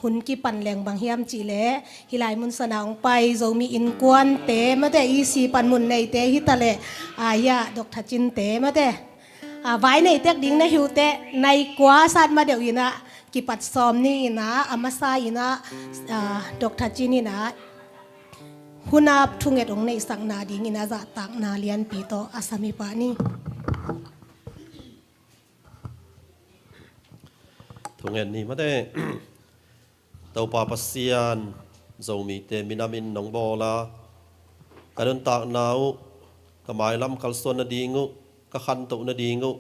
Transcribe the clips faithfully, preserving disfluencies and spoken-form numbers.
hun kipan leng bang hiam cih leh, hih lai mun sana hong pai Zomi innkuante mate, E C panmun neite hi ta leh, ah, ya, Doctor Cinte mate, ah, vai nei tek ding na hi uh teh, nai kua sat ma deuh in ah, kipat sawm ni in ah, a masa in ah, ah, Doctor Cin in ah, hun ap thunget hong neihsakna dingin a zahtakna lianpi tawh a sam hi pah ni. Thunget ni mate. Topa Pasian, Zomite minamin nong bawl a, ka nuntakna uh, ka mailam kalsuan nading uh, ka khantoh nading uh,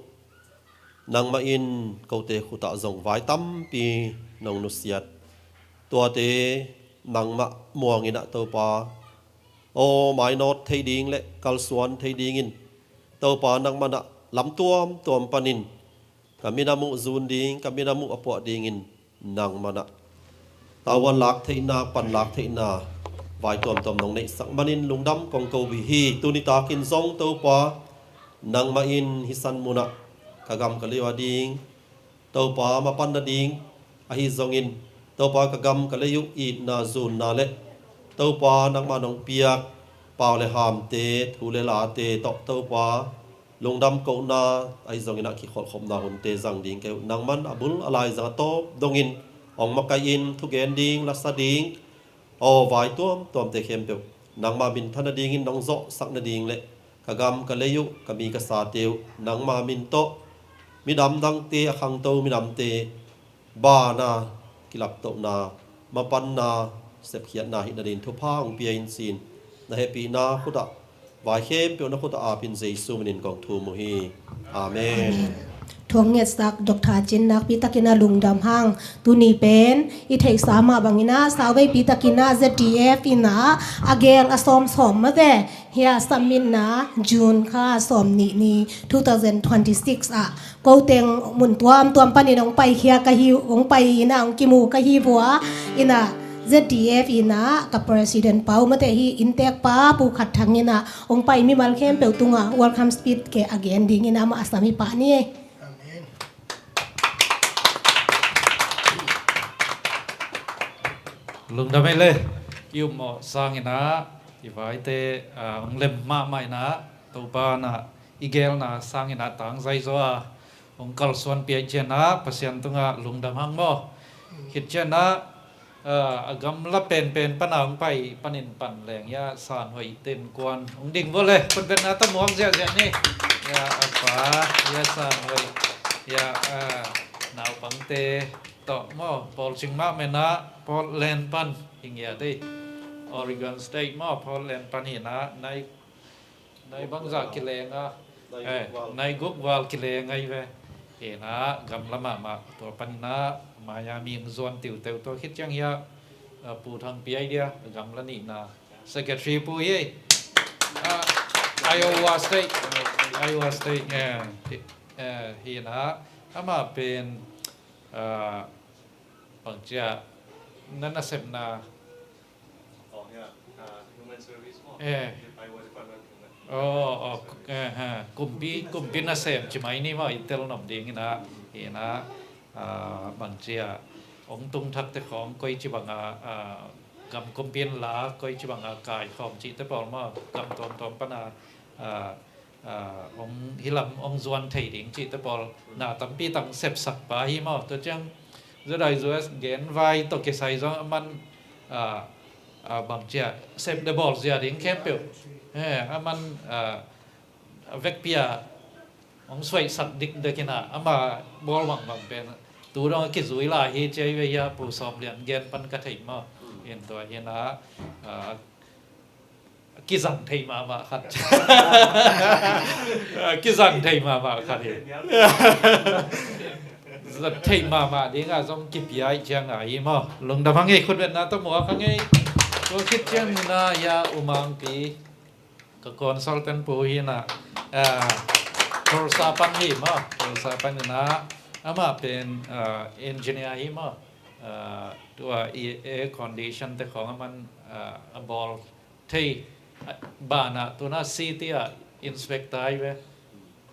nangmah in kote khutah zong vai tampi nong nusiat. Tuate nangmah muangin ah Topa, aw mainawt thei ding le kalsuan thei dingin Topa nangmah in ah lam tuamtuam panin ka minam uh zun ding, ka minam uh a puah dingin nangmah in ah tavuan lak theihna, pan lak theihna vai tuamtuam nong neihsak manin lungdam kong ko uh hi. Tuni takin zong Topa, nangmah in hih san munah ka gam ka lei uh a ding Topa mapan nading ahi zongin, Topa ka gam ka lei uh itna zunna le Topa nangmah nong piak pau le hamte, thu le late tawh Topa lungdam kohna ahi zongin ah kikholhkhopna hunte zang ding ka hi uh. Nangman a bul a lai zang a tawp dongin hong makaih in thugen ding, lasa ding, aw vai tuamtuamte khempeuh nangma minthan nadingin nong zawhsak nading le ka gam ka lei uh, ka mi ka sate uh nangma min tawh midam dangte, a khangto minamte bana, kilaptohna, mapanna, sepkhiatna hih nadin thupha hong pia in ci-in na hehpihna khutah vai khempeuh na khutah apin Jesu minin kong thum uh hi. Amen. Thuang ngetsak Doctor Cin nakpi takin a lungdam hang. Tuni pen i theihsa mah bangin ah, sauveipi takin ah Z D F in ah a gel a sawmsawm mate, hia, submit na June kha sawm nih ni two thousand twenty-six ah, ko teng mun tuamtuam panin hong paikhia ka hi, hong pai in ah hong kimu ka hi vua. In ah Z D F in ah ka president pa uh mate, hih inntek pa Pu Khat Thang in ah hong pai mimal khempeuh tungah welcome speech ke a gen dingin amah a sam hi pah ni. Amen. Lungdam ei le, i upmawh sangin ah, i vaite, ah, hong lem mahmah in ah, Topa in ah i gelna sangin ah tangzai zaw a, hong kalsuan piak ciangin ah Pasian tungah lungdam hang maw. Khit ciangin ah, ah, a gamla penpen pan a hong pai panin pan leng, hia, San Hoih Ten Kuan hong ding vua le, khutbetna tawh muak ziahziah ni. Hia, a pa, hia, San Hoih, hia, ah, naupangte tawh maw, pawlcing mahmah in ah Portland pan hi ngiat ei. Oregon State maw, Portland pan hi in ah, nai nai bangzah kileng a, nai guk val kileng ahi ve. Hi in ah gamla mahmah, tua pan in ah Miami hong zuan tiuteu, tua khit ciang, hia, ah, Pu Thang Pi Ai dia, gamla nihna secretary pu hi. Ah, Iowa State, Iowa State, eh, hi, eh, hi in ah amah pen, ah, bangcia na nasepna. Oh, yeah. Uh, human service mo. Eh. Iowa Department of Human, oh, oh, Service. Eh, ha. Kumpi, kumpi nasem ci mai ni maw, i tel nop ding in ah, hi in ah, ah, bangcia hong tung thakte khawng koici banga, ah, gam kumpi in la koici banga kaikhawm cihte pawl maw, gam tuamtuam pana, ah, ah, hong, hih lam hong zuan thei ding cihte pawl na tampi tang sepsak pa hi maw. Tua ciang Judai U S gen vai tawh kisai zong aman, ah, ah, bangcia sep le bawl zia ding khempeuh, eh, aman, ah, a vekpi a hong suaisak dikdek in ah, ama bawl bangbang pen tu dong a kizui lai hi ci ahi ve, hia, Pu Sawm Lian gen pan ka thei maw. In tua hi in ah, ah, kizang thei mahmah khat. Kizang thei mahmah khat hi. Zat thei mahmah ding ah zong kipia ih ciang a hi maw. Lungdam hang ei, khutbetna tawh muak hang ei. Tua khit ciang in ah, hia, U Mang Pi, ka consultant pu hi in ah, ah, Tulsa pan hi maw, Tulsa pan in ah, amah pen, ah, engineer hi maw. Ah, tua i air condition te khawng aman, ah, a bawl thei, ah, banah tuna city ah inspector ahi ve.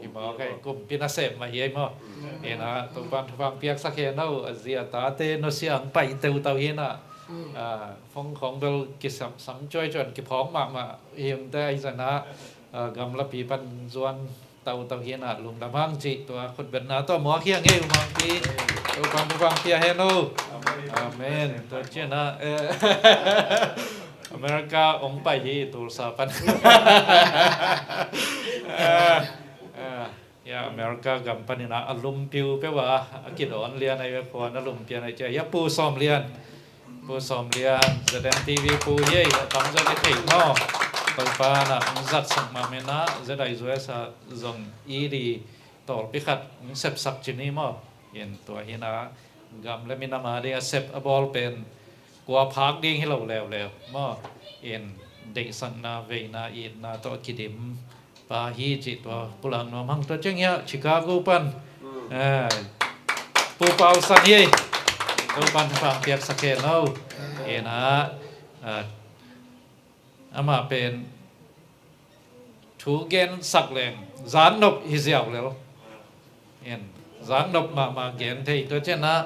Hi maw, kai kumpi nasem mah hi ei maw. Ina, Topan thupha piaksak hen aw, a zi a tate nusia hong pai teutau hi ina. A, phone khawng bel kisam sam cuai cuan kiphawng mahmah hi ung te ahi zana, a, gamlapi pan zuan tautau hi ina, lungdam hang cih tua khutbetna tawh muak hi ing ei U Mangpi. Topan thupha pia hen aw. Amen. Tua ciang a, eh, America hong pai hi, Tulsa pan. Ah, ah, ya, America gam panin a lum piupeu a, a kidawn lian ahi ve, khua na lum pian ahi cia. Ya, Pu Sawm Lian. Pu Sawm Lian, Z N T V pu hi ei, a tamzaw i theih maw. Topa na hong zatsak mahmah ina, Z I U S a zong i di tawlpi khat hong sepsak ci ni maw. In tua hi ina, gam le minam a ding a sep a bawl pen kua phak ding hi lo leuleu maw. In deihsakna, veina, itna tawh a kidim pa hi cih tua pulak nuam hang. Tua ciang hiah Chicago pan, eh, Pu Pau San hi ei. Topan thupha piaksak hen aw. Ina, ah, amah pen thu gensak leng zaknop hi ziau lel. En, zaknop mahmah gen thei. Tua ciang a,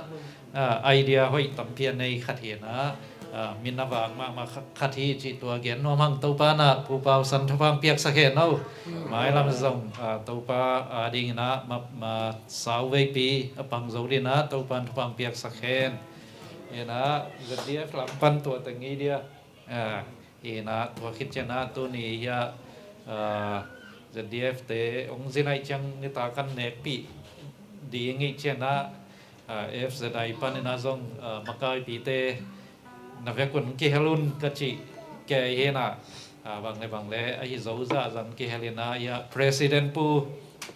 a, idea hoih tampi a nei khat hi ina, a, min a vak mahmah kha-, khat hi cih tua gen nuam hang. Topa na Pu Pau San thupha piaksak hen aw. Mailam zong, a, Topa a ding ina ma, ma sau veipi a pang zo ding ina Topan thupha piaksak hen. Ina, Z D F lam pan tua teng i dia. A, ina, tua khit ciang a tuni hiah, a, Z D F te hong zin ahih ciang nitak kan nekpih ding ahih ciang a, a, F Z I panin a zong, a, makaipite na vekun kihel un ka cih kei hi ina, a, bang le bang le ahi zo zahzah kihel ina, hiah President pu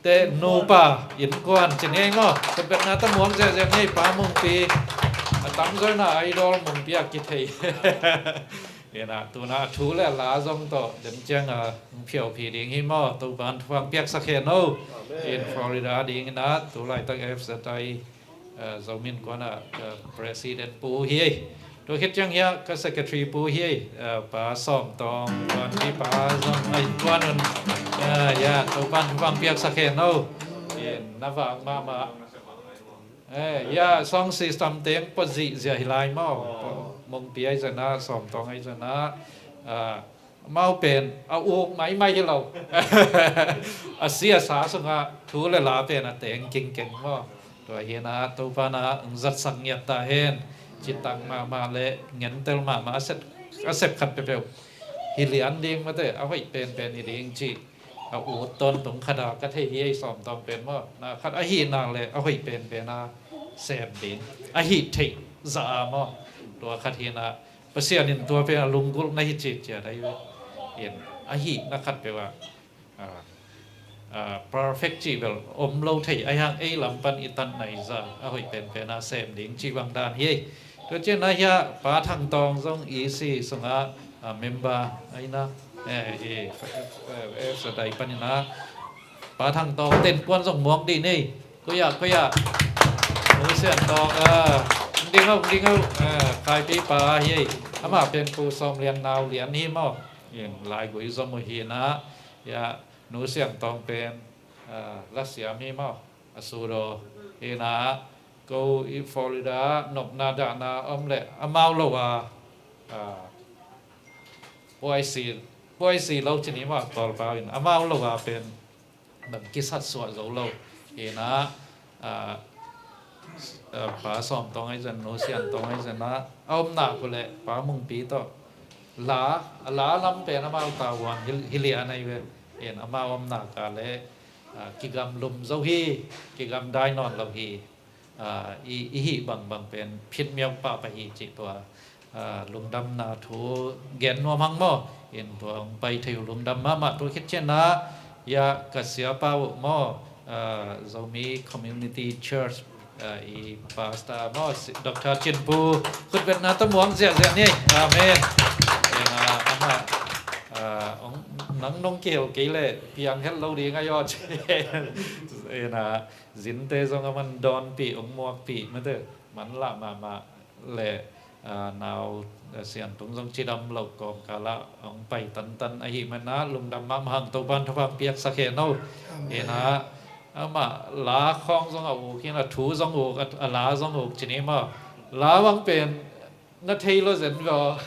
te nupa innkuan ci ni ei maw. Khutbetna tawh muak ziahziah ni ei, Pa Mungpi. A tamzaw ina idol Mungpi a kithei. Ina, tu ina a thu le a la zong tawh den ciang a hong phiauphi ding hi maw. Topan thupha piaksak hen aw. Amen. In Florida ding ina, tu laitak F Z I, eh, Zomi Innkuan a, eh, President pu hi ei. Tua khit ciang hiah ka Secretary pu hi ei, eh, Pa Sawm Tawng, tuan hi Pa zong a innkuan un. Eh, ya, Topan thupha piaksak hen aw. In na vak mahmah. Eh, ya, sound system teng pua zihziah hi lai maw. Mungpi ahi zana, Sawm Tawng ahi zana, ah, amau pen a uk maimai hi lo. A si a sa sungah thu le la pen a teng kingkeng maw. Tua hi ina, Topa na hong zatsak ngiat ta hen. Citang mahmah le ngentel mahmah a sep, a sep khat peuhpeuh hi lian ding mate, a hoih penpen hi ding cih a ut tawntung khat a ka thei hi ei, Sawm Tawng pen maw. Na khat a hih nak le a hoih penpen a sem ding, a hih theih zah a maw. Tua khat hi ina, Pasian in tua pen a lunggulhna hi citciat ahi ve. In a hihna khat peuh a, a, a, perfect cih bel om lo thei, ahi hang ei lam pan i tatna i zah a hoih penpen a sem ding cih bang dan hi ei. Tua ciang a hiah Pa Thang Tawng zong E C sungah, a, member ahi ina, eh, eh, eh, eh, F Z I panin a, Pa Thang Tawng tenpuan zong muak dih ni ei. Koi ah, koi ah. Nu Sian Tawng, ah, ding aw, ding aw, ah, Kaipi pa hi ei. Amah pen Pu Sawm Lian nau lian hi maw. In laigui zom uh hi ina, ya, Nu Sian Tawng pen, ah, lasiam hi maw. A sudo hi ina, ko i Florida nopna dahna om le amau lo a, ah, puaisi, puaisi lo ci ni maw, Kawlpau in amau lo a pen bang kisat suah zo lo. Hi ina, ah, ah, Pa Sawm Tawng ahi zan, Nu Sian Tawng ahi zan a, a om nak uh le Pa Mungpi tawh la, a la lam pen amau tavuan hi, hi lian ahi ve. Hi ina, amau om nak a le, ah, kigamlum zo hi, kigamdai nawn lo hi. Ah, i, i hih bangbang pen phitmiau pahpah hi cih tua, ah, lungdamna thu gen nuam hang maw. In tua hong pai thei uh lungdam mahmah. Tua khit ciang a, ya, ka siapa uh maw, ah, Zomi Community Church, ah, i pastor maw, si-, Doctor Cin Pu, khutbetna tawh muak ziahziah ni. Amen. In, ah, amah, ah, hong, nang nong kihel kei leh piang het lo ding a yaw ci. In, ah, Zinte zong a man dawnpih, hong muakpih mate, man lah mahmah le, Aa, nau, aa, Siantung zong cidam lo kawmkal ah hong pai tantan ahih manin ah lungdam mahmah hang, Topa'n thupha piaksak hen aw. Amen. Ina, amah la khawng zong a uk, ina thu zong uk, a, a la zong uk ci ni maw. La bang pen na thei lo zen ve aw.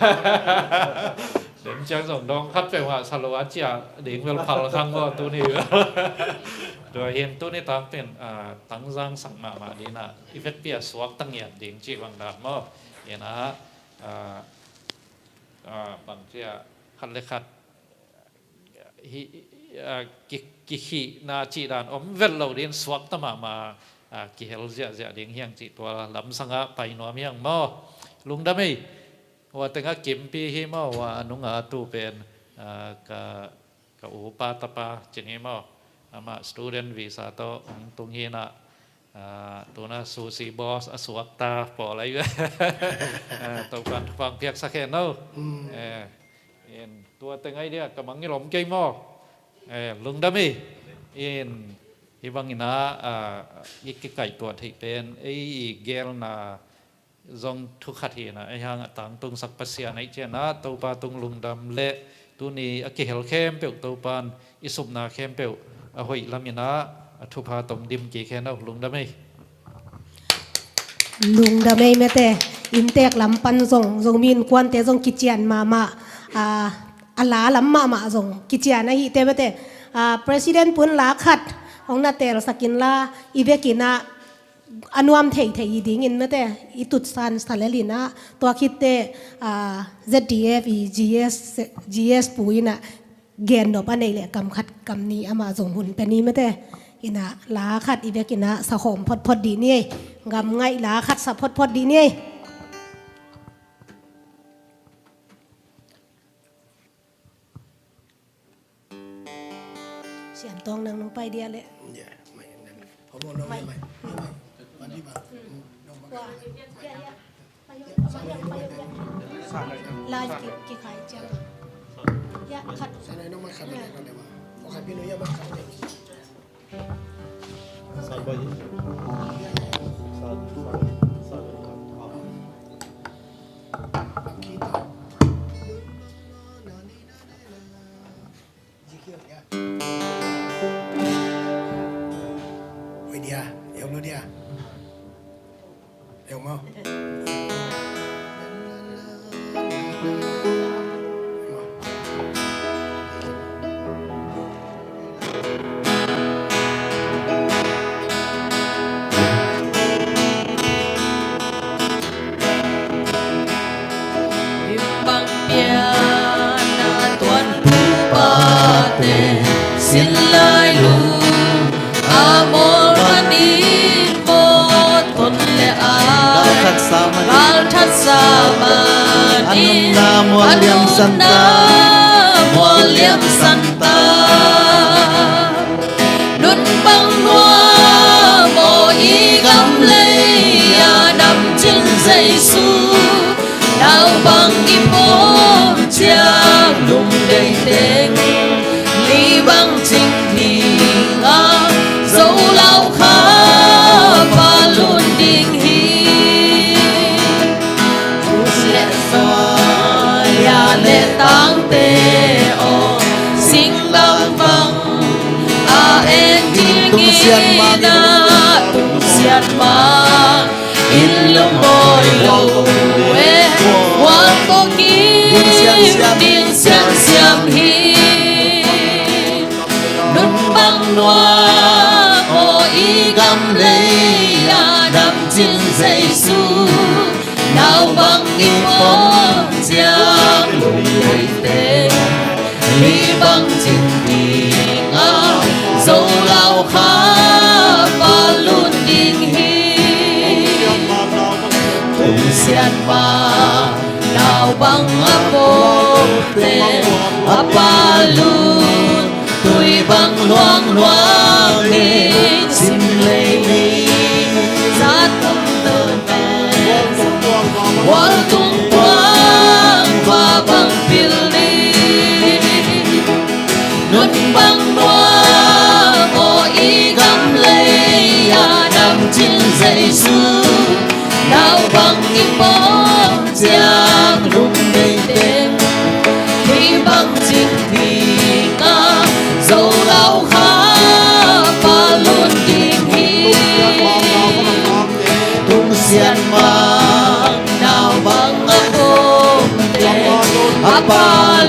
Den ciang zong dawng khat peuhmah sa lo a, ciah ding bel phal khang maw tuni bel. Tua hi-in tuni tak pen, aa, tangzang sak mahmah ding ina, i vekpi-a suakta ngiat ding cih bang dan maw. Ina, aa, aa, bang ci a, khat le khat hi, aa, ki, kikhihna cih dan om vet lo ding, suakta mahmah, aa, kihel ziahziah ding hi hang cih tua lamsang ah pai nuam hi hang maw. Lungdam ei. Hua teng ah Kimpi hi maw, hua a nung a tu pen, aa, ka, ka upa tapa ci ni maw. Amah student visa tawh hong tung hi ina, aa, tu-in ah sushi boss a suakta pawl ahi ve. Aa, Topa'n thupha piaksak hen aw. Mm. Eh, in tua teng ahi dia ka mangngilh om kei maw. Eh, lungdam ei. In, hih bang ina, aa, i kikaihtuah theih pen ei i geelna zong thu khat hi ina, ei hang a tangtungsak Pasian ahih ciangin ah Topa tung lungdam leh tuni a kihel khempeuh Topa'n i supna khempeuh a hoih lam ina a thupha tawh dim kik hen aw. Lungdam ei. Lungdam ei mate. Inntek lam pan zong, Zomi Innkuante zong kician mahmah, aa, a la lam mahmah zong kician ahih teh mate. Aa, President pu'n la khat hong na teelsak inla, i vek ina a nuam theithei hi dingin mate, i tutsan sa lel ina, tua khit teh, aa, Z D F i G S, G S pu ina gen nop a neih leh kam khat kam nih amah zong hun pia ni mate. Ina la khat i vek ina sa khawm photphot dih ni ei. Gam ngaih la khat sa photphot dih ni ei. Siantawng, nang nong pai dia leh. Lai ki, kikhai ciang. Ya, khat. Oi dia, eu lu dia. Eu mau. Limbang piana tuan pupate sin lai lu a mawl manin maw ton le a galthat sa manin a nunna mual liam santa mual liam santa. Nun bang nuam aw i gam lei a dam cin Jesu, nau bang i pom ciang lungdei teng li bang cing ding a, zo lau kha pa lun ding hi. Tus le sa ya le tangte aw sing bang bang a en ding ina tung sian ma in lum bawi lo e. Wang ko kim ding siam siam hi. Nun bang nuam aw i gam lei a dam cin Jesu, nau bang i pom ciang lungdei teng li bang cin ding a, zo lau kha pa lun ding hi. Tung sian ma nau bang a pom teng a pa lun, tui bang luang luang hi. Cin lei ni zat tung tun, wal tung tuang pa bang pil ni. Nun bang nuam aw i gam lei a dam cin Jesu, nau bang i pom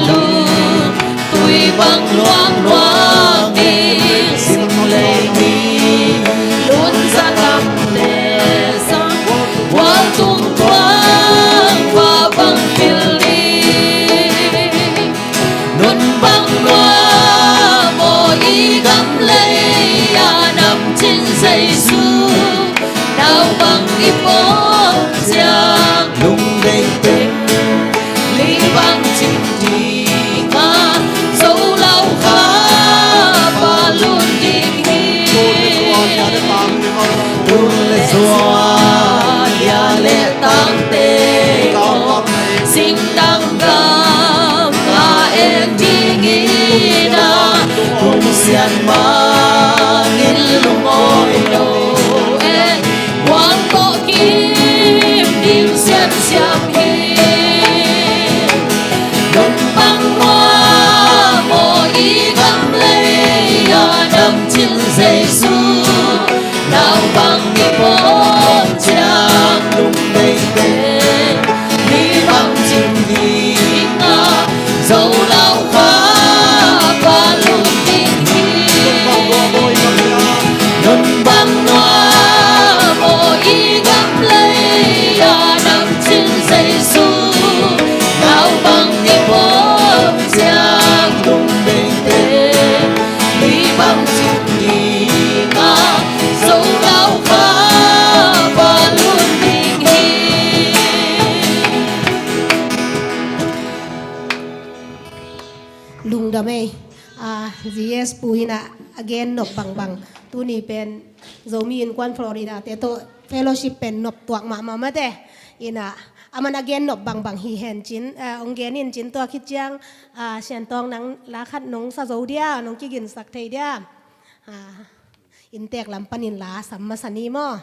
Lun tui bang luangluang ding, sim lei mi lun zatamte sang, gual tung tuang pa bang pil ding. Nun bang nuam aw, i gam lei a nam cin Jesu, nau bang i pom ciang lungdei teng, li bang cin ding a, zo lau kha pa lun ding hi. Tul le zual, lia le tangte, singtang gam a en ding hi na, kum sian mangin lungawi lo e, kuang tawh kim ding siansiam hi. Nong bang nuam aw, i gam lei a nam cin Jesu, nau bang i pom ciang lungdei teng, li bang cin ding a, zo lau kha pa lun ding hi. Nun bang nuam aw, i gam lei a nam cin Jesu, nau bang i pom ciang lungdei teng, li bang cin ding a, zo lau kha pa lun ding hi. Lungdam ei. Ah, G S Pu in ah a gen nop bangbang, tuni pen Zomi Innkuan Florida te tawh fellowship pen nop tuak mahmah mate. In ah aman a gen nop bangbang hi hen cin, ah, hong gen in cin, tua khit ciang, ah, Sian Tawng, nang la khat nong sa zo dia, nong kiginsak thei dia. Ah, inntek lam panin la sam masa ni maw.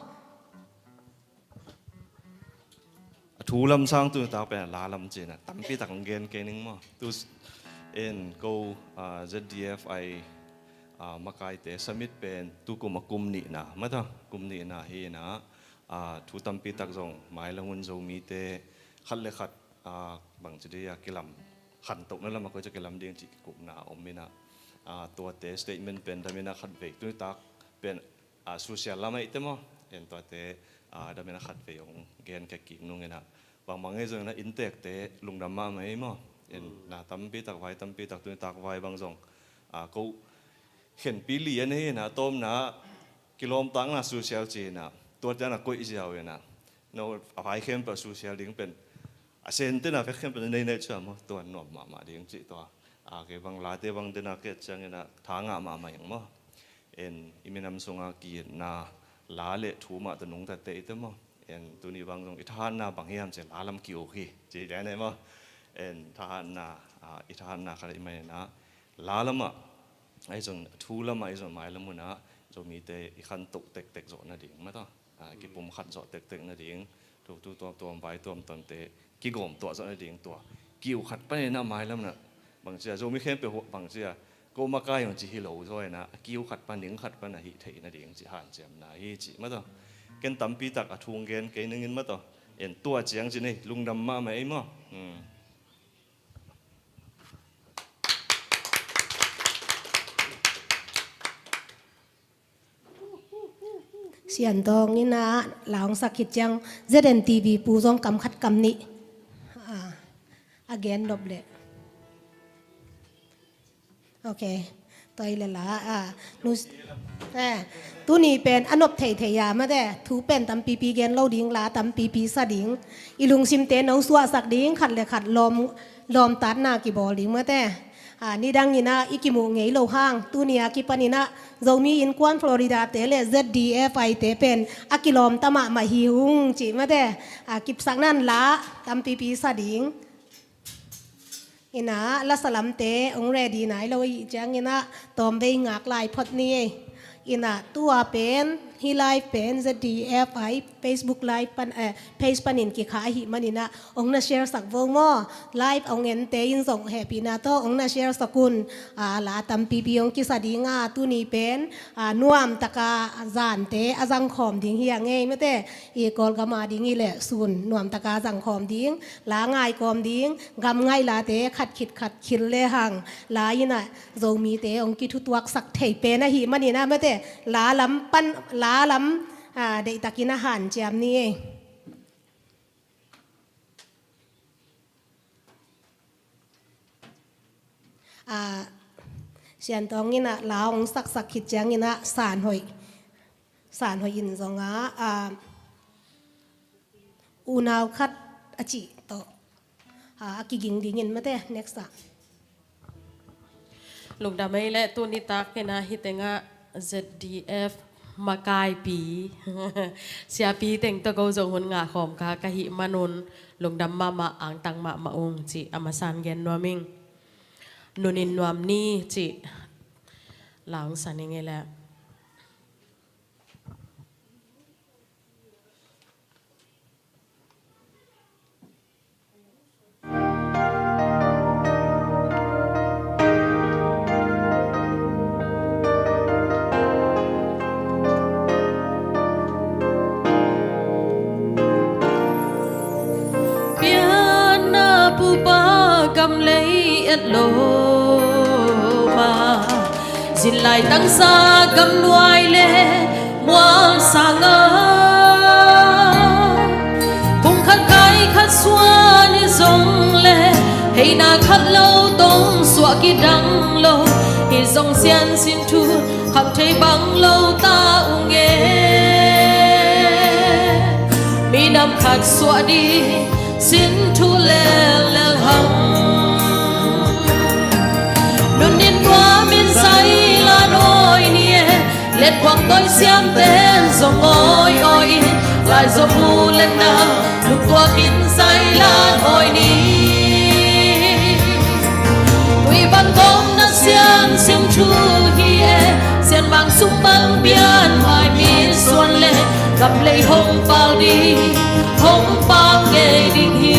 A thu lam sang tu tak pen a la lam cin ah tampi tak hong gen kei ning maw. Tu s-, en ko, ah, Z D F I, ah, makaite summit pen tu kum a kum nihna mata, kum nihna hi na, ah, thu tampi tak zong mailam hun Zomite khat le khat, ah, bangci dia kilam khantohna lam a koi ca kilam ding cih kikupna om in ah, ah, tuate statement pen dam in ah khat vei tu tak pen, ah, social lam ah i te maw, en tuate, ah, dam in ah khat vei hong gen kei kik nung in ah, bangbang ei zong in ah inntekte lungdam mahmah ei maw. En na tampi tak vai, tampi tak tuni tak vai bang zong, ah, ko khenpi li a nei in ah, tawmna kilawmtakna social ci in ah, tuate na koih ziau in ah, no a vai khempeuh social ding pen a sente na vek khempeuh na nei nei cia maw, tua nuam mahmah ding cih tua. A kei bang late bang dena kei ciang in ah tha ngah mahmah ing maw. En i minam sunga ki-itna la le thu mah tawh nungta te i te maw. En tuni bang zong i thahatna bang hiam ci la lam ki-uk hi ci le nei maw. En thahatna, ah, i thahatna khat i mai in ah la lam ah, ahi zong thu lam ah, ahi zong mailam hun ah Zomite i khantoh tektek zawh nading mata, ah, kipum khat zawh tektek nading, thu, thu tuamtuam, vai tuamtuamte kigawm tuah zawh nading tua ki-uk khat panin ah mailam na bangci a Zomi khempeuh bangci a ko makai hong ci hi lo zaw in ah, a ki-uk khat pan, ning khat pan a hih theih nading cih hanciamna hi cih mata. Ken tampi tak a thu hong gen kei ning in mata. En tua ciang ci nei, lungdam mahmah ei maw. Hmm. Sian Tawng in ah la hong sak khit ciang Z N T V pu zong kam khat kam nih, ah, a gen nop leh. Ok. Tua hi leh la, ah, nu s-, eh, tuni pen a nop theithei a mate, thu pen tampipi gen lo ding, la tampipi sa ding, i lungsimte no suahsak ding, khat le khat lawm, lawmtatna kibawl ding mate. Ah, nidang in ah i kimuh ngei lo hang, tuni a kipan in ah Zomi Innkuan Florida te le Z D F I te pen a kilawmta mahmah hi ung cih mate. Ah, kipsakna in la tampipi sa ding. In ah lasa lamte hong ready nai lo i hih ciangin ah tawmvei ngak lai phot ni ei. In ah tua pen Hih live pen Z D F i Facebook live pan, eh, page panin kikhah ahih manin ah, hong na share sak vo maw. Live hong ente in zong hehpihna tawh hong na share sak un. Ah, la tampipi hong kisa ding a, tuni pen, ah, nuamtaka zante a zangkhawm ding hi a ngei mate. I Kawlgam a ding hi leh sun nuamtaka zangkhawm ding, la ngaikawm ding, gam ngaih late khat khit khat khil lehang, la in ah Zomite hong kithutuaksak thei pen ahih manin ah mate, la lam pan, la lam, ah, deihtakin a hanciam ni ei. Ah, Siantawng in ah la hong saksak khit ciangin ah Sanhoih, Sanhoih in zong ah, ah, unau khat a cih tawh, ah, a kiging dingin mate, next ah. Lungdam ei leh tuni takin ah hih tengah Z D F makaipi siapi teng tawh ko zong hun ngah khawm kha ka hih manun lungdam mahmah, angtang mahmah ung cih a masan gen nuam ing. Nunin nuam ni cih la hong sa ning ei leh. Pianna pupa gam lei et lo ma, zin lai tangsa gam nuai le mual sanga, kum khat kai khat suan hi zong le, heina khat lo tong suah kidang lo, hi zong siansin thu kham thei bang lo ta ung e. Minam khat suah ding sin thu lel lel hang. Nunin nuamin zai la nawi ni e, let khuang toi siamten zong awi awi in, lai zong mu letna lungtuakin zai la nawi ni. Tui bang gawmna siansin thu hi e, sianmang sung bang pian mai mi suan le, gam lei hong pal ding, hong pal ngei ding hi.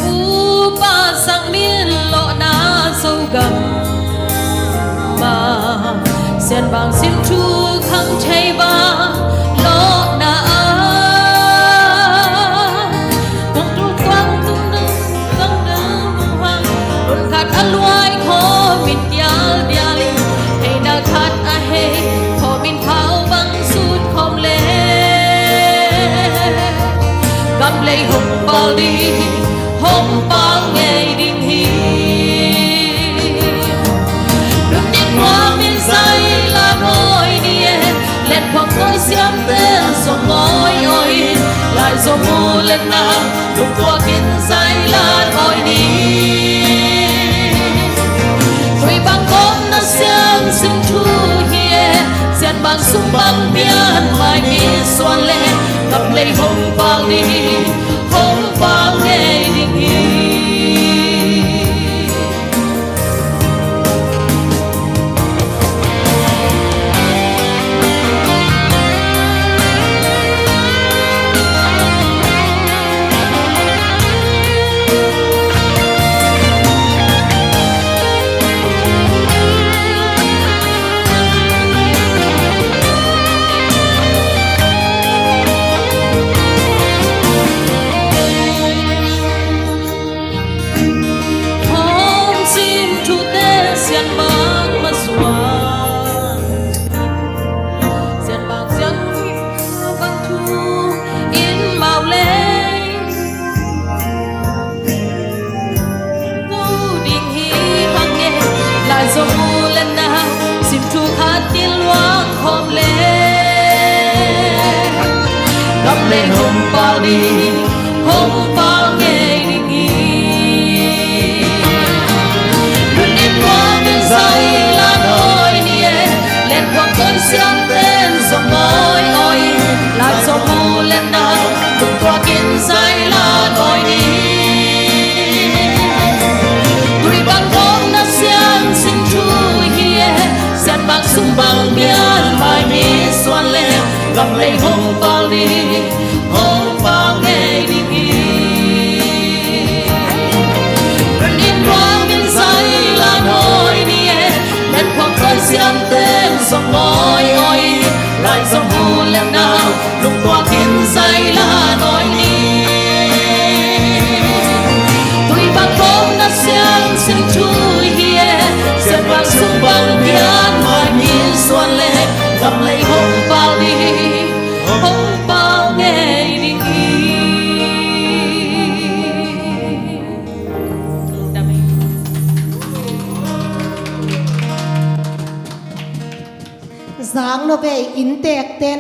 Upa sang min lawhna Zogam ma, sianbang sin thu khang thei bang lawhna a, kong tul tuang tung dang dang dang hang, nun khat a luai khawm in dial dial in, hei na khat a hei khawm in khau bang sut khawm le, gam lei hong pal ding, hong pal ngei ding hi. Nun nin nuam in zai la nawi ni e, let khuang toi siamten zong awi awi in, lai zong mu letna lungtuakin zai la nawi ni. Tui bang gawmna siansin thu hi e, sianbang sung bang pian mai mi suan le, gam lei hong pal ding, hong pal ngei ding hi. Kam lei hong pal ding, hong pal ngei ding hi. Ren in ruang in zai la nawi ni e, len khuak zai siam ten zong nawi nawi. Lai zong hun lem nau, lungtuak in zai la nawi ni. Tui bang kong na siang sing tui hi e, siam bang sung bang bian mai ni suan le, kam lei hong pal ding, hong pal ngei ding hi. Zang no bei inntek ten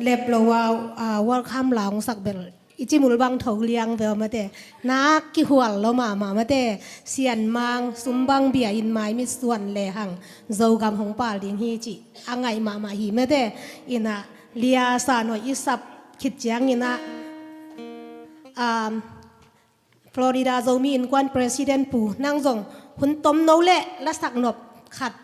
lep lo a, a, welcome la hong sak bel i cimul bang tho liang ve mate. Na kihual lo mahmah mate. Sianmang sumbang bia in mai mit suan le hang Zogam hong pal ding hi ci a ngaih mahmah hi mate. Ina lia san hoih i sap khit ciang ina, um, Florida Zomi Innkuan President pu, nang zong hun tom no le lasak nop khat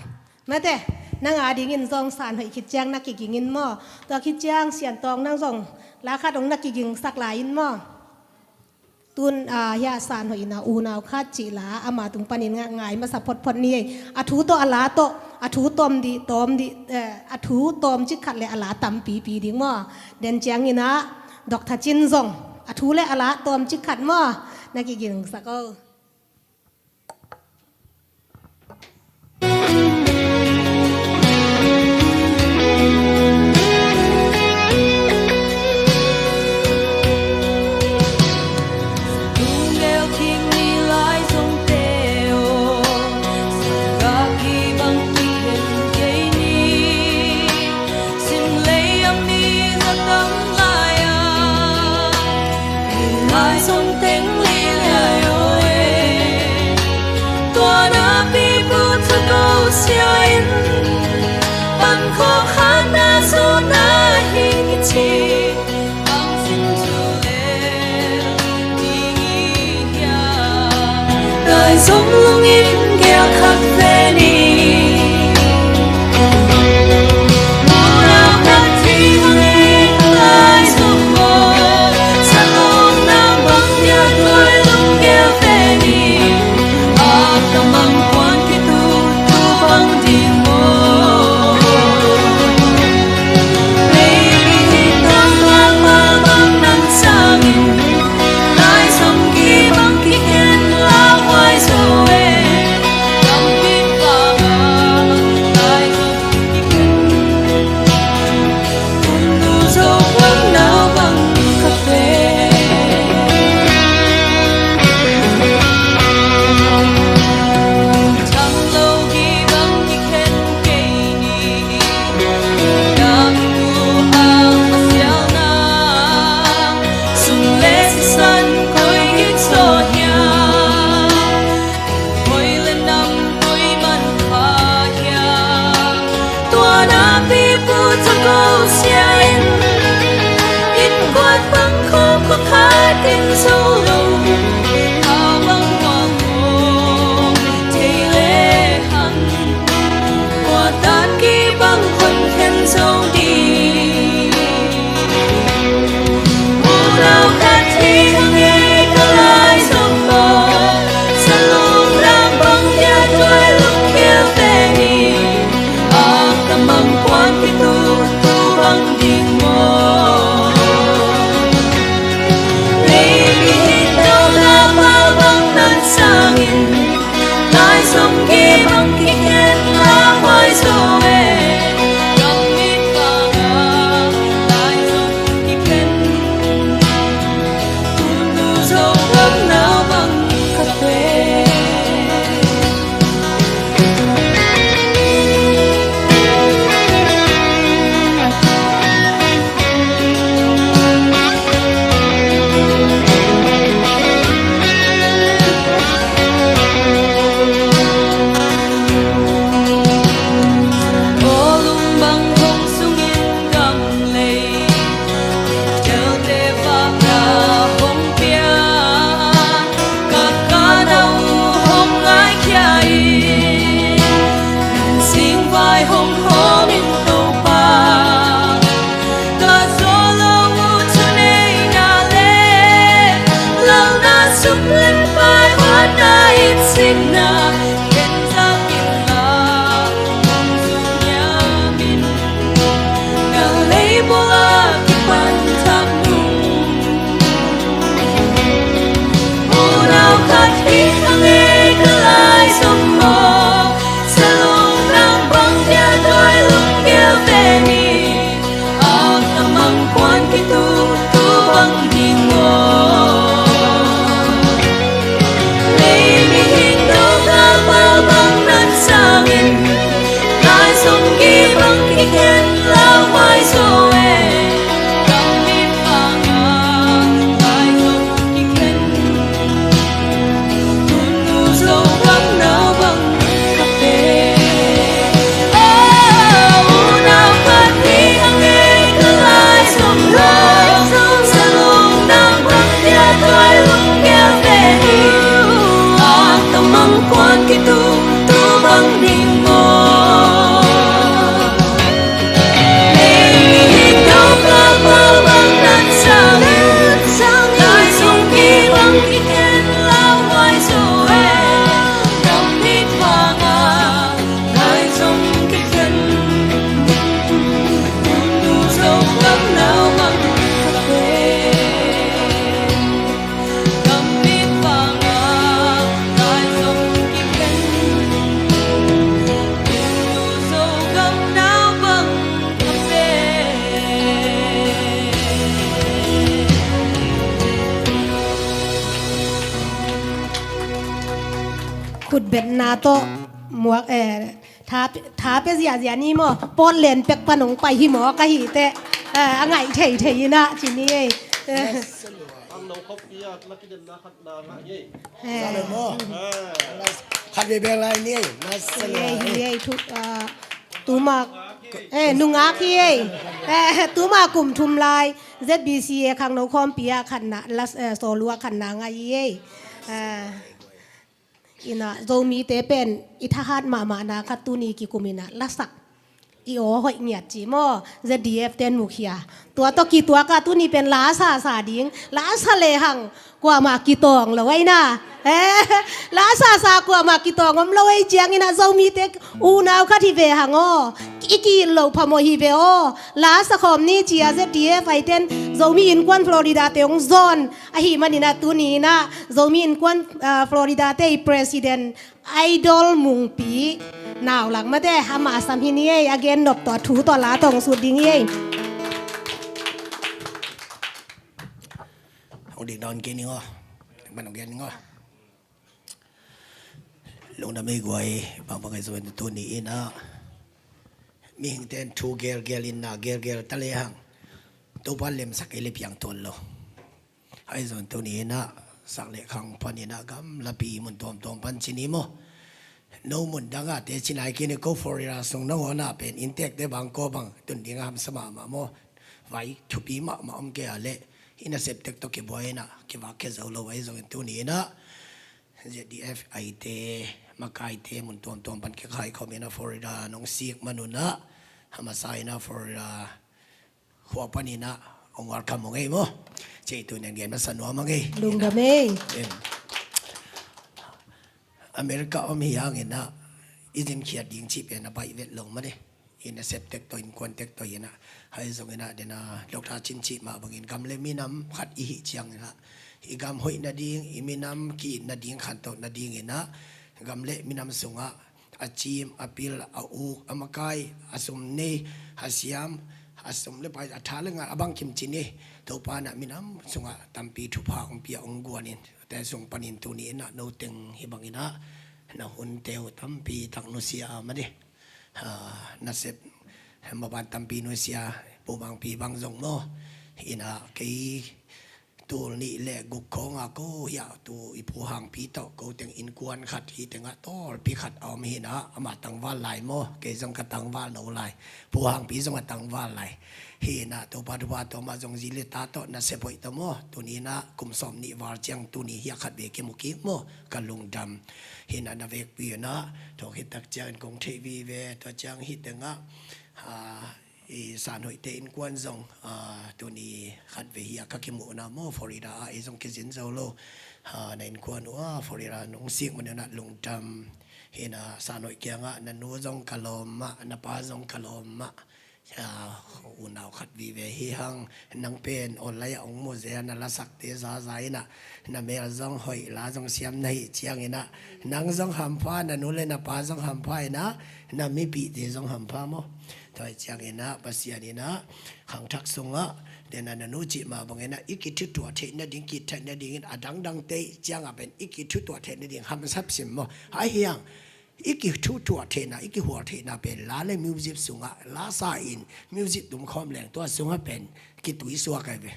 mate. Nang a dingin zong san hoih khit ciang na kiging in maw? Tua khit ciang Sian Tawng nang zong la khat hong na kiging sak lai in maw? Tun, ah, hia san hoih ina unau khat cih la ama tung panin nga-, ngai masa photphot ni ei. A thu tawh a la tawh, a thu tawm dih, tawm dih, eh, a thu tawm cik khat le a la tampipi ding maw? Den ciang ina Doctor Cin zong a thu le a la tawm cik khat maw? Na kiging sak o. Lai zong teng li lai o e. Tua na pi pu thu ko sia in, pan khawh khat na zo na hi kici. Bang sin thu le ding hi hia? Lai zong lungin gel khat ve ni. Unau khat hi hang e, lai zong maw. Salawng na bang dia tuai lunggel ve ni. A ka mang kuan kitu tu bang ding maw. Baby, hi tang lang ma bang nang sangin. Lai zong ki bang kikhen la huai zo e. Lampi bang a lai zong kikhen. Unu zo bang nau bang ka pe. Thang lo ki bang kikhen kei ni. Dam tu a pasial na. Sum le sisan koi gik so hia. Koi le nam koi man kha hia. Tua na pi pu tha ko sia in. In kuat bang ko ko khat in zo lo. A bang wang ko thei le hang. Tua tan ki bang khon khen zo ding. Unau khat hi hang e ka lai zong maw. Salawng lam bang dia tuai lunggel ve ni. A ka mang kuan kitu tu bang ding maw. Baby, hi tang na Wan kitung tu bang ding maw? Ei mi hing dong a pau bang nan sang. Lai sung ki bang ki ken lau wai so e. Gam mit bang a lai sung ki ken. Tung tu so gam nau bang ka pe. Khutbetna tawh muak, eh, tha, tha pia ziahziah ni maw? Portland pek pan hong pai hi maw ka hi teh, eh, a ngaih thei thei inah ci ni ei. Eh. Ang lo khop i a laki den na khat na ngah ei. Eh. Zale maw? Khat ve beng lai ni ei. Hi ei, hi ei, thu, ah, tuma, eh, nungak hi ei. Eh, tuma kum thum lai Z B C A khangno khawmpi ah khatna, las, eh, solo ah khatna ngah hi ei. Ah. Inah Zomite pen i thahat mahmahna khat tuni kikum inah lasak i aw hoih ngiat ci maw, Z D F ten mukhia. Tua tawh kituak ah tuni pen la sasa ding, la sa lehang kuamah kitawng lo aina. Eh, la sasa kuamah kitawng om lo ei ciang inah Zomite unau khat hi ve hang aw. I ki-it loh phamawh hi ve aw. La sa khawm ni ci-a Z D F aiten Zomi Innkuan Florida te hong zawn ahih maninah tuni inah Zomi Innkuan, ah, Florida te i president Idol Mungpi nau lak mate, amah sam hi ni ei, a gen nop tawh thu tawh la tawh hong sut ding hi ei. Hong dik dawn kei ning aw. Man hong gen ning aw. Lungdam ei guai, bangmah ngaih zo in tuni inah mihingte in thu gelgel in na gelgel ta lehang Topa lemsak ei le piang tuan lo. Ahi zongin tuni inah sak le khang pan inah gamlapi mun tuamtuam pan ci ni maw? No mun dang ah te ci nai kei ni, ko Florida sung nangawn ah pen inntekte bang ko bang tun ding a hamsa mahmah maw? Vai thupi mahmah om kei a leh i nasep tek tawh kibuai inah kivakkhia zo lo. Ahi zongin tuni inah Z D F aite, makaite mun tuamtuam pan kikhai khawm inah Florida nong sik man unah, a masa inah Florida khua pan inah hong welcome hong ei maw? Cih tuni a gen masa nuam hang ei. Lungdam ei. Em. America om hi hang inah i zinkhiat ding cih pen a baih vet lo mah ni. I nasep tek tawh, innkuan tek tawh inah. Ahi zong inah dena Doctor Cin cih mah bangin gam le minam khat i hih ciang inah i gam hoih nading, i minam ki-it nading, khantoh nading inah gam le minam sungah a cim, a pil, a uk, a makai, a sum nei, a siam, a sum le pai, a tha le ngal, a bangkim ci ni. Topa inah minam sungah tampi thupha hong pia, hong guan in, te sung panin tuni inah no teng hi bang inah na hunte uh tampi tak nusia a mah ni. Ah, nasep maban tampi nusia, Pu Mangpi bang zong maw? Inah kei tul nih le guk khawng a ko hiah tu i Pu Hangpi tawh ko teng innkuan khat hi tengah tawlpi khat a om hi inah, amah tangval lai maw? Kei zong ka tangval no lai. Pu Hangpi zong a tangval lai. Hi inah Topa thupha tawh amah zong zi le ta tawh nasep hoih tawh maw? Tuni inah kum sawm nih val ciang tuni hiah khat ve kimu kik maw? Ka lungdam. Hi inah na vekpi inah thawk hi tak ciangin kong theih vive, tua ciang hi tengah, ah, i Sanhoihte innkuan zong, ah, tuni khat ve hi a ka kimuhna maw, Florida ah ei zong kizin zo lo. Ah, na innkuan uh ah Florida nong sik man inah lungdam. Hi inah Sanhoih kiangah na nu zong ka lawm mah, na pa zong ka lawm mah. Ah, unau khat vive hi hang, nang pen online ah hong mu zel a, na lasakte zaza inah na mel zong hoih, la zong siam na hih ciang inah nang zong hampha, na nu le na pa zong hampha inah na mipihte zong hampha maw? Tua hi ciang inah Pasian inah khangthak sungah dena na nu cih mah bang inah i kithutuah theih nading, kithaih nadingin a dangdang te ciangah pen i kithutuah theih nading hamsap sim maw? Ahi hang i kithutuah theihna, i kihual theihna pen la le music sungah la sa in music tum khawm leng tua sungah pen kitui suak ahi ve.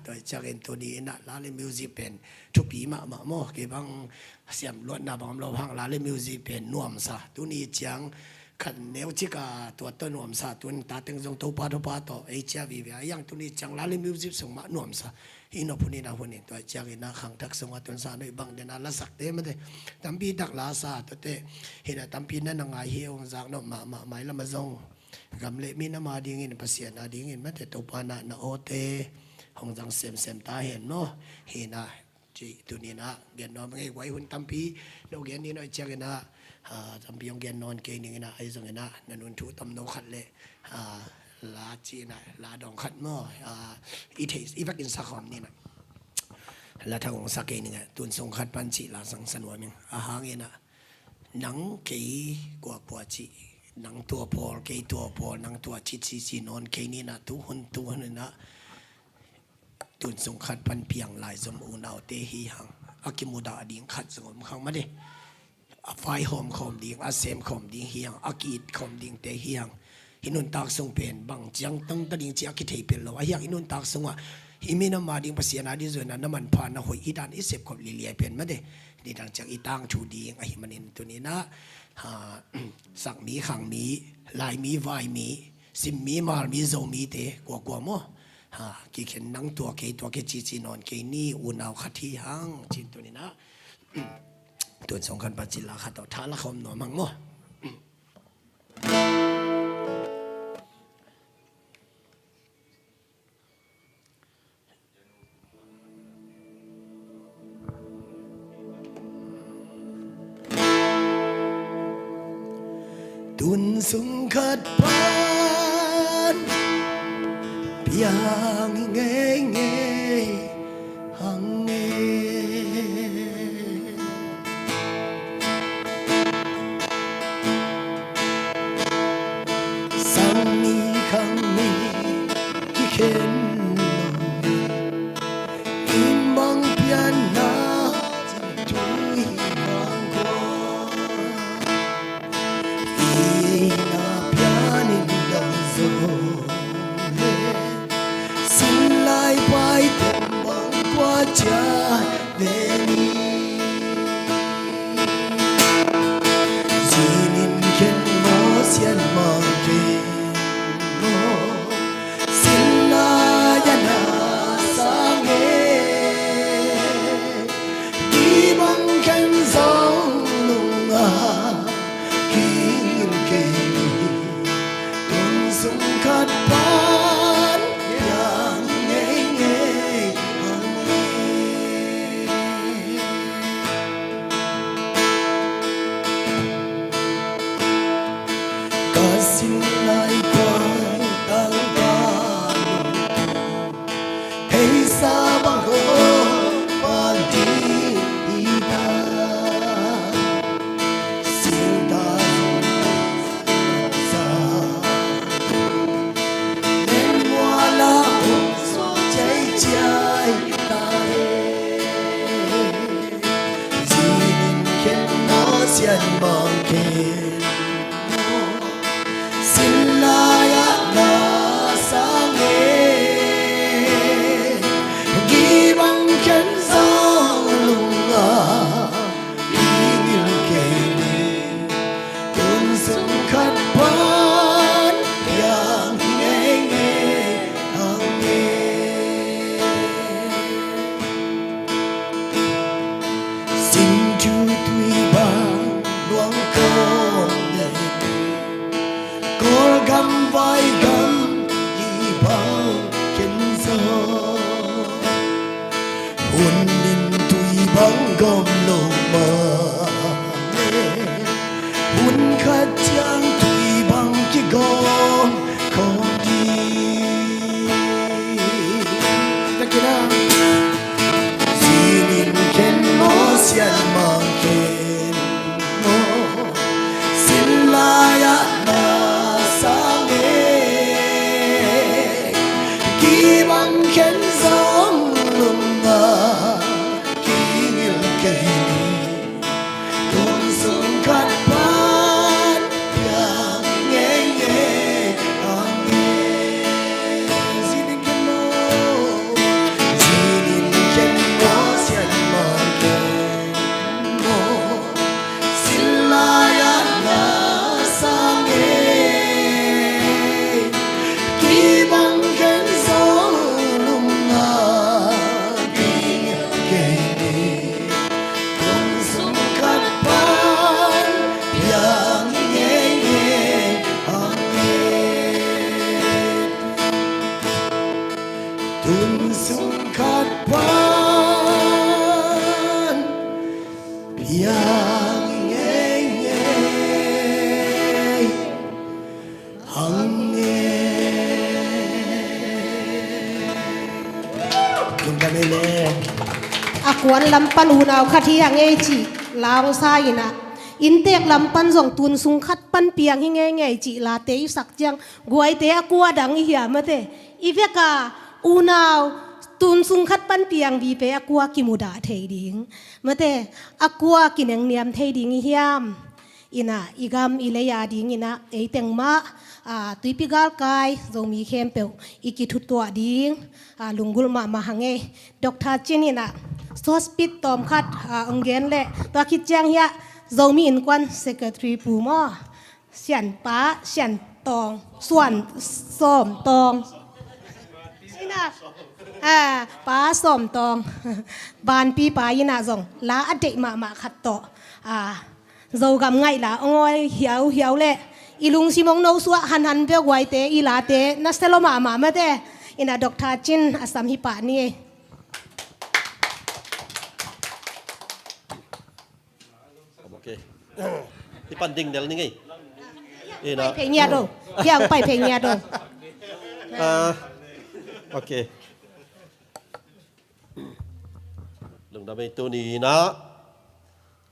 Tua hi ciangin tuni inah la le music pen thupi mahmah maw? Kei bang siam luatna bang om lo hang, la le music pen nuamsa. Tuni ciang Khat neu cik a tua tawh nuamsa, tun ta teng zong Topa, Topa tawh ei cia vive a, hiang tuni ciang lali music sung mah nuamsa. Hi nop hun in a hun in tua ciangin a khangthak sung a tunsa nuih bang den a lasakte mate tampi tak lasa tuate. Hi na tampi na na ngai hi, hong zak nop mahmah mai lam a zong gam le mi na ma dingin, Pasian a dingin mate Topa na na awte hong zang semsem ta hen maw. Hi na ci tunin a gen nuam ngei guai, hun tampi no gen ni no ciangin a, ah, tampi hong gen nawn kei ning in a, ahi zongin a na nun thu tam no khat le, ah, la ci in a la dawng khat maw, ah, i thei i vekin sa khawm ni na. La thang hong sa kei ning a, tun sung khat pan ci la sang sa nuam ing a hang in a, nang kei kuakua ci, nang tua pawl kei tua pawl, nang tua ci ci ci nawn kei ni na, tu hun tu hun in a, tun sung khat pan piang lai zong unaute hi hang, a kimudah ding khat zong om khang mate. A vaihawm khawm ding, a sem khawm ding hi hang, a ki-it khawm dingte hi hang. Hi nuntak sung pen bang ciang tang ta ding ci a kithei pen lo a hi hang. Hi nuntak sungah hi mi na ma ding, Pasian a ding zuan a na manpha na hoih hi dan i sep khop liliai pen mate. Ni dang ciang i tangthu ding ahi manin tunin a, ha, sakmi, khangmi, laimi, vaimi, simmi, malmi, zomite kuakua maw, ha, kikhen nang tua kei tua kei ci ci nawn kei ni, unau khat hi hang cin tunin a, tun song khan pan ci la khat tawh tha la khawm nuam hang maw. Tun sung khat pan piang ngei ngei hang e. Sangni khangni kikhen lo, in bang pianna cin tui bang kua. Ina pianin dang zo le, sin lai pai tembang kua ciat ve ni. Zinin khen maw, sian mang khen maw, sin lai a na sang e. Di bang khen zong nunga kingin kei ni, tun sung khat pan piang ngei ngei hang e. Ka sin lai kuai tang ka lungtum, hei sa bang ko pal ding hi ta. Sin ta sa, len muala hong suak ciai ciai ta e. Zinin khen maw, sian mang khen maw, sin lai ah na sang e. Gibang khen zong nunga i ngil kei ni, tun sung khat pan piang hi ngei ngei hang e. Sin thu tui bang luang kawm nei, Kawlgam vaigam i bang khen zaw. Hun in tui bang gawm lo mah le, hun khat ciang tui bang kigawm khawm ding. Zinin khen maw, sian mang khen maw, sin lai ah na sang e. Kibang khen zong nunga kingil kei ni, Kuan lam pan unau khat hi a ngei cih la hong sa in ah, inntek lam pan zong tun sung khat pan piang hi ngeingei cih late i sak ciang, guaite a kua dang i hiam mate, i vek a unau tun sung khat pan piang vipe a kua kimudah thei ding mate, a kua kinengniam thei ding i hiam? In ah i gam i lei a ding in ah ei teng mah, a, tuipi galkai Zomi khempeuh i kithutuah ding, a, lunggulh mahmah hang ei. Doctor Cin in ah short speech tawm khat, a, hong gen leh tua khit ciang hiah Zomi Innkuan Secretary Pu maw, Sianpa Sian Tawng, Suan Sawm Tawng in ah, a, Pa Sawm Tawng, vanpipa in ah zong la a deih mahmah khat tawh, a, Zogam ngaih la hong awi hiauhiau leh i lungsim hong nosuah hanhan peuh guaite, i late na sia lua mahmah mate. In ah Doctor Cin a sam hi pah ni. Ok. Hi pan ding del ni ngei. In ah. Pai phei ngiat o. Hiang pai phei ngiat o. Ah, ok. Lungdam ei. Tuni in ah,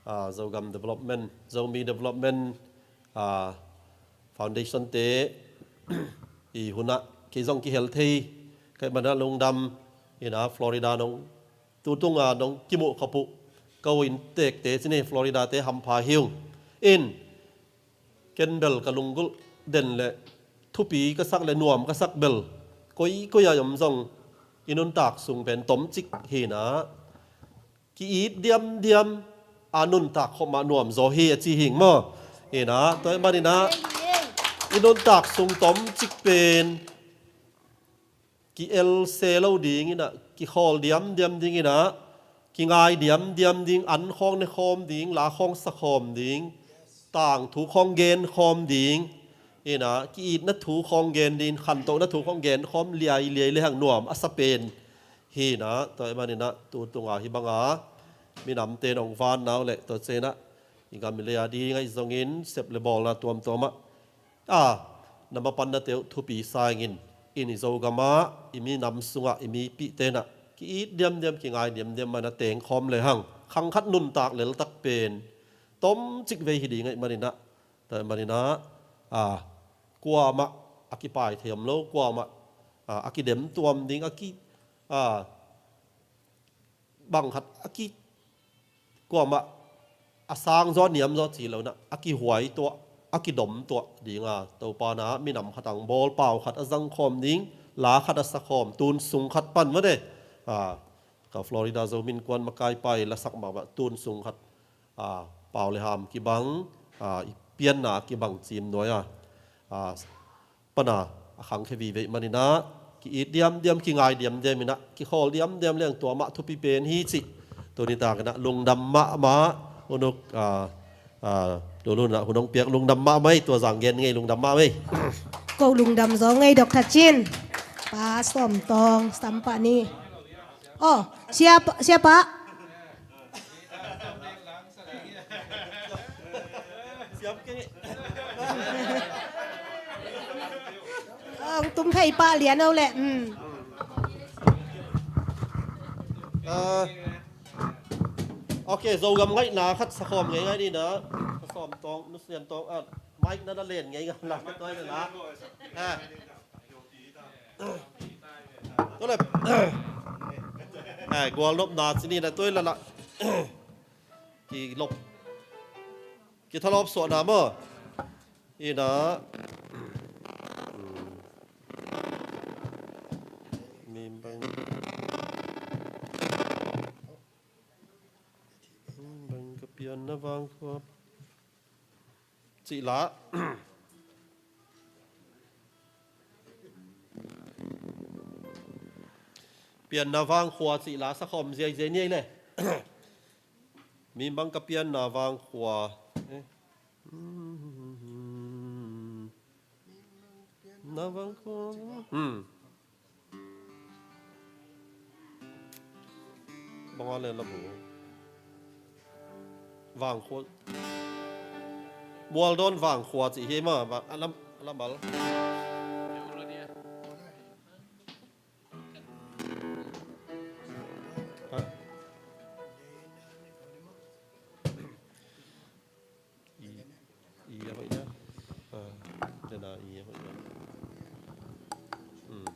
ah, Zogam Development, Zomi Development, ah, Foundation te i hun ah kei zong kihel thei ka hih manin ah lungdam. In ah Florida nong, tu tung a nong kimuh khop uh ka u inntekte ci ni, Florida te hampha hi ung. In ken bel ka lunggulh den leh thupi ka sak leh nuam ka sak bel, koikoi a i om zong i nuntak sung pen tomcik hi in ah, ki-it diamdiam a nuntak khop mah nuam zaw hi a ci hi ing maw. In ah tua ahih manin ah i nuntak sung tomcik pen ki-el se lo ding in ah, kikhawl diamdiam ding in ah, kingai diamdiam ding, an khawng ne khawm ding, la khawng sa khawm ding, tangthu khawng gen khawm ding in ah, ki-itna thu khawng gen ding, khantohna thu khawng gen khawm liailiai lehang nuam a sa pen hi in ah, tua ahih manin ah tu tung a hih bang a minamte in hong vanna uh leh tua ciang in ah i gam i lei a ding ahi zongin sep leh bawlna tuamtuam ah, a, na mapannate uh thupi sa ing in, in i Zogam ah, i minam sung ah, i mipihte in ah ki-it diamdiam, kingai diamdiam manin ah teng khawm lehang khang khat nuntak leltak pen tomcik vei hi ding ahih manin ah, tua ahih manin ah, a, kuamah a kipai thei om lo, kuamah, a, a kidemtuam ding, a ki, a, bang khat a ki, kuamah a sang zaw, niam zaw ci lo in ah, a kihuai tuah, a kidom tuah ding a, Topa in ah minam khat hong bawl, pau khat a zang khawm ding, la khat a sa khawm, tun sung khat pan mate. A, ka Florida Zomi Innkuan makaipa i lasak mahmah tun sung khat, a, pau leh ham kibang, a, i pianna kibang cim nuai a, a, pan a, a khangkhia vive ahih manin ah, ki-it diamdiam, kingai diamdiam in ah, kikhawl diamdiam lehang tua mah thupi pen hi cih tuni tak in ah lungdam mahmah. U Nuk, a, a, Lulun in ah hun hong piak, lungdam mahmah ei, tua zang gen ngei, lungdam mahmah ei. Ko lungdam zaw ngei Doctor Cin. Pa Sawm Tawng, sam pah ni. Oh, siapa, siapa? Siam keng. Ang tum phei pah lian o leh. Hmm. Ah, ok, Zogam ngaihna khat sakhawm ngei ngai ni na. Sawm Tawng, Nu Sian Tawng, ah, mic na na len ngei ngai la, tua na la. Ah. Tua leh, eh, gualnopna ci ni na, tua leh la. Kilop, kithalawp suahna maw? Ina. Mi bang, mi bang ka pianna vangkhua cih la. Pianna vangkhua cih la sakhawm ziaiziai ni ei leh. Mi bang ka pianna vangkhua. Eh. Na vangkhua. Hmm. Bang a le la bu. Vangkhua. Mualdawn vangkhua cih hi ma, va, a lam, a lam bal. I a hoih na. Ah, den a i a hoih na. Hmm.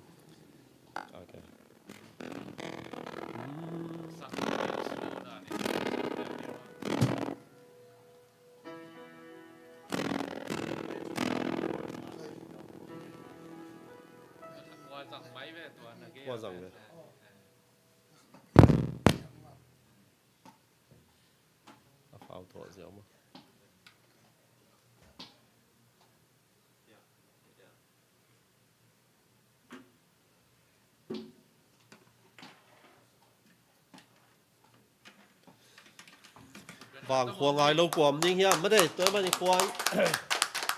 Okay. Hmm. Kua zang ve. A fau thawh ziau maw. Vangkhua ngai lo kua om ding hiam? Mate, tua mah i khua,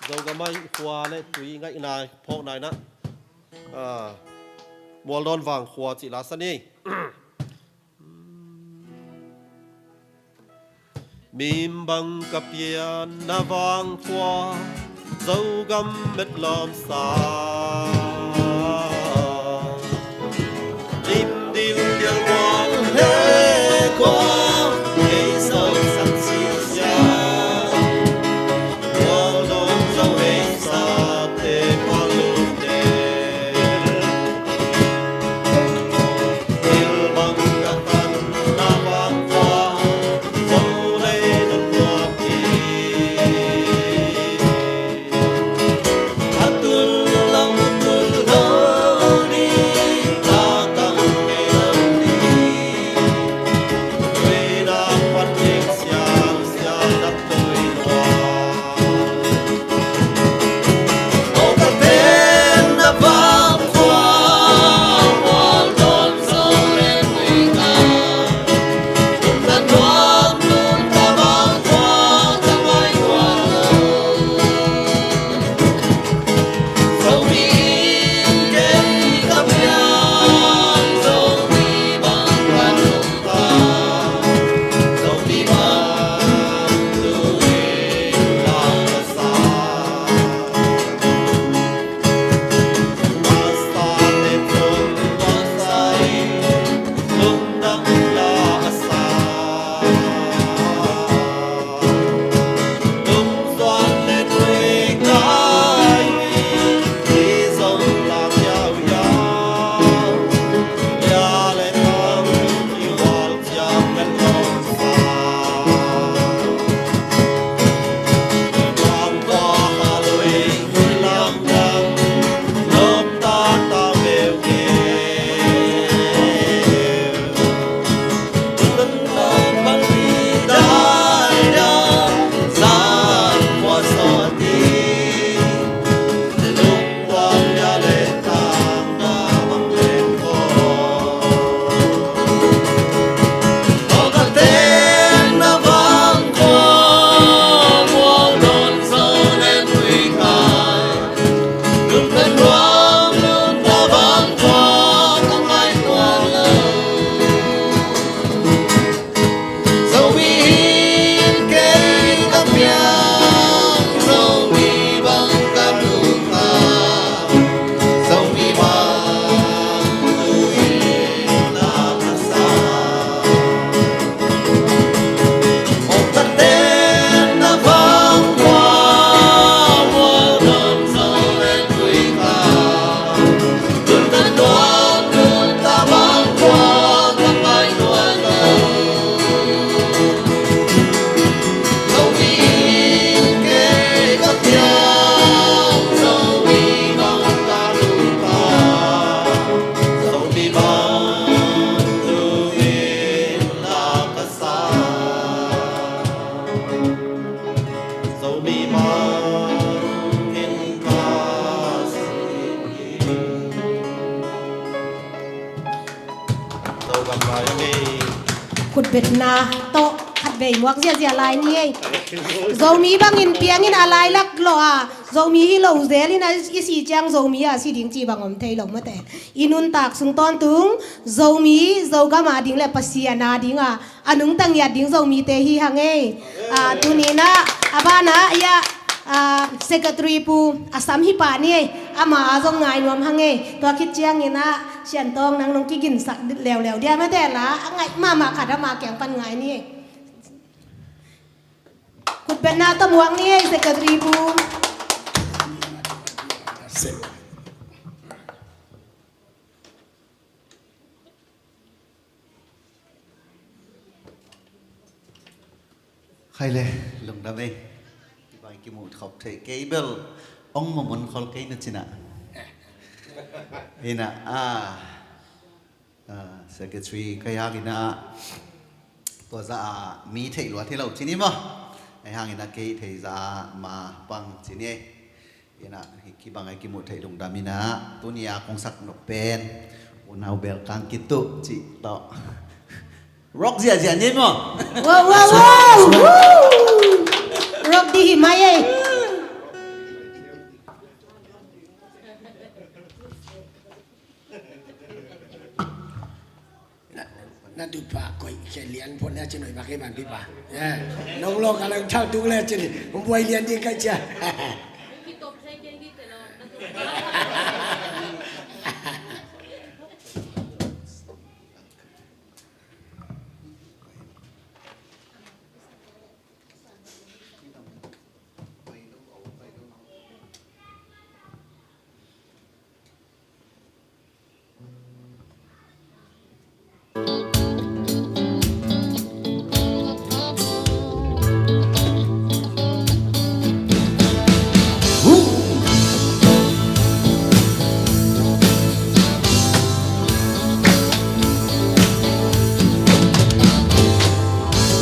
Zogam ah i khua le tui ngaihna phawk nai na. Ah, Mualdawn Vangkhua cih la sa ni. Mimbang ka pianna Vangkhua, Zogam met lawm sa. Lim dil dial mual he khua, ei Zo san sin sia. Mualdawn Zo ei sate palute. Khutbetna tawh khatvei muak ziahziah lai ni ei. Zomi bangin piangin a lailak lawh a, Zomi hi lo zel in a i si ciang Zomi a si ding ci bang om thei lo mate. I nuntak sung tawntung Zomi, Zogam a ding le Pasian a ding a a nungta ngiat ding Zomite hi hang ei. Ah, tuni in ah, a banah ia, ah, secretary pu a sam hi pah ni ei. Ama a zong ngai nuam hang ei. Tua khit ciangin ah Sian Tawng nang nong kiginsak leuleu dia mate la, a ngaih mahmah khat ama kiang pan ngai ni ei. Khutbetna tawh muak ni ei, Secretary pu. Khai le, lungdam ei. Kibang kimuh khop thei kei bel ong mamun khol kei na cinah. Inah, ah, ah, Secretary ka hangin ah, tua za a mi theih luat hi lo cini maw. Ai hangin ah kei thei za a ma pang cini ei. Inah, hih kibang a kimuh theih lungdam inah, tuni a kong sak nop pen Unau Belkang Kituh cih tawh. Rock ziahziah ni maw? Wow, wow, wow! Woo! Rock di hi mai ei. Na, na dupa koih khe lian phot na ci noi bak hi man pipa. Ya. Nong lo ka lang thal tuk le ci ni. Hong buai lian ding kai cia.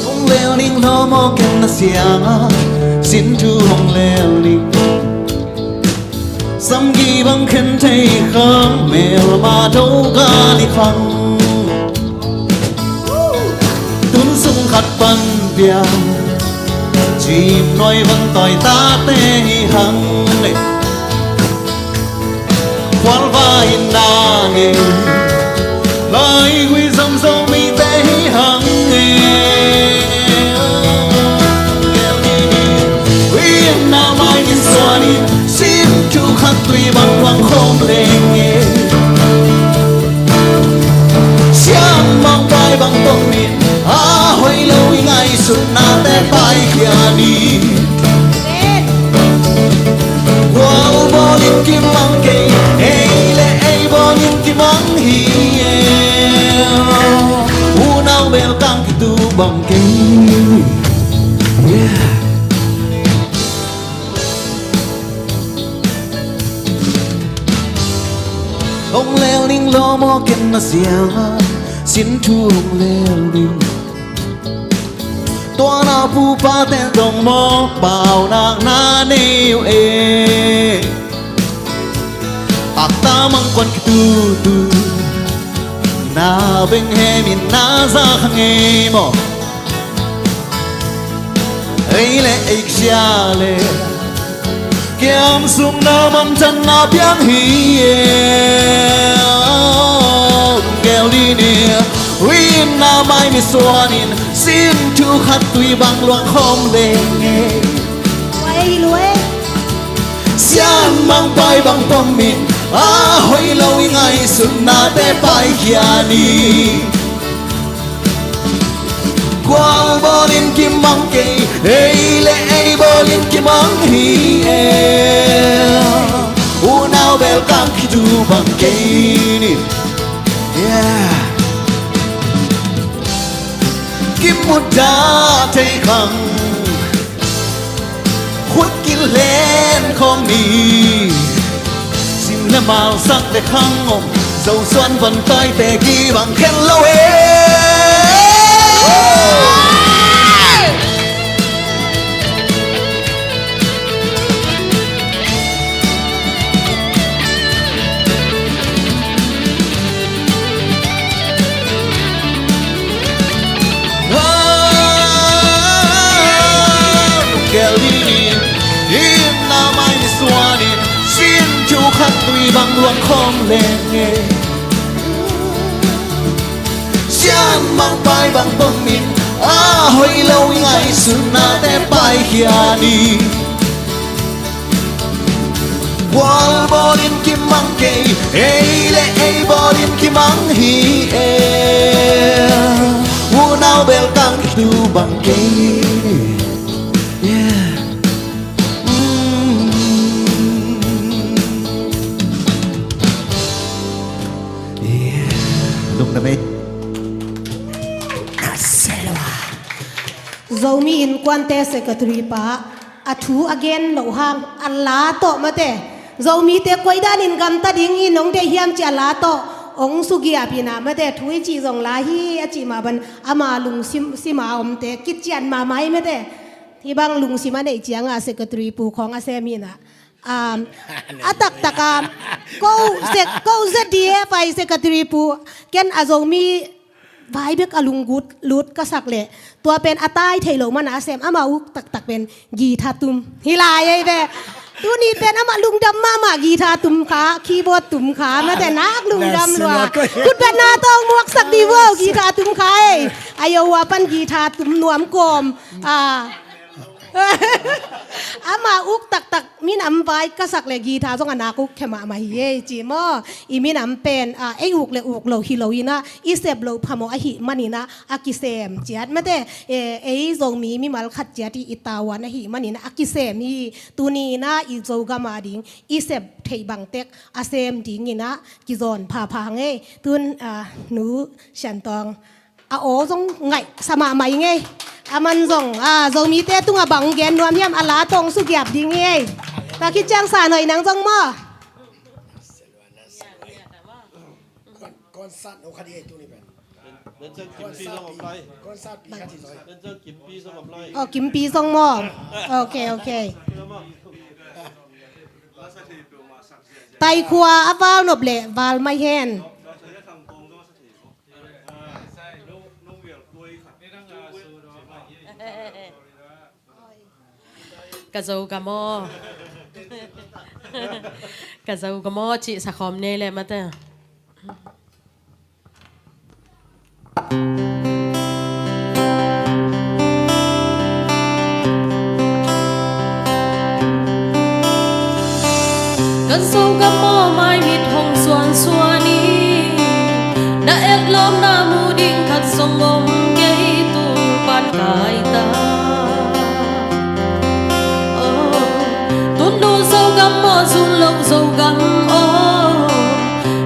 Hong lel ning lo maw ken na siang a, sin thu hong lel ning. Samgi bang khen thei khang, melma do ka li khang. Tun sung khat pan pia, cim noi van toi tate hi hang. Khualva in na nge, lai hui zam Zomite hi hang e. Ui na mai in suan in, sin thu khat tui bang luang khawm leng e. Sian bang pai bang pom in, a hoih lo i ngaihsutnate paikhia ni. Gual bawlin kimang kei, ei le ei bawlin kimang hi e. Unau Belkang Kituh bang kei. Yeah. Hong lel ning lo maw ken na siang a, sin thu hong lel ning. Tua na pupa ten dong maw, paunak na nei uh e. Akta mangkuan kitutu, na beng hemin na za kha ngei maw. Ei le ei sia le kiam sung na man can na piang hi e. Gel di ni, ui na mai mi suan in, sin thu khat tui bang luang khawm leng e. Sian bang pai bang pom in, a hoih lo i ngaihsutnate paikhia ni. Gual bawlin kimang kei, ei le ei bawlin kimang hi e. Unau Belkang Kituh bang kei ni. Yeah. Kimudah thei khang, khut kilen khawm ni. Sim le mal sak le khang om, Zo suan van taite kibang khen lo e. Gel dingin, in na mai suanin, sin thu khat tui bang luang khawm leng e. Sian bang pai bang pom in, a hoih lo i ngaihsutnate paikhia ni. Gual bawlin kimang kei, ei le ei bawlin kimang hi e. Unau Belkang Kituh bang kei. Tuante secretary pa a thu a gen loh hang a la tawh mate, Zomite koi danin gamta ding hi nong deih hiam ci a la tawh hong sugiap inah mate, thu i cih zong la hi a cih mah ban ama lungsim, sima omte kician mahmah hi mate. Hih bang lungsim a neih ciangah secretary pu khawng a sem inah, um, a taktak a ko sek, ko Z D F I secretary pu, ken a Zomi vai bek a lunglut ka sak leh tua pen a tai theih loh mana a sem, amah uk taktak pen guitar tum hi lai ei ve. Tuni pen amah lungdam mahmah, guitar tum kha, keyboard tum kha mate, nak lungdam lua. Khutbetna tawh muaksak dih uh, guitar tum kha ei. A yo uh a pan guitar tum nuam kawm. Ah. Amah uk taktak minam vai ka sak leh guitar zong a nak uk khia mahmah hi ei ci maw. I minam pen, ah, ei uk le uk lo hi lo inah, i sep loh phamawh ahih maninah a kisem ciat mate. Eh, ei Zomi mimal khat ciat i, i tavuan ahih maninah a kisem hi. Tuni inah i Zogam a ding i sep theih bangtek a sem dinginah kizawn phapha ngei. Tun, ah, Nu Sian Tawng a aw zong ngaihsa mahmah i ngei. A man zong, a, Zomite tungah bang gen nuam hiam, a la tawh hong sugiap ding i ei. Tua khit ciang San Hoih nang zong maw. Oh, Kimpi zong maw. Ok, ok. Taikhua a val nop leh val mai hen. Ka Zogam aw. Ka Zogam aw cih sakhawm nei leh mate. Kan Zogam aw, mai mit hong suansuan i, na etlawmna mu ding khat zong om kei, tul pan kai ta. Oh, tun nu Zogam aw, zun loh Zogam aw,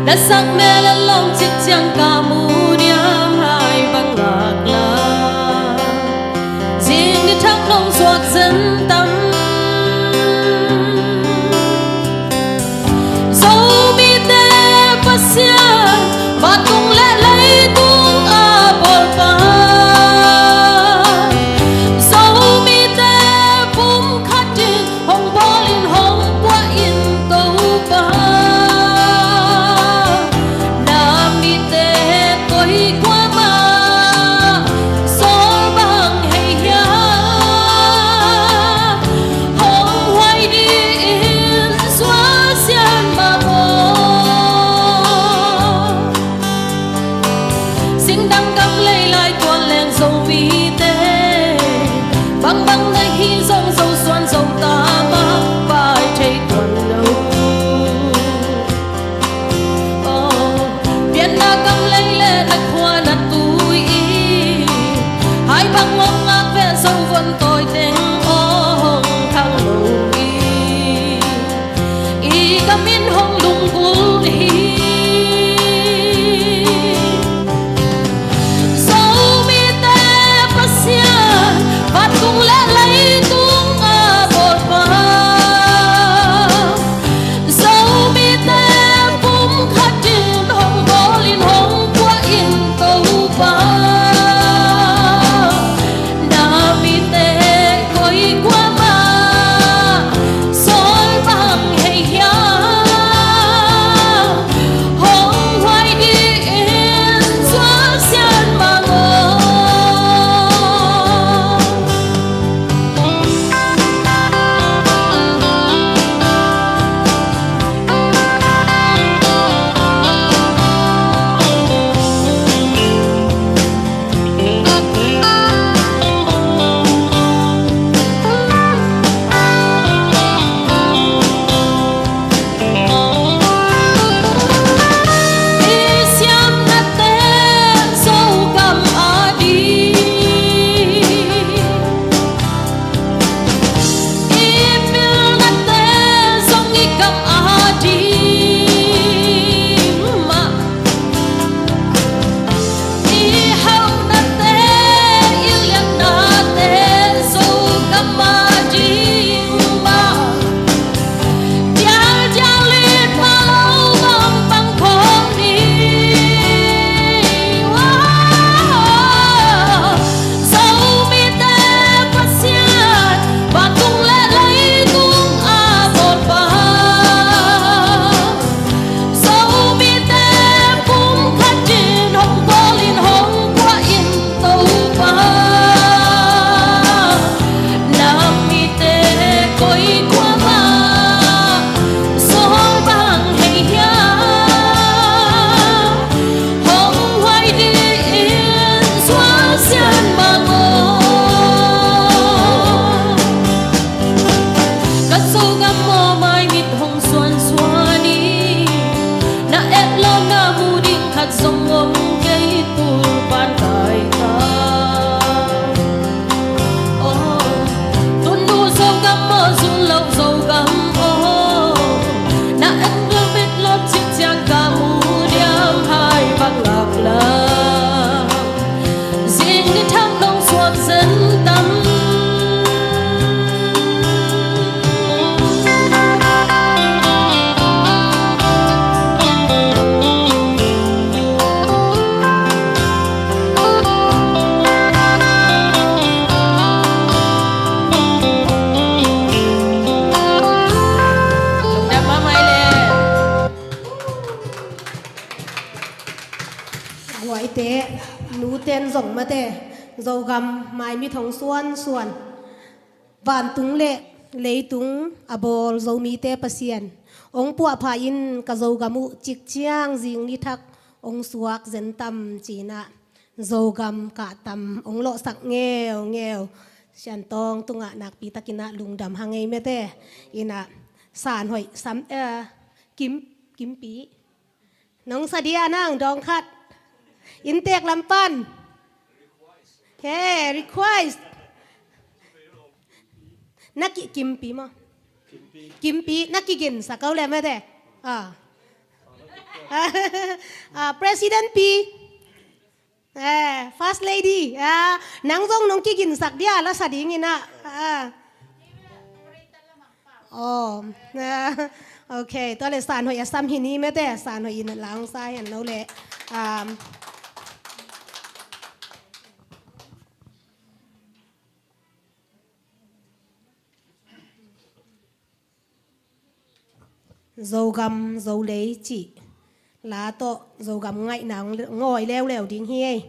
na sak mel a lawm cik ciang ka mu diam hai bang ngak la. Zing ni thak nong suak zen tam. Zomite Pasian, vantung leh leitung a bawlpa, Zomite pumkhat in hong bawl in hong puah in Topa. Na mite koi kuamah sawl bang hei hiam? Nuten zong mate, Zogam maimit hong suansuan, vantung le leitung a bawl Zomite Pasian hong puahpha in, ka Zogam uh cikciang zing ni thak hong suak zen tam ci-in ah, Zogam kahtam hong lawhsak ngeungeu. Siantawng tungah nakpi takin ah lungdam hang ei mate. In ah, San Hoih Sam, eh, Kim, Kimpi. Nong sa dia nang dawng khat. Inntek lam pan. He, request. Na ki, Kimpi maw? Kimpi, na kiginsak o le mate. Ah. Ah, President pi. Eh, First Lady. Ah, nang zong nong kiginsak dia la sa ding in ah. Ah. Oh. Ah, ok. Tua le San Hoih a sam hi ni mate. San Hoih in lang sa hen lo le. Um, Zogam Zolei cih la tawh Zogam ngaihna hong ngawi leuleu ding hi ei.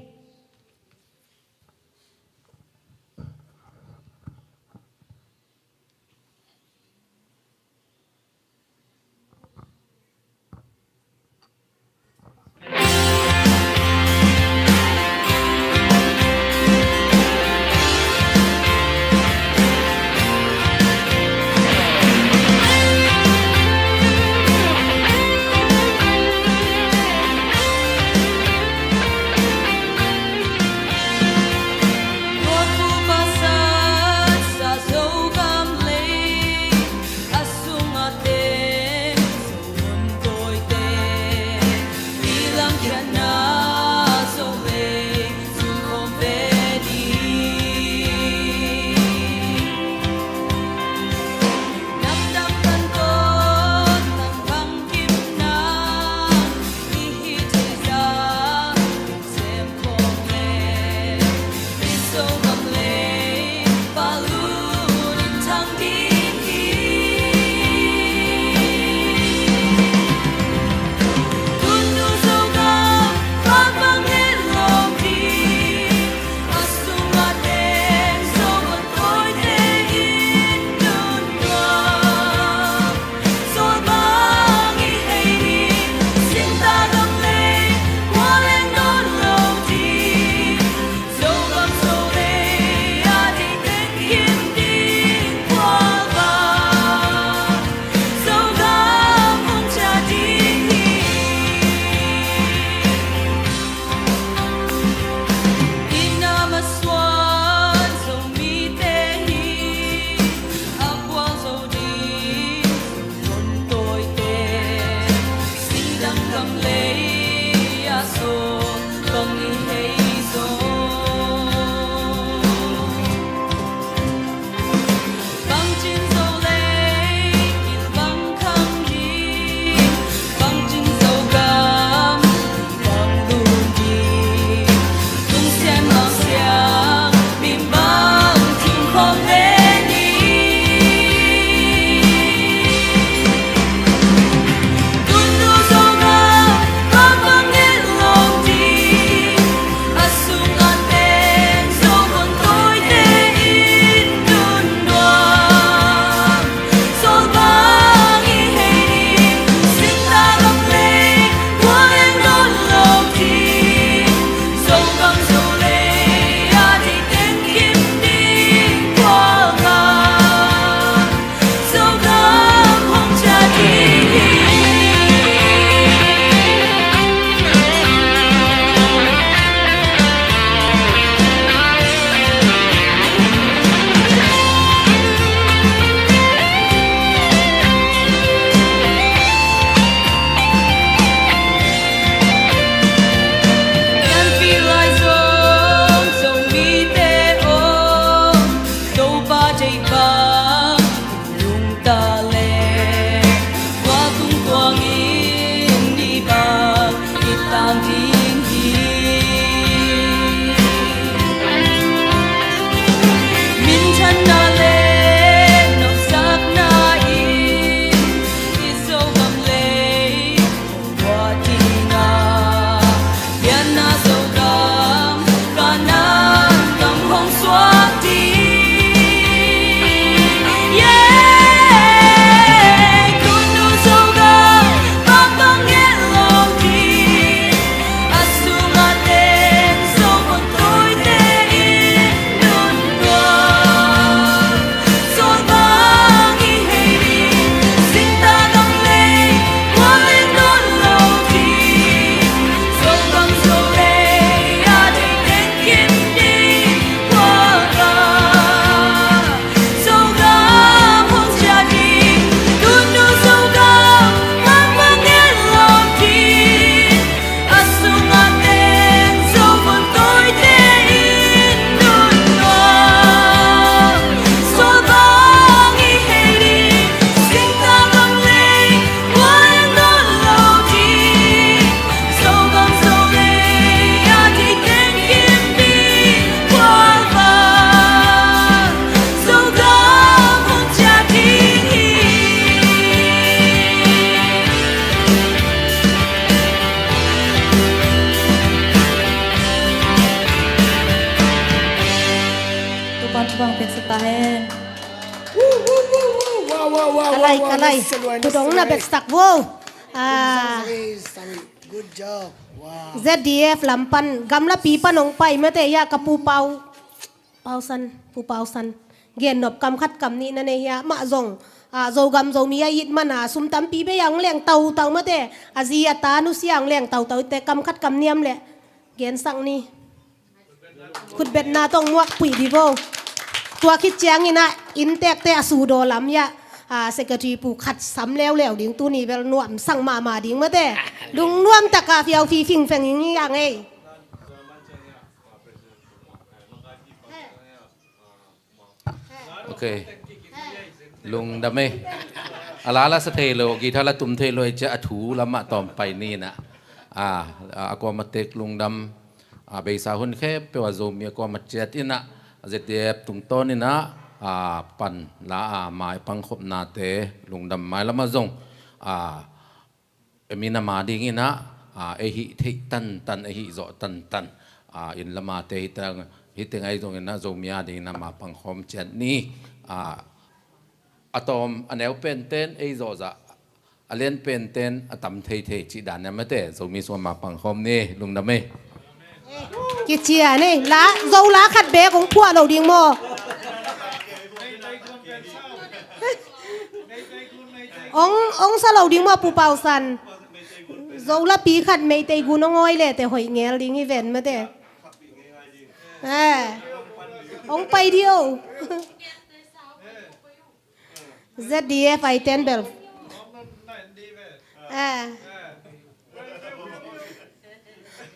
Wow, wow, kalai, wow, wow, kalai. Nasem luai, nasem luai. Kudong na betsak vo. Ah. Sorry, sorry. Good job. Wow. Z D F lam pan, gamlapi pan hong pai mate, ya ka Pu Pau, Pau San, Pu Pau San. Gen nop kam khat kam nih na nei hia, mah zong. Ah, Zogam Zomi a it man a, sum tampi bei a hong leng tautau mate. A zi a ta nusia hong leng tautau te kam khat kam niam le. Gensak ni. Khutbetna tawh muak puih di vo. Tua khit ciangin ah innteekte a sudaw lam ya, ah, secretary pu khat sam leuleu ding, tuni bel nuamsang mahmah ding mate. Lungnuam taka fiaufi fingfeng ing hi ang ei. Ok. Lungdam ei. A la la sa thei lo, guitar la tum thei lo ei cia a thu lamah tawm pai ni na. A, a, a kuama tek lungdam. A, beisa hun khempeuh a Zomi a kuama ciat in ah, Z D F tungtawn in ah, a, pan la a mai pangkhopnate lungdam mailam ah zong, a, e mi na ma ding in ah, a, ei hih theih tantan, ei hih zawh tantan, a, inn lamate hi teng, hi teng ahi zongin ah Zomi a ding in ah ma pangkhawm ciat ni. A, a tawm a neu penten ei zawh zah, a lian penten a tam theithei cih dan ne mate, Zomi sungah ma pangkhawm ni, lungdam ei. Kician ei, la, Zo la khat bek hong phuah lo ding maw? Hong, hong sa lo ding maw, Pu Pau San? Zo lapi khat Meitei gun hong awi le te hoih ngel ding hi ven mate. Eh, hong pai di o. Z D F ai ten bel. Eh.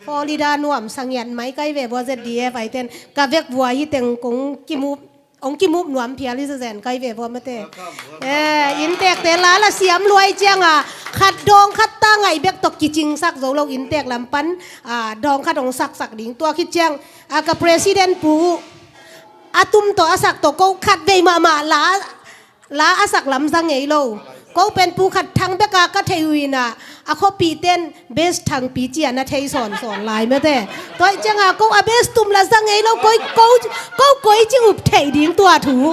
Florida nuam sangiat mai kai ve bua Z D F ai ten. Ka vek vua hi teng kong kimup, ong kimup nuam phial hi zazen kai ve bua mate. Eh, innteekte la la siam luai ciang a, khat dawng khat ta ngai bek tawh kicingsak zo lo innteek lam pan, ah, dawng khat ong saksak ding. Tua khit ciang, ah, ka president pu, a tum tawh a sak tawh ko khat vei mahmah la, la a sak lam za ngei lo. Ko pen pu khat thang bek a ka thei uh in ah, a khuapihten bass thangpi ci a na thei sawnsawn lai mate. Tua ciang a ko a bass tum la za ngei lo, koi, ko, ko koi ci up theih ding tua thu.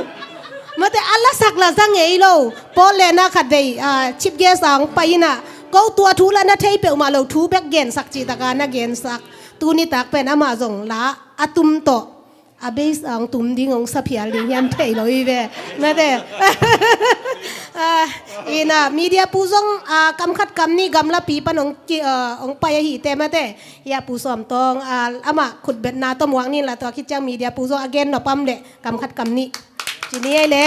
Mate a la sak la za ngei lo. Portland ah khat vei, ah, chief guest a ong pai in ah, ko tua thu la na thei peuhmah lo, thu bek gensak cih tak a na gensak. Tuni tak pen amah zong la a tum tawh a bass a ong tum ding ong sa phial ding hiam thei lo hi ve. Mate. Ah, in ah, media pu zong, ah, kam khat kam nih gamlapi pan ong ki, ah, ong pai ahi te mate. Hia Pu Sawm Tawng, ah, amah khutbetna tawh muak ni la, tua khit ciang media pu zong a gen nop am le kam khat kam nih ci ni ei le.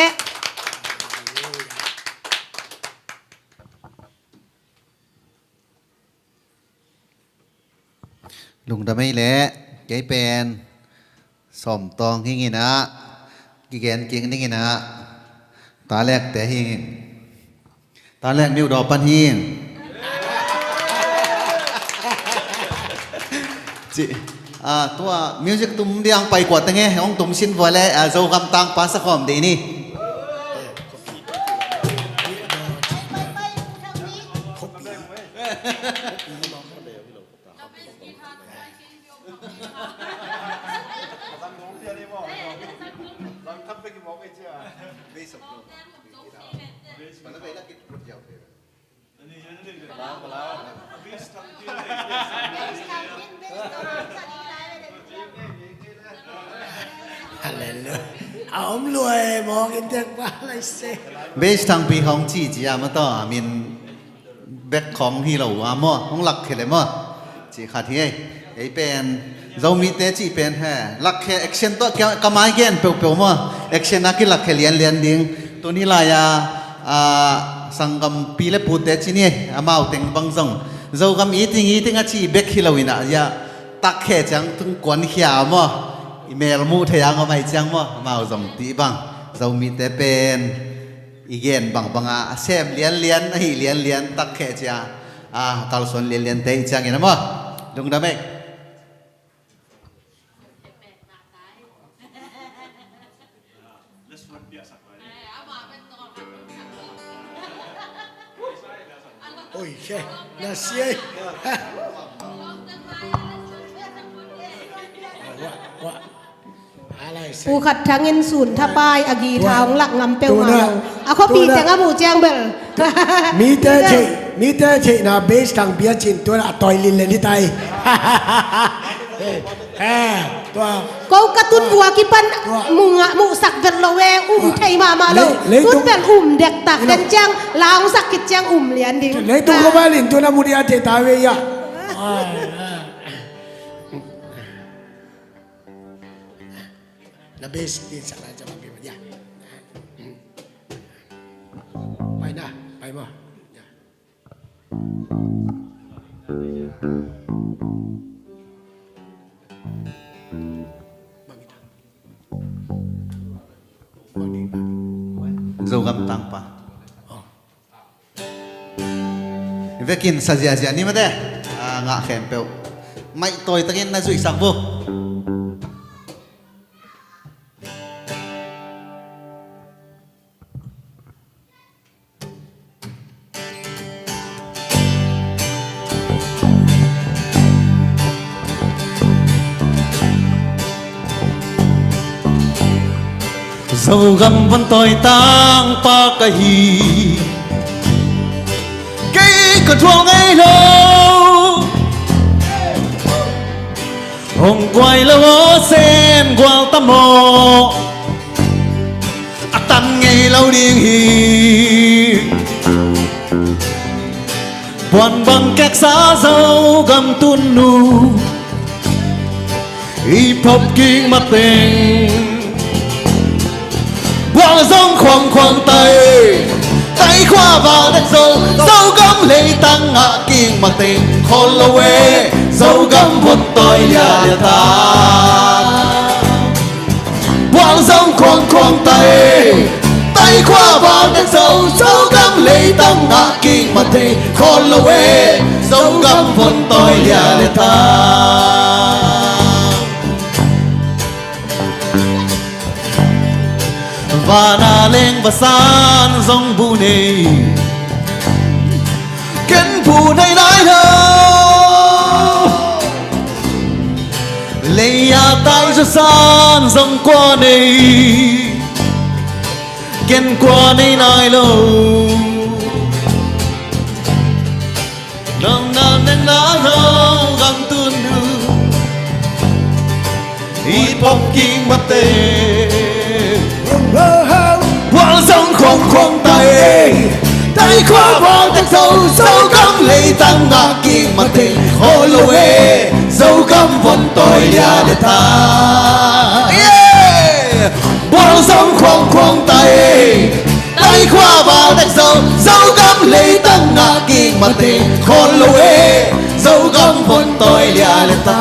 Lungdam ei leh, kei pen Sawm Tawng hi ing ah, kigen kik ning in ah, ta lekte hi ing. Ta lek niu daw pan hi ing. Ci, ah, tua music tum diang pai kua teng e, hong tum sin vua le, ah, Zogam tangpa sa khawm dei ni. Hallelujah. A om lua e, mawk in tek pa lai se. Bass thangpi khawng ci ci a ma tawh, a min bek khawng hi lo a maw, hong lakkhia le maw? Ci khat hi ei. Ei pen Zomite cih pen he, lakkhia action tawh ka, ka mai gen peuhpeuh maw? Action a kilakkhia lianlian ding. Tuni lai-a, a, sanggampi le pute ci ni ei, amau teng bang zong Zogam i ting i ting a ci bek hi lo in ah, ya, takkhia ciang tung kuankhia maw? I mel muh thei ang a mai ciang maw? Amau zong ti bang Zomite pen i gen bangbang a, a sem lianlian, a hih lianlian, takkhia cia, a, kalsuan lianlian te i ciangin a maw? Lungdam ei. Oi, khe, na sia ei. Wa, wa. A lai Pu Khat Thang in sun thapai a guitar hong lak ngam peuhmah lo. A khuapi teng a muh ciang bel. Mite theih, mite theihna bass thang bia cin tua a tawi lin le ni tai. Eh, tua. Ko ka tun vua kipan mu ngah muhsak vet lo e, um thei mahmah lo. Tun bel um dektak den ciang, la hong sak khit ciang um lian ding. Leitung ko balin tua na mu dia thei ta ve ia. Na bass din sa la jam ke ya. Pai na, pai mo. Ya. Zogam tangpa. Vekin sa ziazia ni mate. A ngah khempeuh maih tawi takin na zuihsak vo. Zogam von tawi tangpa ka hi. Kei ka thual ngei lo. Hong guai lo aw, sem gual ta maw. A tan ngei lo ding hi. Puan bang keksa Zogam tun nu i phop kik mateng. Bual zong khuang khuang tai, tai khua val dek zo, Zogam leitang ngah kik mateng. Khawl lo e, Zogam von tawi lia lia ta. Bual zong khuang khuang tai, tai khua val dek zo, Zogam leitang ngah kik mateng. Khawl lo e, Zogam von tawi lia lia ta. Vana leng vasan zong bu nei, ken bu nei nai lo. Leia tai zasan zong kua nei, ken kua nei nai lo. Nang na neng na Zogam tun nu i phop kik mateng. Bual zong khuang khuang tai, tai khua val dek zo, Zogam leitang ngah kik mateng. Khawl lo e, Zogam von tawi lia lia ta. Bual zong khuang khuang tai, tai khua val dek zo, Zogam leitang ngah kik mateng. Khawl lo e, Zogam von tawi lia lia ta.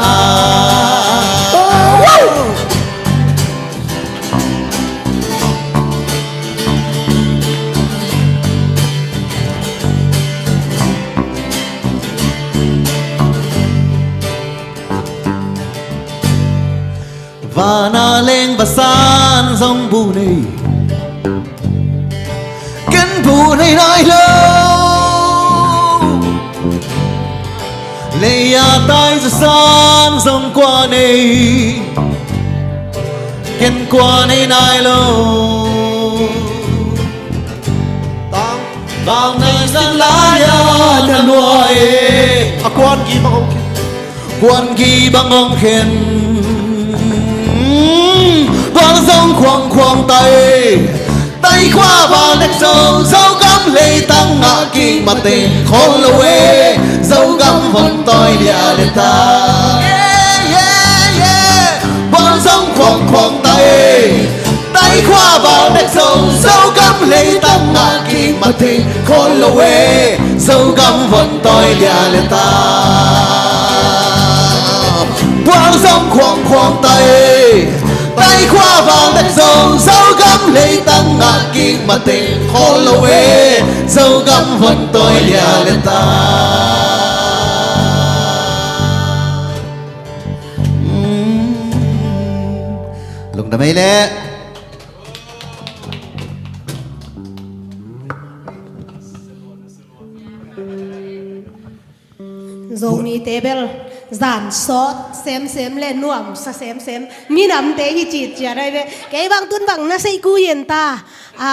Vana leng vasan zong bu nei, ken bu nei nai lo. Leia tai zasan zong kua nei, ken kua nei nai lo. Tang bang nei zan lai a na luai e. A kuan ki bang hong khen, kuan ki bang hong khen. Bual zong khuang khuang tai, tai khua val dek zo, Zogam leitang ngah kik mateng. Khawl lo e, Zogam von tawi lia lia ta. Bual zong khuang khuang tai, tai khua val dek zo, Zogam leitang ngah kik mateng. Khawl lo e, Zogam von tawi lia lia ta. Bual zong khuang khuang tai, tai khua val dek zo, Zogam leitang ngah kik mateng. Khawl lo e, Zogam von tawi lia lia ta. Lungdam ei leh. Zomite bel Zan sawt semsem le nuamsa semsem minamte hi citciat ai ve. Kei bang tun bang na seih ku yen ta. A,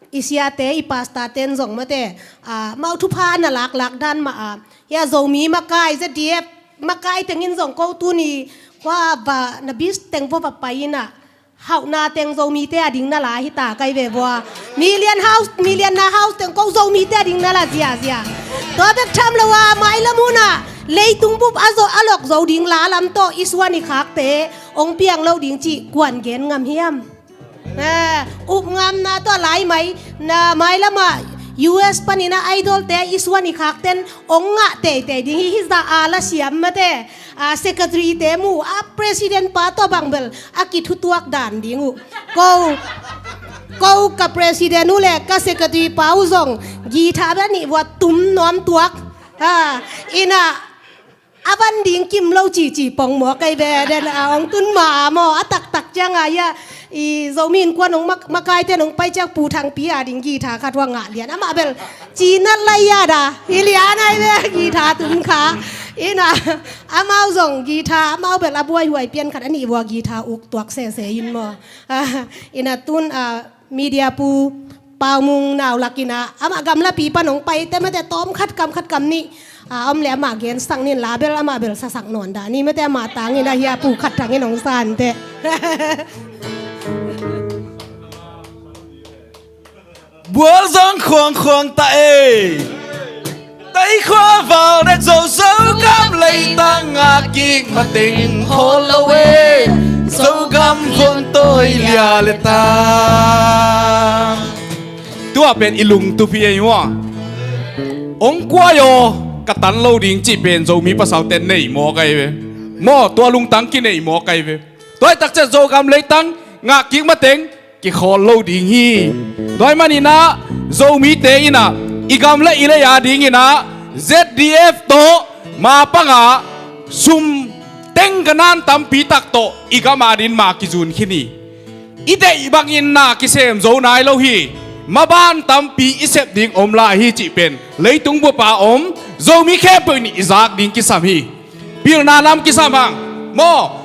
i siate, i pastor ten zong mate, a, mau thupha na laklak dan mah a, hia Zomi makai, Z D F makai tengin zong ko tuni khua va na bis teng vo va pai ina, hauhna teng Zomite a ding na la hi ta kai ve vua. Million house, million na house teng ko Zomite a ding na la ziazia. Tua bek tham lo a, mailam hun ah leitung bup a zo, a lok zo ding la lam tawh i suan i khakte ong piang lo ding cih kuan gen ngam hiam? Eh, up ngamna tawh a lai mai na mailam ah U S panin a idolte i suan i khakten ong ngah teitei ding hi, hi za a la siam mate. A, secretary te mu a, president pa tawh bang bel a kithutuak dan ding uh. Ko, ko ka president uh le ka secretary pa uh zong guitar bel nih vua tum nuam tuak. A, ina, a van ding kim lo cici pong maw kai ve den a, ong tun ma maw, a taktak ciang a ia, i Zomi Innkuan ong mak-, makaite nong pai ciang Pu Thangpi a ding guitar khat hua ngah lian. Amah bel cinat lai ia da, hi lian ai ve guitar tum kha. Ina, amau zong guitar, amau bel a buaihuai pian khat a nih vua guitar uk tuak sese in maw. Ina tun, a, media pu Paumung nau lak ina, amah gamlapi pan ong pai te mate tawm khat kam khat kam nih. A, om le amah gen sang nin la bel amah bel sasak nawn dah ni mate amah tangin a hia pu khat tangin ong san te. Bual zong khuang khuang ta e. Tai khua val dek zo, Zogam leitang ngah kik mateng khawl lo e. Zogam vuan tawi lia le ta. Tua pen i lungtup hi ei maw. Ong kuai aw, ka tan lo ding cih pen Zomi pasal ten nei maw kai ve. Maw, tua lungtang kinei maw kai ve. Tua i takciat Zogam leitang ngah kik mateng kikhawl lo ding hi. Tua ahih manin ah Zomite in ah i gam le i lei a dingin ah Z D F tawh ma pangah sum teng ganan tampi tak tawh i gam a dingin ma kizun khin hi. I deih bangin na kisem zo nai lo hi. Maban tampi i sep ding om lai hi cih pen leitung bup a om Zomi khempeuh in i zak ding kisam hi. Pilna lam kisam hang maw.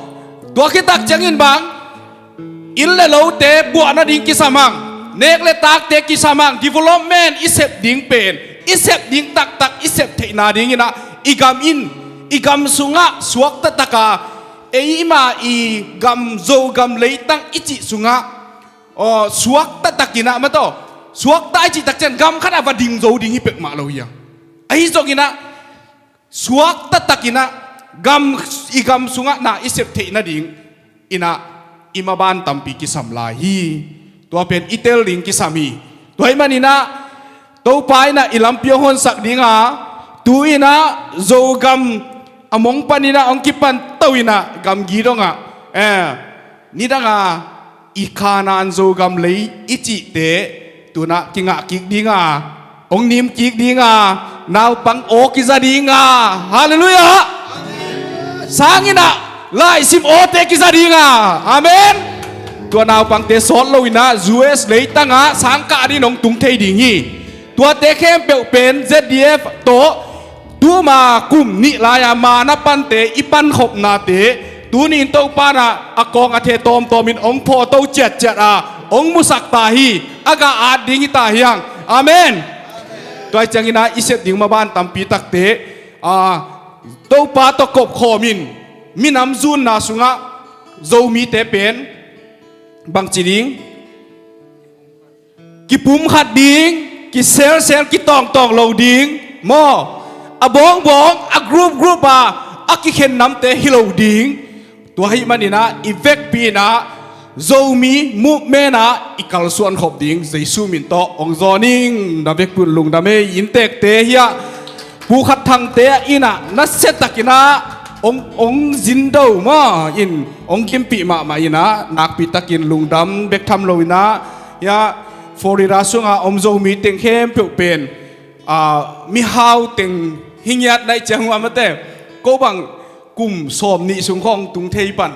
Tua khit tak ciangin bang inn le lote buah nading kisam hang, nek le takte kisam hang, development i sep ding pen, i sep ding taktak, i sep theihna dingin ah, i gam in, i gam sungah suak taktak a, eima i gam Zogam leitang i cih sungah, aw, suak taktak in ah, maw taw, suak tak i cih tak ciang gam khat a va ding zo ding hi peuhmah lo hi a. Ahi zongin ah, suak taktak in ah gam, i gam sungah na i sep theih nading in ah i maban tampi kisam lai hi. Tua pen i tel ding kisam hi. Tua ahih manin ah Topa in ah i lampi hong honsak ding a, tu in ah Zogam a mong panin ah hong kipan to in ah gamgi dongah, eh, nidang a i Kanaan Zogam lei i cihte tu in ah kingah kik ding a, hong nim kik ding a, naupang aw kiza ding a. Halleluiah. Sang in ah laisim awte kiza ding a. Amen. Tua naupangte sawt lo in ah U S leitang ah sang kah dingin hong tung thei ding hi. Tuate khempeuh pen Z D F tawh tuma kum nih lai-a mana pante i pankhopnate, tuni in Topa in ah a kawng a the tawmtawm in hong phawto ciatciat a, hong musak ta hi. A gah at ding hi ta hi hang. Amen. Tua ahih ciangin ah i sep ding maban tampi takte, a, Topa tawh kopkhawm in minam zunna sungah Zomite pen bangci ding, kipumkhat ding, kiselsel, kitawngtawng lo ding maw. A bawngbawng, a group group a, a kikhen namte hi lo ding. Tua ahih manin ah i vekpi in ah Zomi movement ah i kalsuan khop ding Jesu min tawh hong zawn ing. Na vekpi un lungdam ei. Inntekte hiah Pu Khat Thangte in ah nasia takin ah hong, hong zindo maw in hong kimpih mahmah in ah nakpi takin lungdam bek tham lo in ah, hiah Florida sungah om Zomi teng khempeuh pen, a, mihau teng hi ngiat na hih ciang uh a, mate, ko bang kum sawmnih sung khawng tung thei pan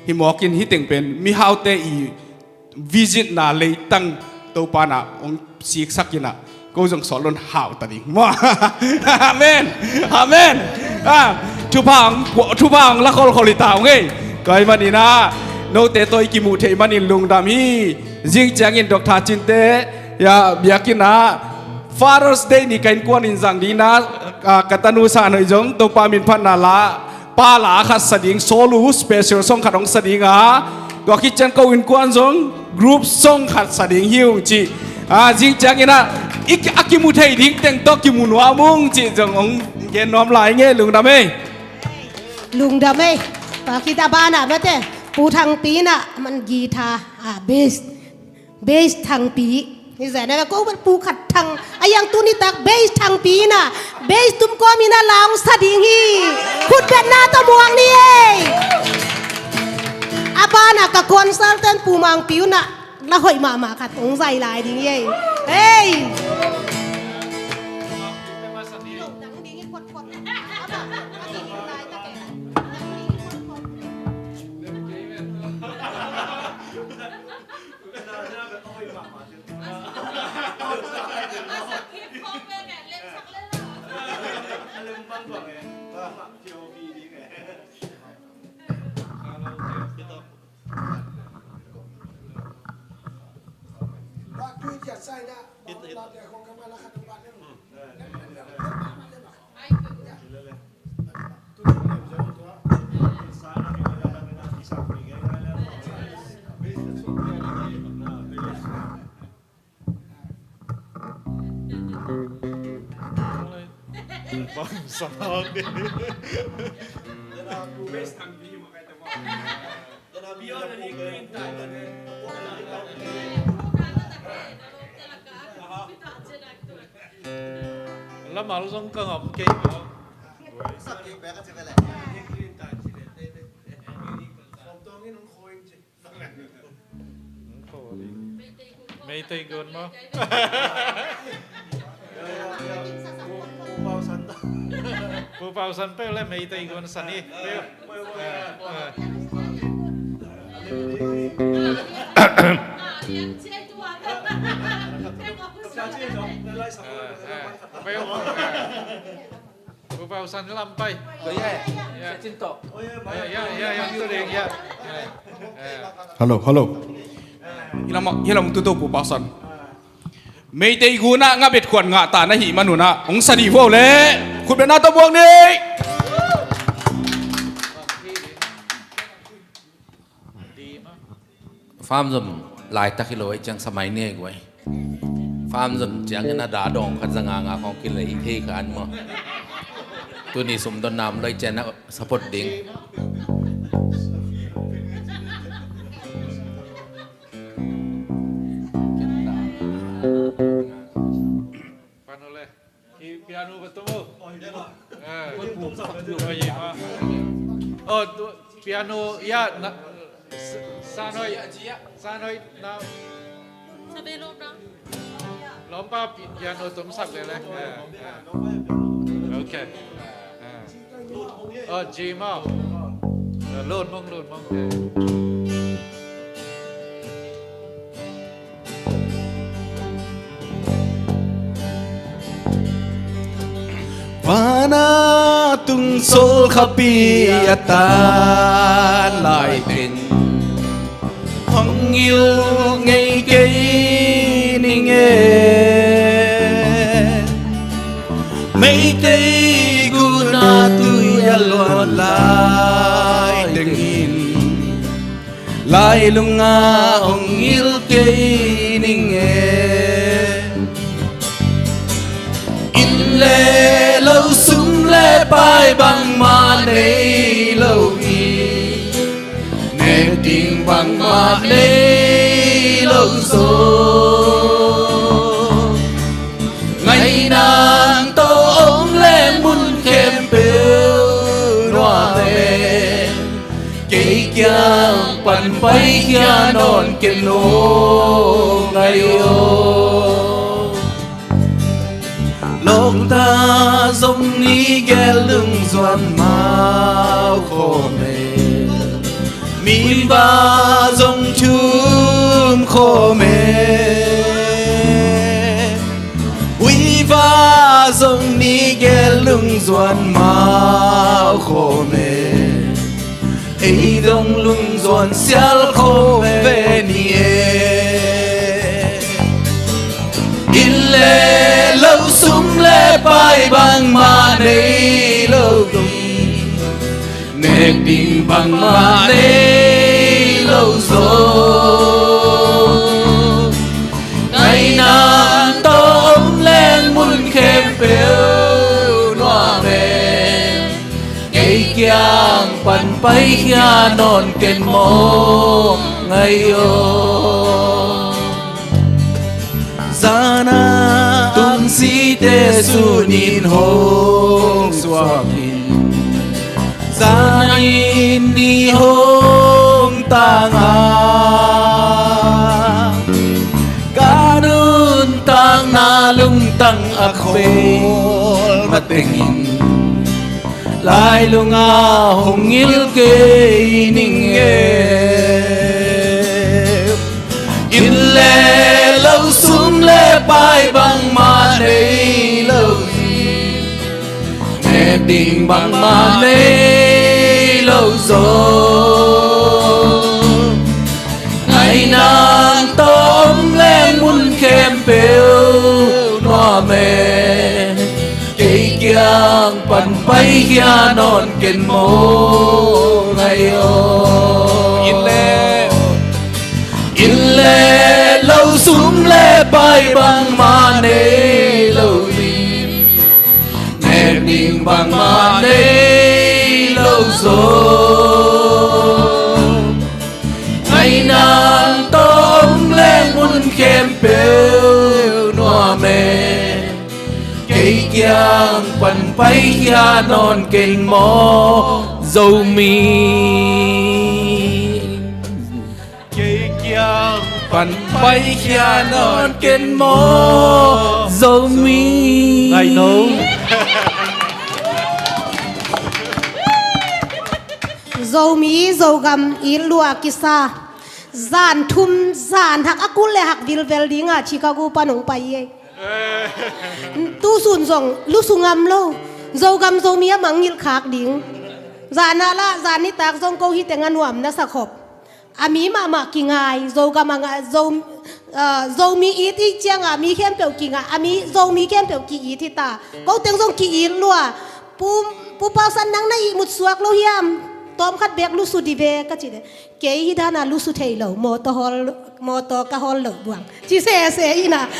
hi mawk in, hih teng pen mihaute i visitna leitang Topa in ah hong siksak in ah, ko zong sawt lo in hau ta ding maw. Amen. Amen. A, Thupha hong, thupha hong la kholkhol hi ta ung ei. Tua ahih manin ah note tawh i kimuh theih manin lungdam hi. Zing ciangin Doctor Cinte, ya, biakinn ah Father's Day ni ka innkuan in zang ding na, ah, ka tanu San Hoih zong Topa min phatna la, pa la khat sa ding, solo special song khat hong sa ding a, tua khit ciang ko innkuan zong group song khat sa ding hi ung ci. Ah, zing ciangin ah i, a kimu thei ding teng tawh kimu nuam ung ci zong hong gen nuam lai ing ei, lungdam ei. Lungdam ei. Tua khit a banah mate, Pu Thangpi in ah man guitar, ah, bass, bass Thangpi. Hi zai na ko Pu Khat Thang, a yang tuni tak bass Thangpi in ah, bass tum kawm in ah la hong sa ding hi. Khutbetna tawh muang ni ei. A banah ka consultant Pu Mangpi un ah la hoih mahmah khat hong zai lai ding hi ei. Ei. Lamal zong ka ngam kei. Meitei gun maw? Pu Pau San peuh le Meitei gun San hi peuh. Pu Pau San lam pai. Hello, hello. Hi lam, hi lam tutu Pu Pau San. Meitei gun ah ngabet khuan ngah ta na hih manun ah hong sa dih vo le khutbetna tawh muang ni. Farm zon laitak hi lo ei ciang samai ne guai. Farm zon ciangin a dah dawng khat za nga nga khawng kilei thei kha an maw. Tuni sum don nam loi ciang a support ding. Piano ba tum uh? Eh. Oh, piano, ya, na, San Hoih, San Hoih na. Lawmpa piano tum sak le le. Eh, eh. Okay. Eh. Oh, G maw. Lut mong, lut mong. Vana tung sol khapi a tan lai teng hong ngil ngei kei ning e. Meitei guna tui a luan lai tengin lailunga hong ngil kei ning e. Inn le lo sum le pai bangmah nei lo hi, nek ding bangmah nei lo zaw. Ngainang tawh om le mun khempeuh nuam e. Kei kiang pan paikhia nawn ken aw ngai aw. Lawkta zong ni gel lungzuan mau khawm e. Mipa zong thum khawm e. Uipa zong ni gel lungzuan mau khawm e, ei dong lungzuan sial khawm ve ni e. Inn le lo, sum le pai bangmah nei lo ding, nek ding bangmah nei lo zaw, ngaihna tawh om leng mun khempeuh nuam e. Kei kiang pan paikhia nawn ken maw, ngai aw. Zan a tungsite sun in hong suak in, zan in ni hong tang a, ka nuntakna lungtang a khawl matengin, lailunga hong ngil kei ning e. Inn le lo, sum le pai bangmah nei lo hi, nek ding bangmah nei lo zaw, ngaihna tawh om leng mun khempeuh nuam e. Kei kiang pan paikhia nawn ken maw, ngai aw. Inn le, inn le lo, sum le pai bangmah nei lo ding, nek ding bangmah nei lo zaw, ngaihna tawh om leng mun khempeuh nuam e. Kei kiang pan paikhia nawn ken maw, Zomi. Kei kiang pan paikhia nawn ken maw, Zomi. Ngai no. Zomi, Zogam it lua kisa. Zan thum, zan hak a kul le hak vilvel dinga Chicago pan hong pai e. Tusun zong lusu ngam lo. Zogam Zomi a mangngilh khak ding. Zan a lah, zan nitak zong ko hi teng a nuam na sa khop. A mi mahmah kingai, Zogam a ngai, Zo, ah, Zomi it i cianga mi khempeuh kingai, a mi Zomi khempeuh ki-it hi ta. Ko teng zong ki-it lua. Pu, Pu Pau San, nang na ihmut suak lo hiam? Tawmkhat bek lusu di ve ka ci de. Kei hi dana lusu thei lo, mawtaw hawl, mawtaw ka hawl lo buang. Ci sese ina.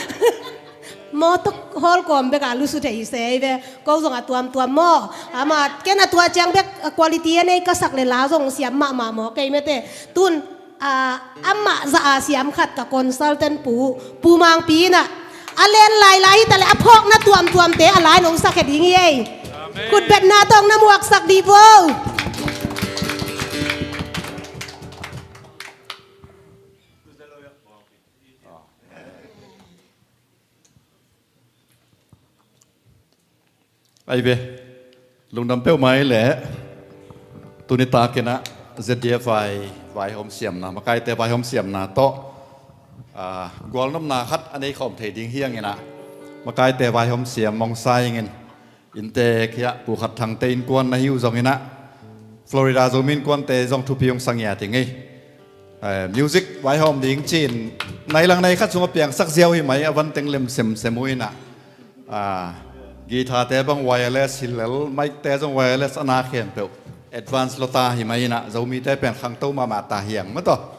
Mawtaw hawl kawm beka lusu thei se hi ve. Ko zong a tuamtuam maw. Ama ken a tua ciang bek, a, quality a nei ka sak le la zong siam mahmah maw. Kei mete tun, a, amah za a siam khat ka consultant pu, Pu Mangpi ina. A len lai lai hi ta le a phawkna tuamtuamte a lai nong sak he ding hi ei. Amen. Khutbetna tawng na muaksak di vo. Ai ve, lungdam peuhmah ih leh, tuni takinah Z D F vai, vaihawm siamna, makaite vaihawm siamna tawh, ah, gualnopna khat a nei khawm thei ding hi hanginah, makaite vaihawm siam mawngsa ingin, innte khiah Pu Khat Thangte innkuan na hi uh zonginah, Florida Zomi Innkuante zong thupi hong sa ngiat ing ei. Eh, music vaihawm ding cin nai lang nai khat sungah piangsak ziau hi mai, a van teng lem semsem uh inah. Ah, guitar-te bang wireless hi lel, mic-te zong wireless a na khempeuh. Advance lua ta hi mai inah, Zomite pen khangto mahmah ta hi hang maw taw.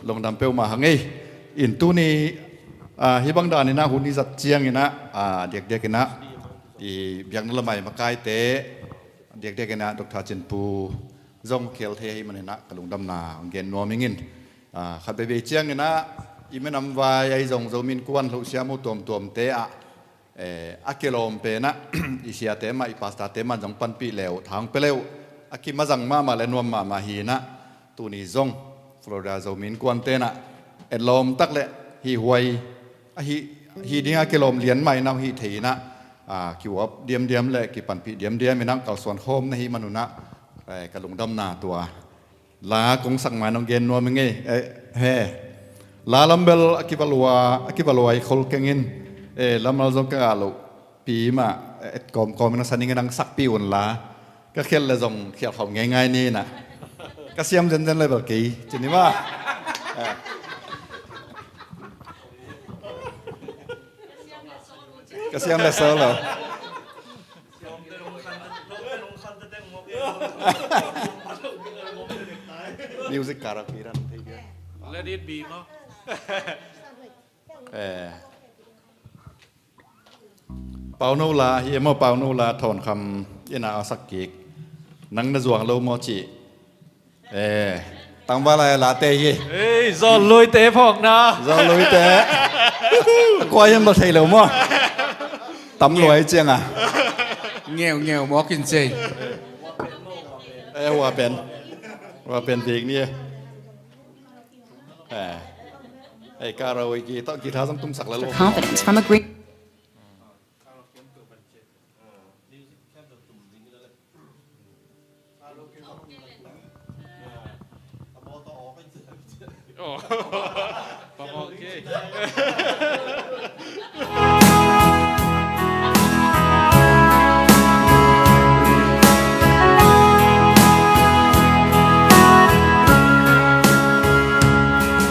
Lungdam peuhmah hang ei. In tuni, ah, hih bang daninah hun i zat cianginah, ah, diakdiakinah i biakna lamai makaite, diakdiakinah Doctor Cin Pu zong khel thei ahih maninah ka lungdamna hong gen nuam ingin. Ah, khat veivei cianginah i minam vai ahi zong Zomi Innkuan hlohsiam uh tuamtuamte ah, eh, a kilawm penah i siate mah, i pastorte mah zong panpih le uh, thang pia le uh, a kimazang mahmah le nuam mahmah hi inah, tuni zong Florida Zomi Innkuante inah etlawm tak le hih huai ahi, hi dinga kilawm lian mah inah hong hi thei inah, ah, kiuap diamdiam le kipanpih diamdiam inah kalsuan khawm na hih manunah, eh, ka lungdamna tua la kong sak mai nong gen nuam ing ei, eh, he. La lam bel a kiva lua, a kiva lua i khol kengin, eh, lamlal zong ka ngah loh pi mah, eh, kawmkawm in a sa ning in ang sakpih un la. Ka khial le zong khial khawm ngeingai ni na. Ka siam zenzen le bel kei ci ni maw. Ka siam le so lo. Music karaoke dan thei dia. Let it be maw. Eh. Pauno la hi e maw, Pauno la Thawnkham in a sak kik. Nang na zuang lo maw ci. Eh, tangval a late hi. Ei, Zawlluite phawkna. Zawlluite. Kua hiam bel thei lo maw. Tam luai ciang a. Ngeu ngeu mawk in cei. Eh, hua pen. Hua pen dik ni e. Eh. Eh, karaoke tawh guitar zong tumsak la lo. Confidence from a green.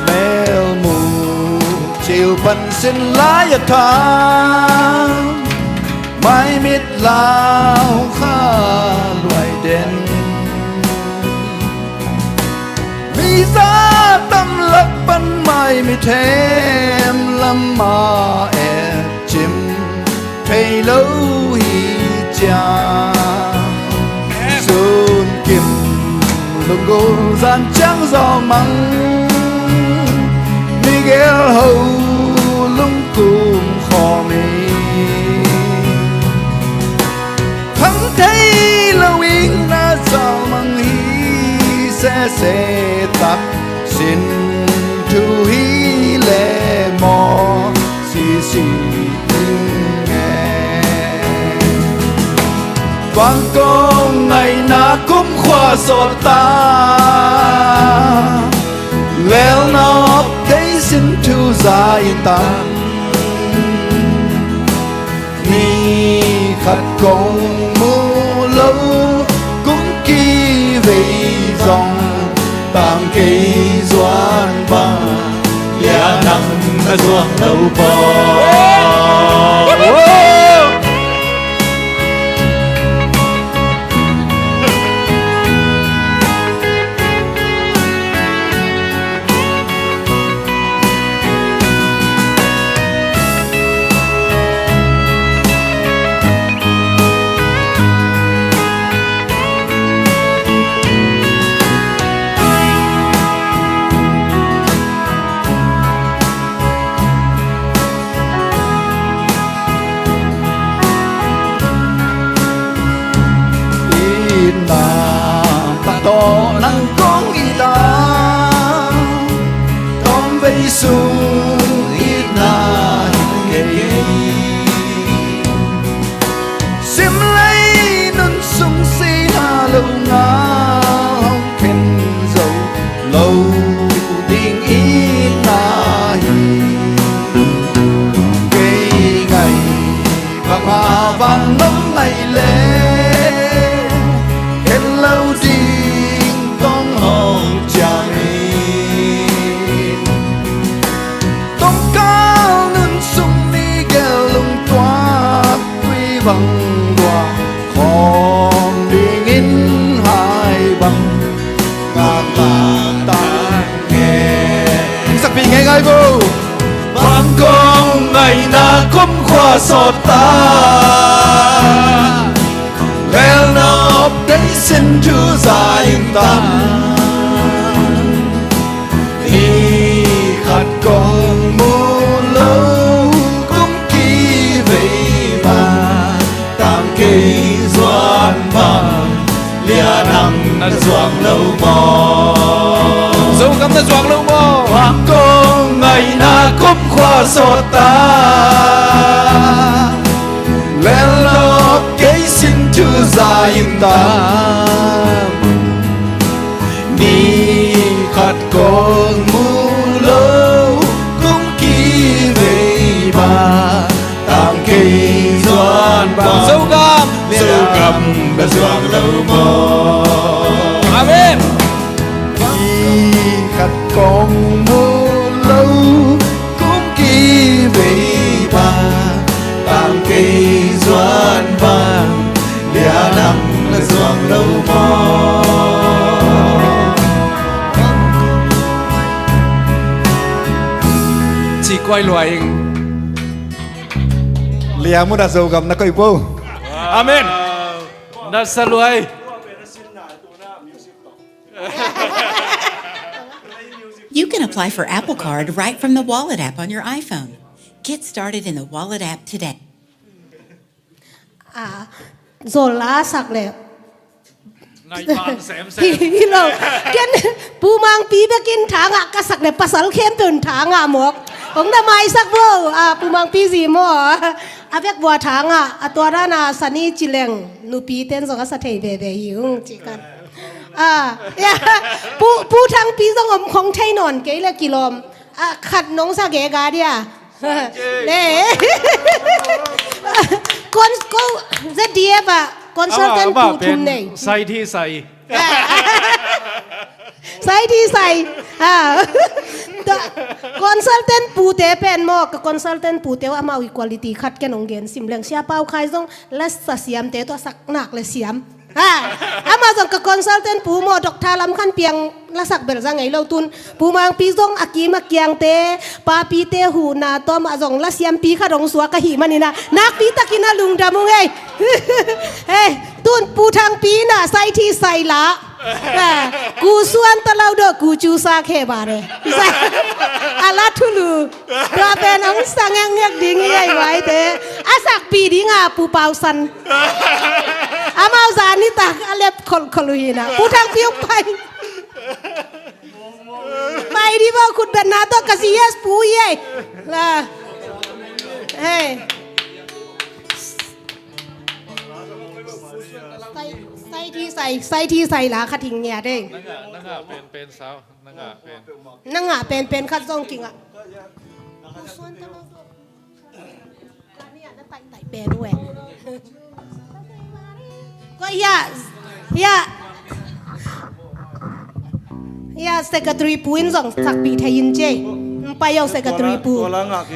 Melmu cil pan sin lai a thang, mai mit lau kha luai den. Mi za tam lak pan mai mit hem lam ma et cim thei lo hi cia. Sun kim lunggul zan ciang zaw mang, migel ho lungkum khawm hi. Khang thei lo ing na zaw mang hi sese tak sin thu hi le maw. Sisi ing e. Bangkong ngaihna kum khua sawt ta, lelnop kei sin thu za in tam. Ni khat kong mu lo kum kivei zong tang kei zuan bang, lia nang na zuang lo paw. Itna tawh nang kong it a, tawmvei sung itna hi kei. Simlei nun sung sihna lo ngal hong khen zo lo ding itna hi. Kei ngai bangmah vang nong ngai le, khen lo ding tong hong ciam hi. Tongkal nun sung migel lungtuak tui bang lua khawm dingin hai bang ngaklah tan nge. Sakpi ngeingai bo. Bangkong ngaihna kum khua sawt ta, lelnop kei sin thu za in tam. Ni khat kong mu lo kum kivei ma, tang kei zuan bang, lia nang na zuang lo maw. Zogam na zuang lo maw. Bangkong ngaihna kum khua sawt ta, lelnop kei sin thu za in tam. Ni khat kong mu lo kum kivei ma, tang kei zuan bang. Zogam, Zogam. Lam na zuang lo maw? Amen. Mi khat kong mu lo, kum kibei ba, tang kei zuan bang, lia lam na zuang lo maw? Ci kuai luai ing. Liam uh na Zogam na koih bo. Amen. Na sa luai. You can apply for Apple Card right from the Wallet app on your iPhone. Get started in the Wallet app today. A, zol a sak le. Ngai bang sem sem. Hi, hi lo. Ken Pu Mangpi bekin tha ngah ka sak le pasal khempeuh in tha ngah mawk. Hong na maisak bo. A, Pu Mangpi zi maw. A bek bua tha ngah. A tua dan a Sani Cileng nupi ten zong a sa thei veve hi ung ci kan. A, ya. Pu, Pu Thangpi zong om khong thei nawn kei le kilawm. A, khat nong sa ge ga dia. Le. Kon, ko, Z D F a consultant pu thum nei. Sai thi sai. Sai thi sai. A. Consultant pute pen maw, ka consultant pute uh amau equality khat ken hong gen sim leng. Sia Pau Khai zong la sa siamte tua sak nak le siam. Ha, amah zong ka consultant pu maw, Doctor Lam Khan Piang lasak bel za ngei lo tun. Pu Mangpi zong a kim a kiangte, papite huhna tawm ah zong lasiampi khat hong suak ahih manin ah, nakpi takin a lungdam ung ei. Hei, tun Pu Thangpi in ah sai thi sai la. Ha, ku suan ta lo do, ku cu sa khe ba re. A la thulu. Tua pen hong sa ngekngek ding hi ei vaite. A sakpih ding a Pu Pau San. Amau zan nitak a lep kholhkholh uh hi na. Pu Thangpi hong pai. Pai di bo khut betna tawh ka C S pu hi ei. La. Hei. Sai, sai thi sai, sai thi sai la khat hi ngiat ei. Na ngah, na ngah penpen sau. Na ngah pen. Na ngah penpen khat zong kingah. Pu Suan ta lo. Ka ni ah na taihtaih pen uh eh. Ko ya, ya. Ya, secretary pu in zong sakpih thei in ci. Pai o secretary pu.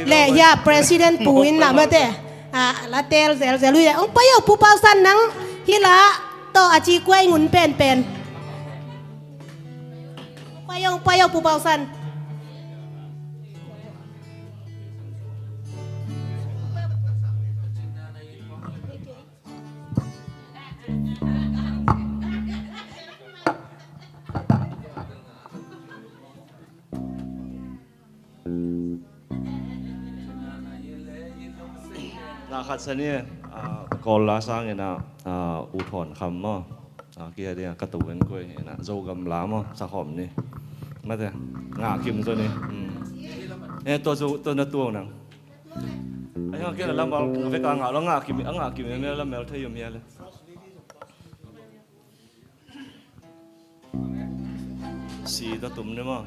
Le ya, president pu in na mate. A, la tel zelzel uh ya. Pai o Pu Pau San nang hi la tawh a ci kuai ngun penpen. Pai o, pai o, Pu Pau San. Na khat sa ni, a, Kawl la sangin a, a, U Thawn Kham maw. A, kia dia ka tu en koi ina Zogam la maw, sa khawm ni. Mate, ngah kim zo ni. Hmm. Eh, to zo, to na tuang nang. Ai, ngah kia la mal, ngah vek a ngah lo ngah kim, a ngah kim, mel la mel thei yom ya le. Si ta tum ni maw.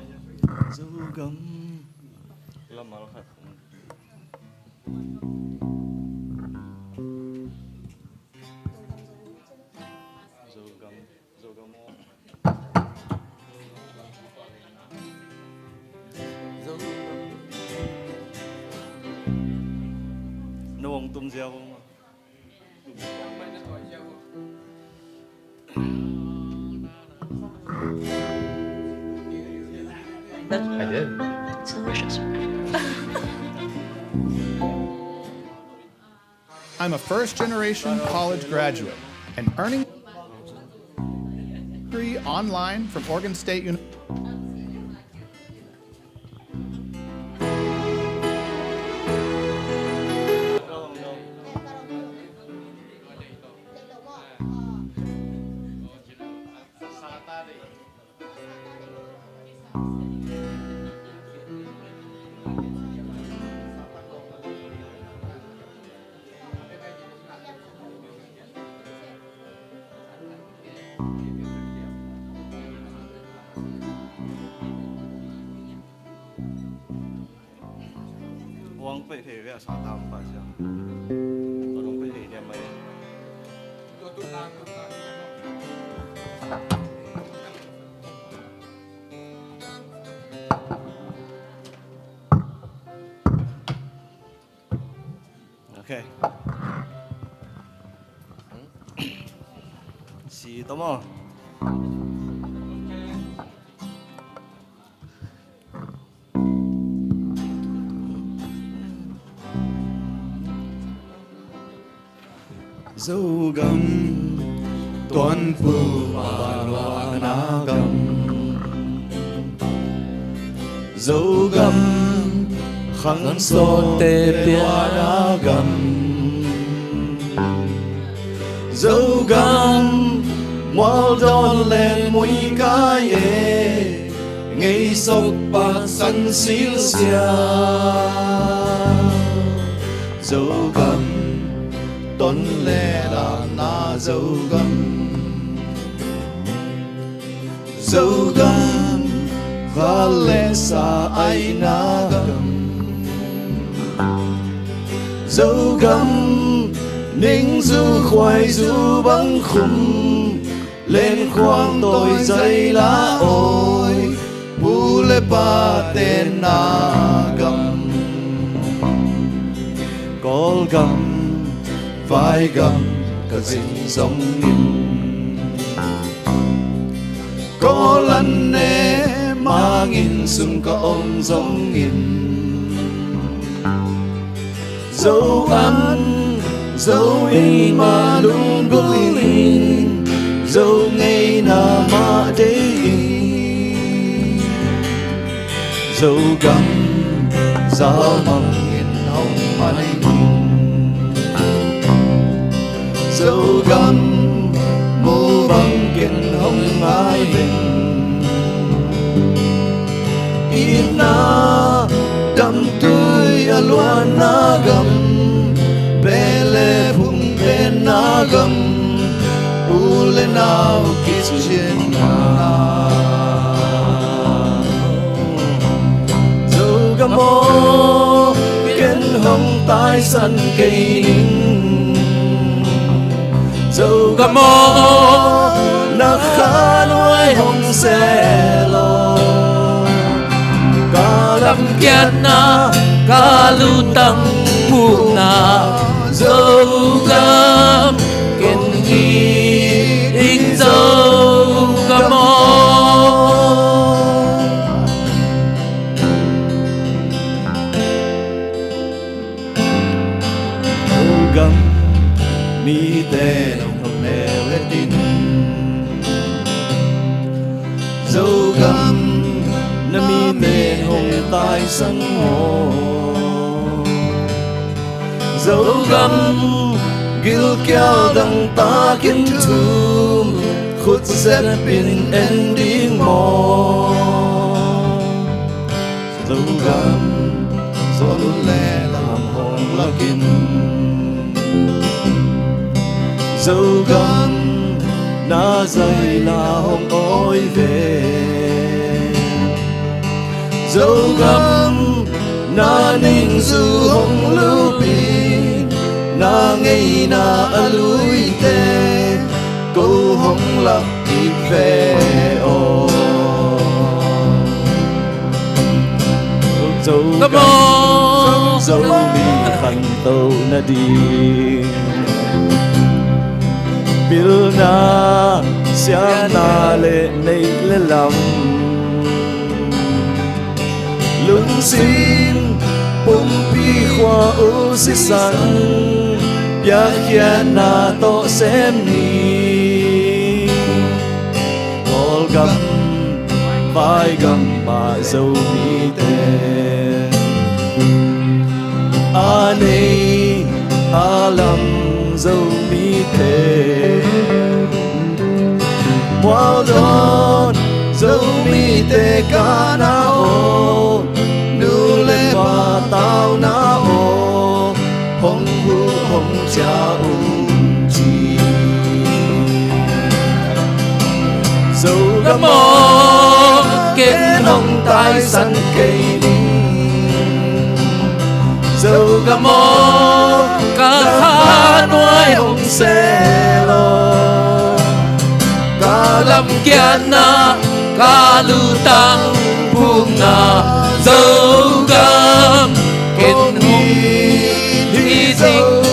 Zogam. La mal khat. Zogam, Zogam aw. Na hong tum ziau maw. I did. It's delicious. I'm a first-generation college graduate and earning degree online from Oregon State University. Huang pei pei ve a sa tam pa sia. Huang pei pei ne mai. Si tomo. Zogam tuanpu paluana gam. Zogam khangsawtte piana gam. Zogam mualdawn le muikai e, ngeisok paksan silsia. Zogam ton le lakna Zogam. Zogam khal le sa aina gam. Zogam ningzu khuaizu bang khum, lenkhuang tawi zaila awi, pu le pate na gam. Kawlgam, vaigam ka zin zongin, Kawl an ne mangin sung ka ong zongin, Zo an, Zo ing mah lunggulh in, Zo ngeina mah dei in, Zogam zalmang in hong man in, Zogam mu bangkin hong ngai in. Itna damtui a luanna gam, beh le phung penna gam, u le nau kicianna. Zogam aw, ken hong taisan kei ning. Zogam aw, na kha nuai hong sel aw. Ka lamkiatna, ka lutang pukna, Zogam ken hi ding Zogam aw. Zogam mite nong thong neu etin, Zogam na mite hong taisan aw. Zogam gilkial dangtakin thum, khut zepin en ding maw. Zogam zon le lam hong lakin, Zogam na zaila hong awi ve. Zogam na ningzu hong lupin, na ngeina a luite ko hong lak kik ve aw. Zogam, Zomi khanto nading pilna, siatna le neih le lam, lungsim pumpi khua uh sisan, piakkhiatna tawh sem ni. Kawlgam, vaigam mah Zomite, a nei a lam Zomite, mualdawn Zomite kahna aw, nu le pa tauna aw, hong huh hong ciah un ci. Zogam aw, ken hong taisan kei ning. Zogam aw, ka kha nuai hong sel aw. Ka lamkiatna, ka lutang pukna, Zogam ken hong hi ding.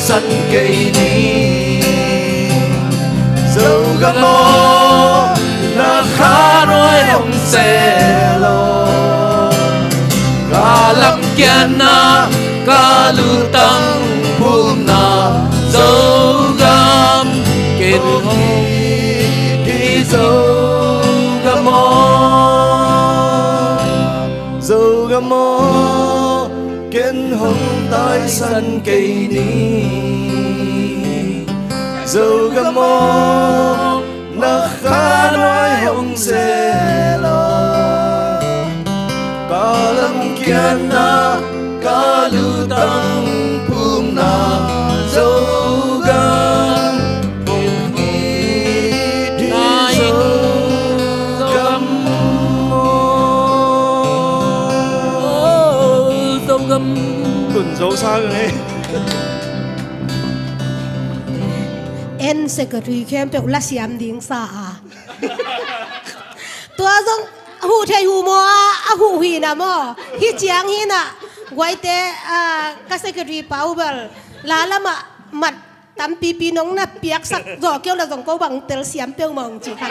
San kei ni. Zogam aw, na kha nuai hong se law. Ka lamkiatna, ka lutang phumna, Zogam ken hong hi. Zogam aw, Zogam aw, ken hong taisan kei ni. Zogam aw, na kha nuai hong se law. Ka lamkiatna, ka lutang phumna, Zogam hong hi ding. Zogam aw. Zogam. Tun zo sa ka ngei. En secretary khempeuh lasiam ding sa a. Tua zong huh thei huh maw a, a huh hi na maw. Hi ciang hi na. Guaite, ah, ka secretary pau bel la lamah mat tampipi nong na piaksak zawh keu la zong ko bang tel siam peuhmah hong ci kha.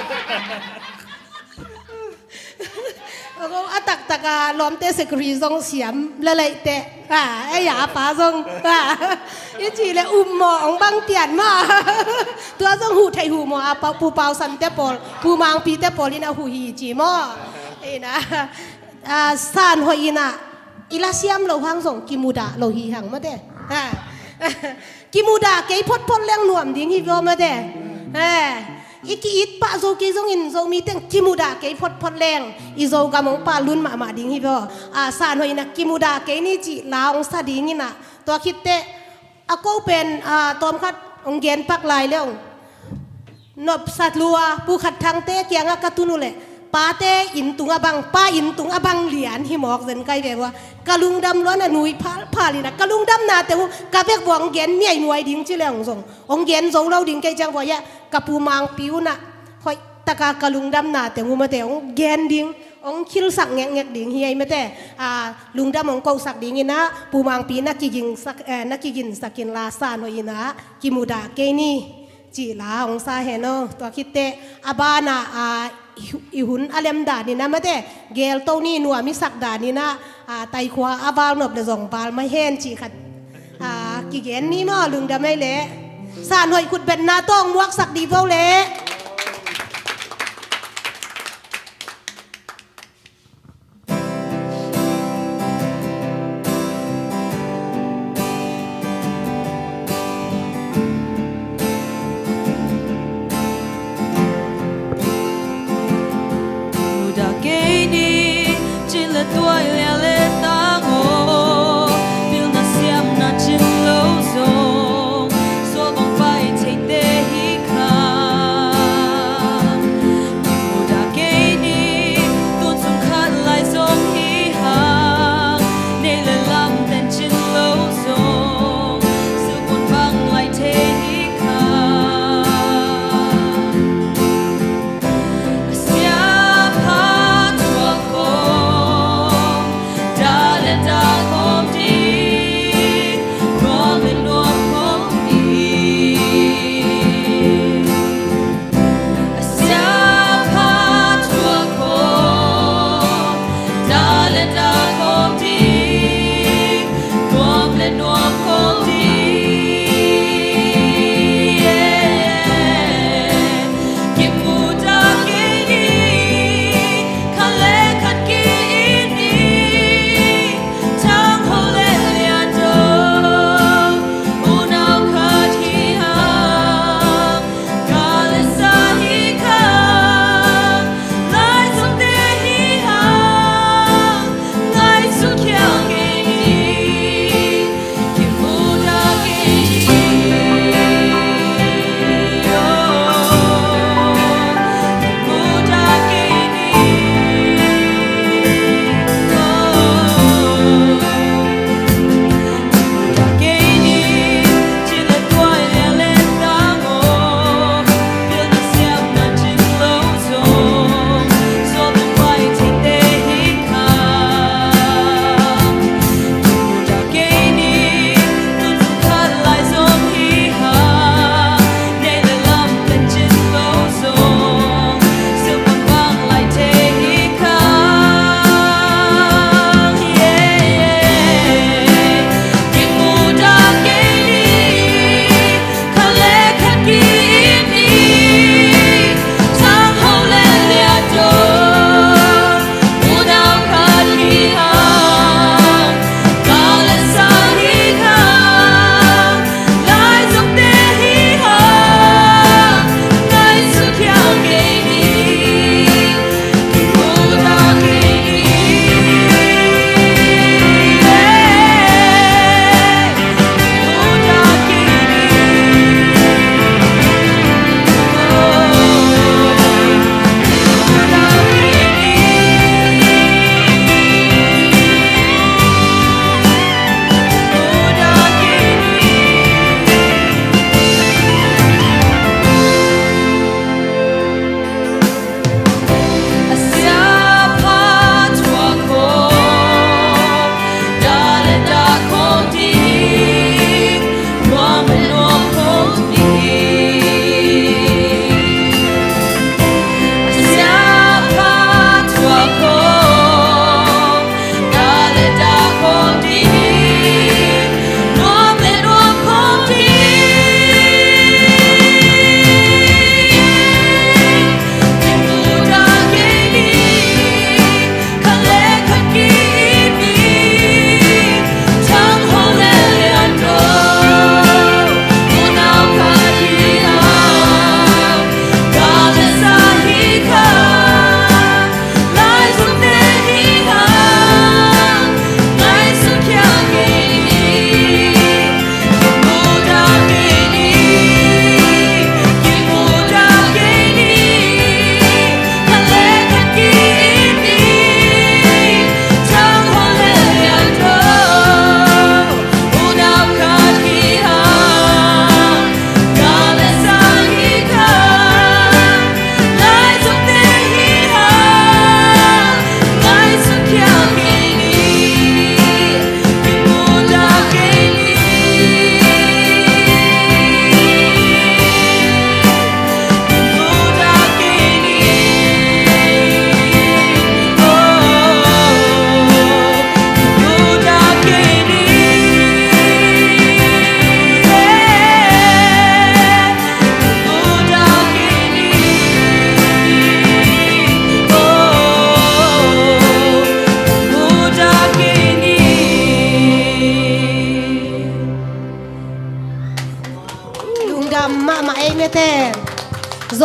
A taktak a lawmte secretary zong siam lalaihte. A, ei a pa zong. A, i cih le um maw, hong bang pian maw. Tua zong huh thei huh maw a, Pu Pau Sante pawl, Pu Mangpite pawl in a huh hi ci maw. Ei na, a, san hoih in a, i lasiam loh hang zong kimudah lo hi hang mate. A, kimudah kei photphot leng nuam ding hi vua mate. A, i ki-it pah zo kei zongin Zomi teng kimudah kei photphot leng i Zogam hong pal lun mahmah ding hi vua. A, san hoih in a kimudah kei ni cih la hong sa ding in a. Tua khit teh a ko pen, a, tawmkhat hong gen pak lai le hong nopsa lua, Pu Khat Thangte kiangah ka tun uh leh pate inn tung a bang, pa inn tung a bang lian hi mawk zen kai ve vua. Ka lungdam lua na nui phalphal in a, ka lungdamna teng uh ka vek vua hong gen miaimuai ding ci le hong zong hong gen zo lo ding kei ciang vua hiah ka Pu Mangpi un a hoih taka ka lungdamna teng uh mate hong gen ding, hong khilsak ngekngek ding hi ei mate. A, lungdam hong kohsak ding in a, Pu Mangpi na kigingsak, eh, na kiginsak in la san hoih in a kimudah kei ni. Cih la hong sa hen aw. Tua khit teh a banah, a, i, i hun a lem dan in a mate, gelto ni nuam i sak dan in a, a, taikhua a val nop le zong val mai hen cih khat, a, kigen ni maw, lungdam ei leh. San hoih khutbetna tawh hong muaksak dih vo leh. Mudah kei ni, cin le tuai lian le tang aw, pilna siamna cin lo zong, sual bang pai theite hi kha.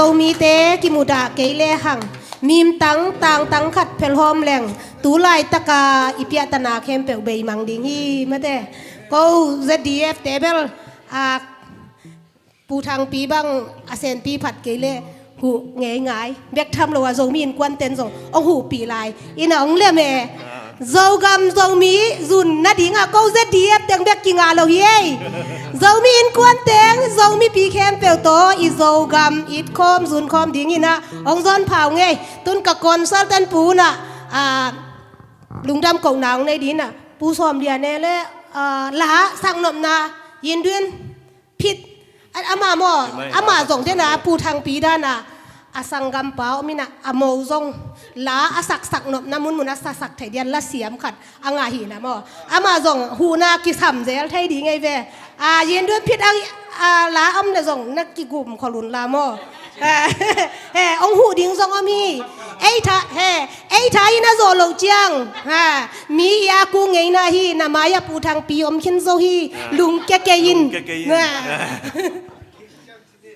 Zomite kimudah kei lehang mimtang tangtang khat phelhawm leng tu laitaka i piahtana khempeuh beimang ding hi mate. Ko Z D F te bel a Pu Thangpi bang a senpi phat kei leh huh ngeingai bek tham lo a Zomi innkuanten zong hong huhpih lai ina hong lem e. Zogam Zomi zun nadingah ko Z D F teng bek kinga lo hi ei. Zomi innkuan teng Zomipi khempeuh tawh i Zogam it khawm zun khawm dinginah hong zawn pha uh ngei. Tun ka consultant pu unah a lungdam kohna hong nei dinah Pu Sawm Lian e le a la saknopna Yin Duin Phit ama maw, ama zong dena a Pu Thangpi dana a sanggampa om ina a mo zong la a saksak nopna munmun a sasak thei dian la siam khat a ngah hina maw. Ama zong huhna kisam zel thei ding ei ve. A Yin Duin Phit a la om le zong na kigum kholun la maw. He, hong huh ding zong om hi. Ei tha he, ei tha in a zawh loh ciang ha, mi i a ku ngeina hi. Na mai a Pu Thangpi om khin zo hi. Lungke kei in. Lungke kei in.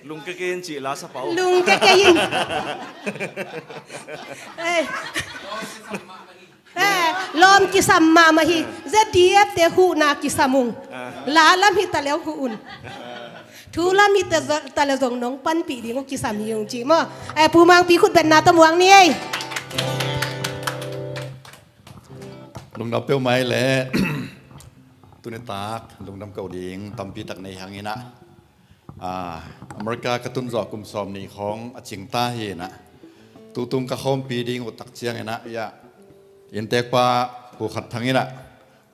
Lungke kei in cih la sa pau. Lungke kei in. Lawm kisam mahmah hi. Z D F te huhna kisam ung. La lam hi ta leu huh un. Thu lam hi ta leu zong nong panpih ding uh kisam hi ung cih maw. Pu Mangpi khutbetna tawh muang ni ei. Lungdam peuhmah ei leh tuni tak lungdam ko ding tampi tak nei hanginah America ka tun zawh kum sawm nih khawng a cingta hinah tutung ka khawmpi ding uh tak cianginah ia inntekpa Pu Khat Thang inah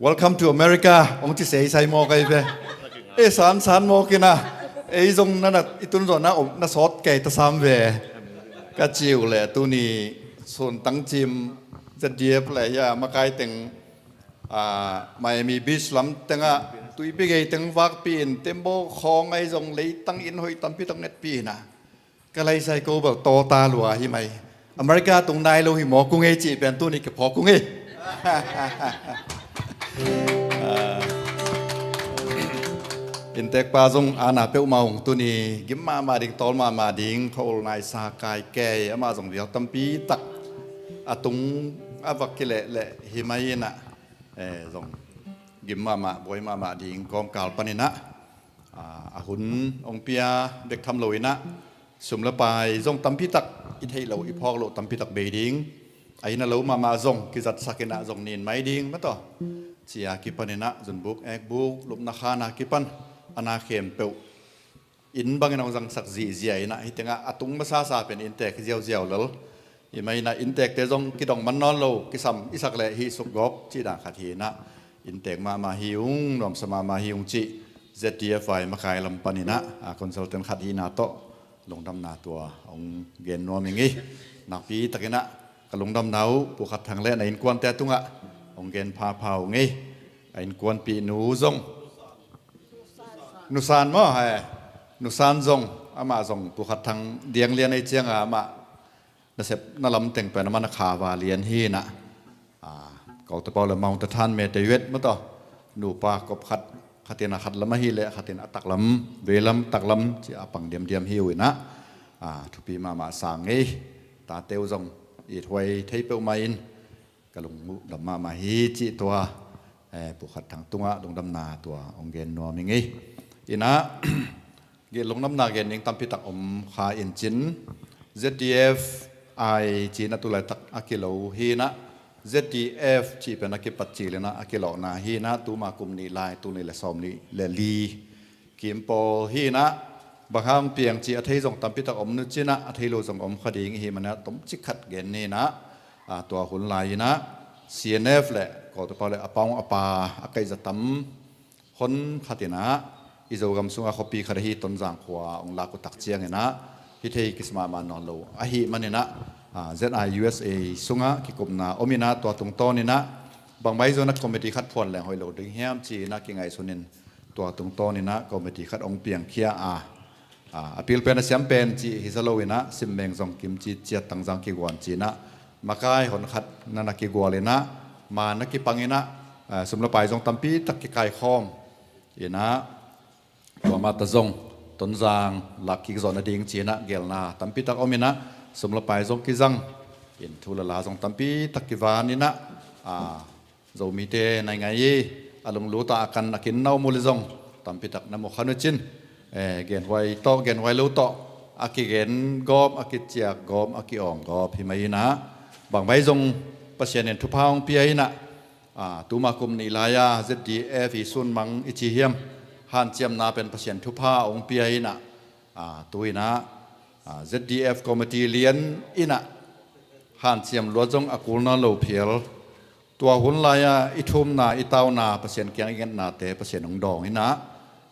welcome to America hong ci seisai mawk ahi ve. Ei sansan mawk inah ei zong na i tun zawh na om na sawt kei ta sam ve. Ka ci uh leh tuni suntang cim Z D F le ia makai teng Miami Beach lam tengah tuipi gei teng vakpi in tembaw khawng ahi zong leitang inn hoih tampi tawh ngetpi inah ka laisai ko bel tawta lua hi mai. America tung nai lo hi mawk ung ei cih pen tuni kiphawk ung ei. Inntekpa zong ana peuhmah ung tuni gim mahmah ding tawl mahmah ding khaul naisa kai kei amah zong vial tampi tak a tung a vak kilehleh hi mai inah zong gim mahmah buai mahmah ding kawmkal paninah a hun hong pia bek tham lo inah sum le pai zong tampi tak i theih loh i phawk loh tampi tak bei ding a inn a lo mahmah zong kizatsak inah zong nin mai ding mataw cia kipan inah zunbuk ekbuk lupna khana kipan a na khempeuh inn bangin hong zangsak zihziah inah hih tengah a tung masasa pen inntek hi ziauziau lel. Hih mah inah inntekte zong kidong man nawn lo kisam i sak leh hih sukgawp cih dan khat hi inah inntek mahmah hi ung nuamsa mahmah hi ung cih Z D F I makai lam paninah a consultant khat hihna tawh lungdamna tua hong gen nuam ing ei. Nakpi takinah ka lungdamna uh Pu Khat Thang le na innkuante tungah hong gen phapha ung ei. A innkuanpih nu zong Nusan maw he? Nusan zong amah zong Pu Khat Thang diang lian ei cianga amah nasep na lam teng pen amah na kha va lian hi inah. Ko te pau le maung te than me te yuet mataw nupa kop khat khatin a khat lam ahi leh khatin a taklam veilam taklam ci a pang diamdiam hi uh inah thupi mahmah sang ei. Tate uh zong it huai thei peuhmah in ka lungdam mahmah hi cih tua Pu Khat Thang tungah lungdamna tua hong gen nuam ing ei. Inah lungdamna gen ding tampi tak om kha in cin Z D F I cih na tulaitak a kilo hi inah Z D F cih pen a kipat cil inah a kilawhna hi inah tuma kum nih lai tul nih le sawm nih le li kim pawl hi inah bang hang piang cih a thei zong tampi tak om nu cinah a thei lo zong om kha ding ihi manah tomcik khat gen ni inah tua hun lai inah C N F le ko te pau le a paung a pa a kaihza tam hon khat inah i Zogam sungah khuapi khat ahi Tonzang khua hong lak uh tak cianginah hih thei kisam mahmah nawn lo ahi maninah Z I U S A sungah kikupna om inah tua tungtawn inah bangmah hi zongah committee khat phuan leng hoih lo ding hiam ci inah kingaihsun in tua tungtawn inah committee khat hong piangkhia a a pilpen a siampen cih hi za lo inah simmeng zong kim ci ciat tangzang kiguan ci inah makai hon khat na na kigual inah ma na kipang inah sum le pai zong tampi tak kikaikhawm inah tua mah ta zong Tonzang lakkik zawh nading ci-in ah gelna tampi tak om in ah, sum le pai zong kizang in, thu le la zong tampi tak kivan in ah, a, Zomite na i ngai i, a lunglut ah a kan a kin na om uh leh zong tampi tak na mu kha uh cin, eh, genhuai tawh genhuai lo tawh a kigen gawp, a kiciak gawp, a ki-awng gawp hi mai in ah, bangmah zong Pasian in thupha hong pia in ah, a, tuma kum nih lai-a Z D F i sunmang i ci hiam, hanciamna pen Pasian thupha hong pia in ah, a, tu in ah, a, Z D F committee lian in ah hanciam luat zong a kul nawn lo phial. Tua hun lai-a i thumna, i tauna, Pasian kiang i ngetnate Pasian hong dawng in ah,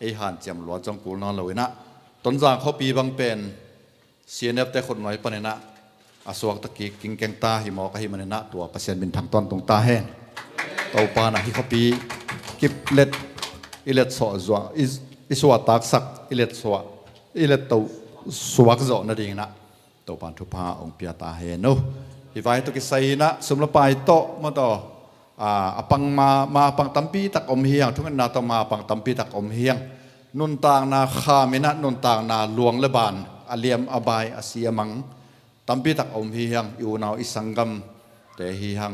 ei hanciam luat zong kul nawn lo in ah, Tonzang khuapi bang pen C N F te khutnuai panin ah a suakta kik kingkeng ta hi mawk ahih manin ah, tua Pasian minthang tawntung ta hen. Topa in ah hih khuapi kip let, i let suah zuah, i, i suah taksak, i let suah, i let to suak zawh nading in ah Topa in thupha hong pia ta hen uh. Hih vai tawh kisai in ah sum le pai tawh, maw taw, a, a pang ma, ma pang tampi tak om hi hang, thungetna tawh ma pang tampi tak om hi hang. Nuntakna kham in ah, nuntakna luang le ban, a liam a bai, a si a mang tampi tak om hi hang. I unau i sanggamte hi hang,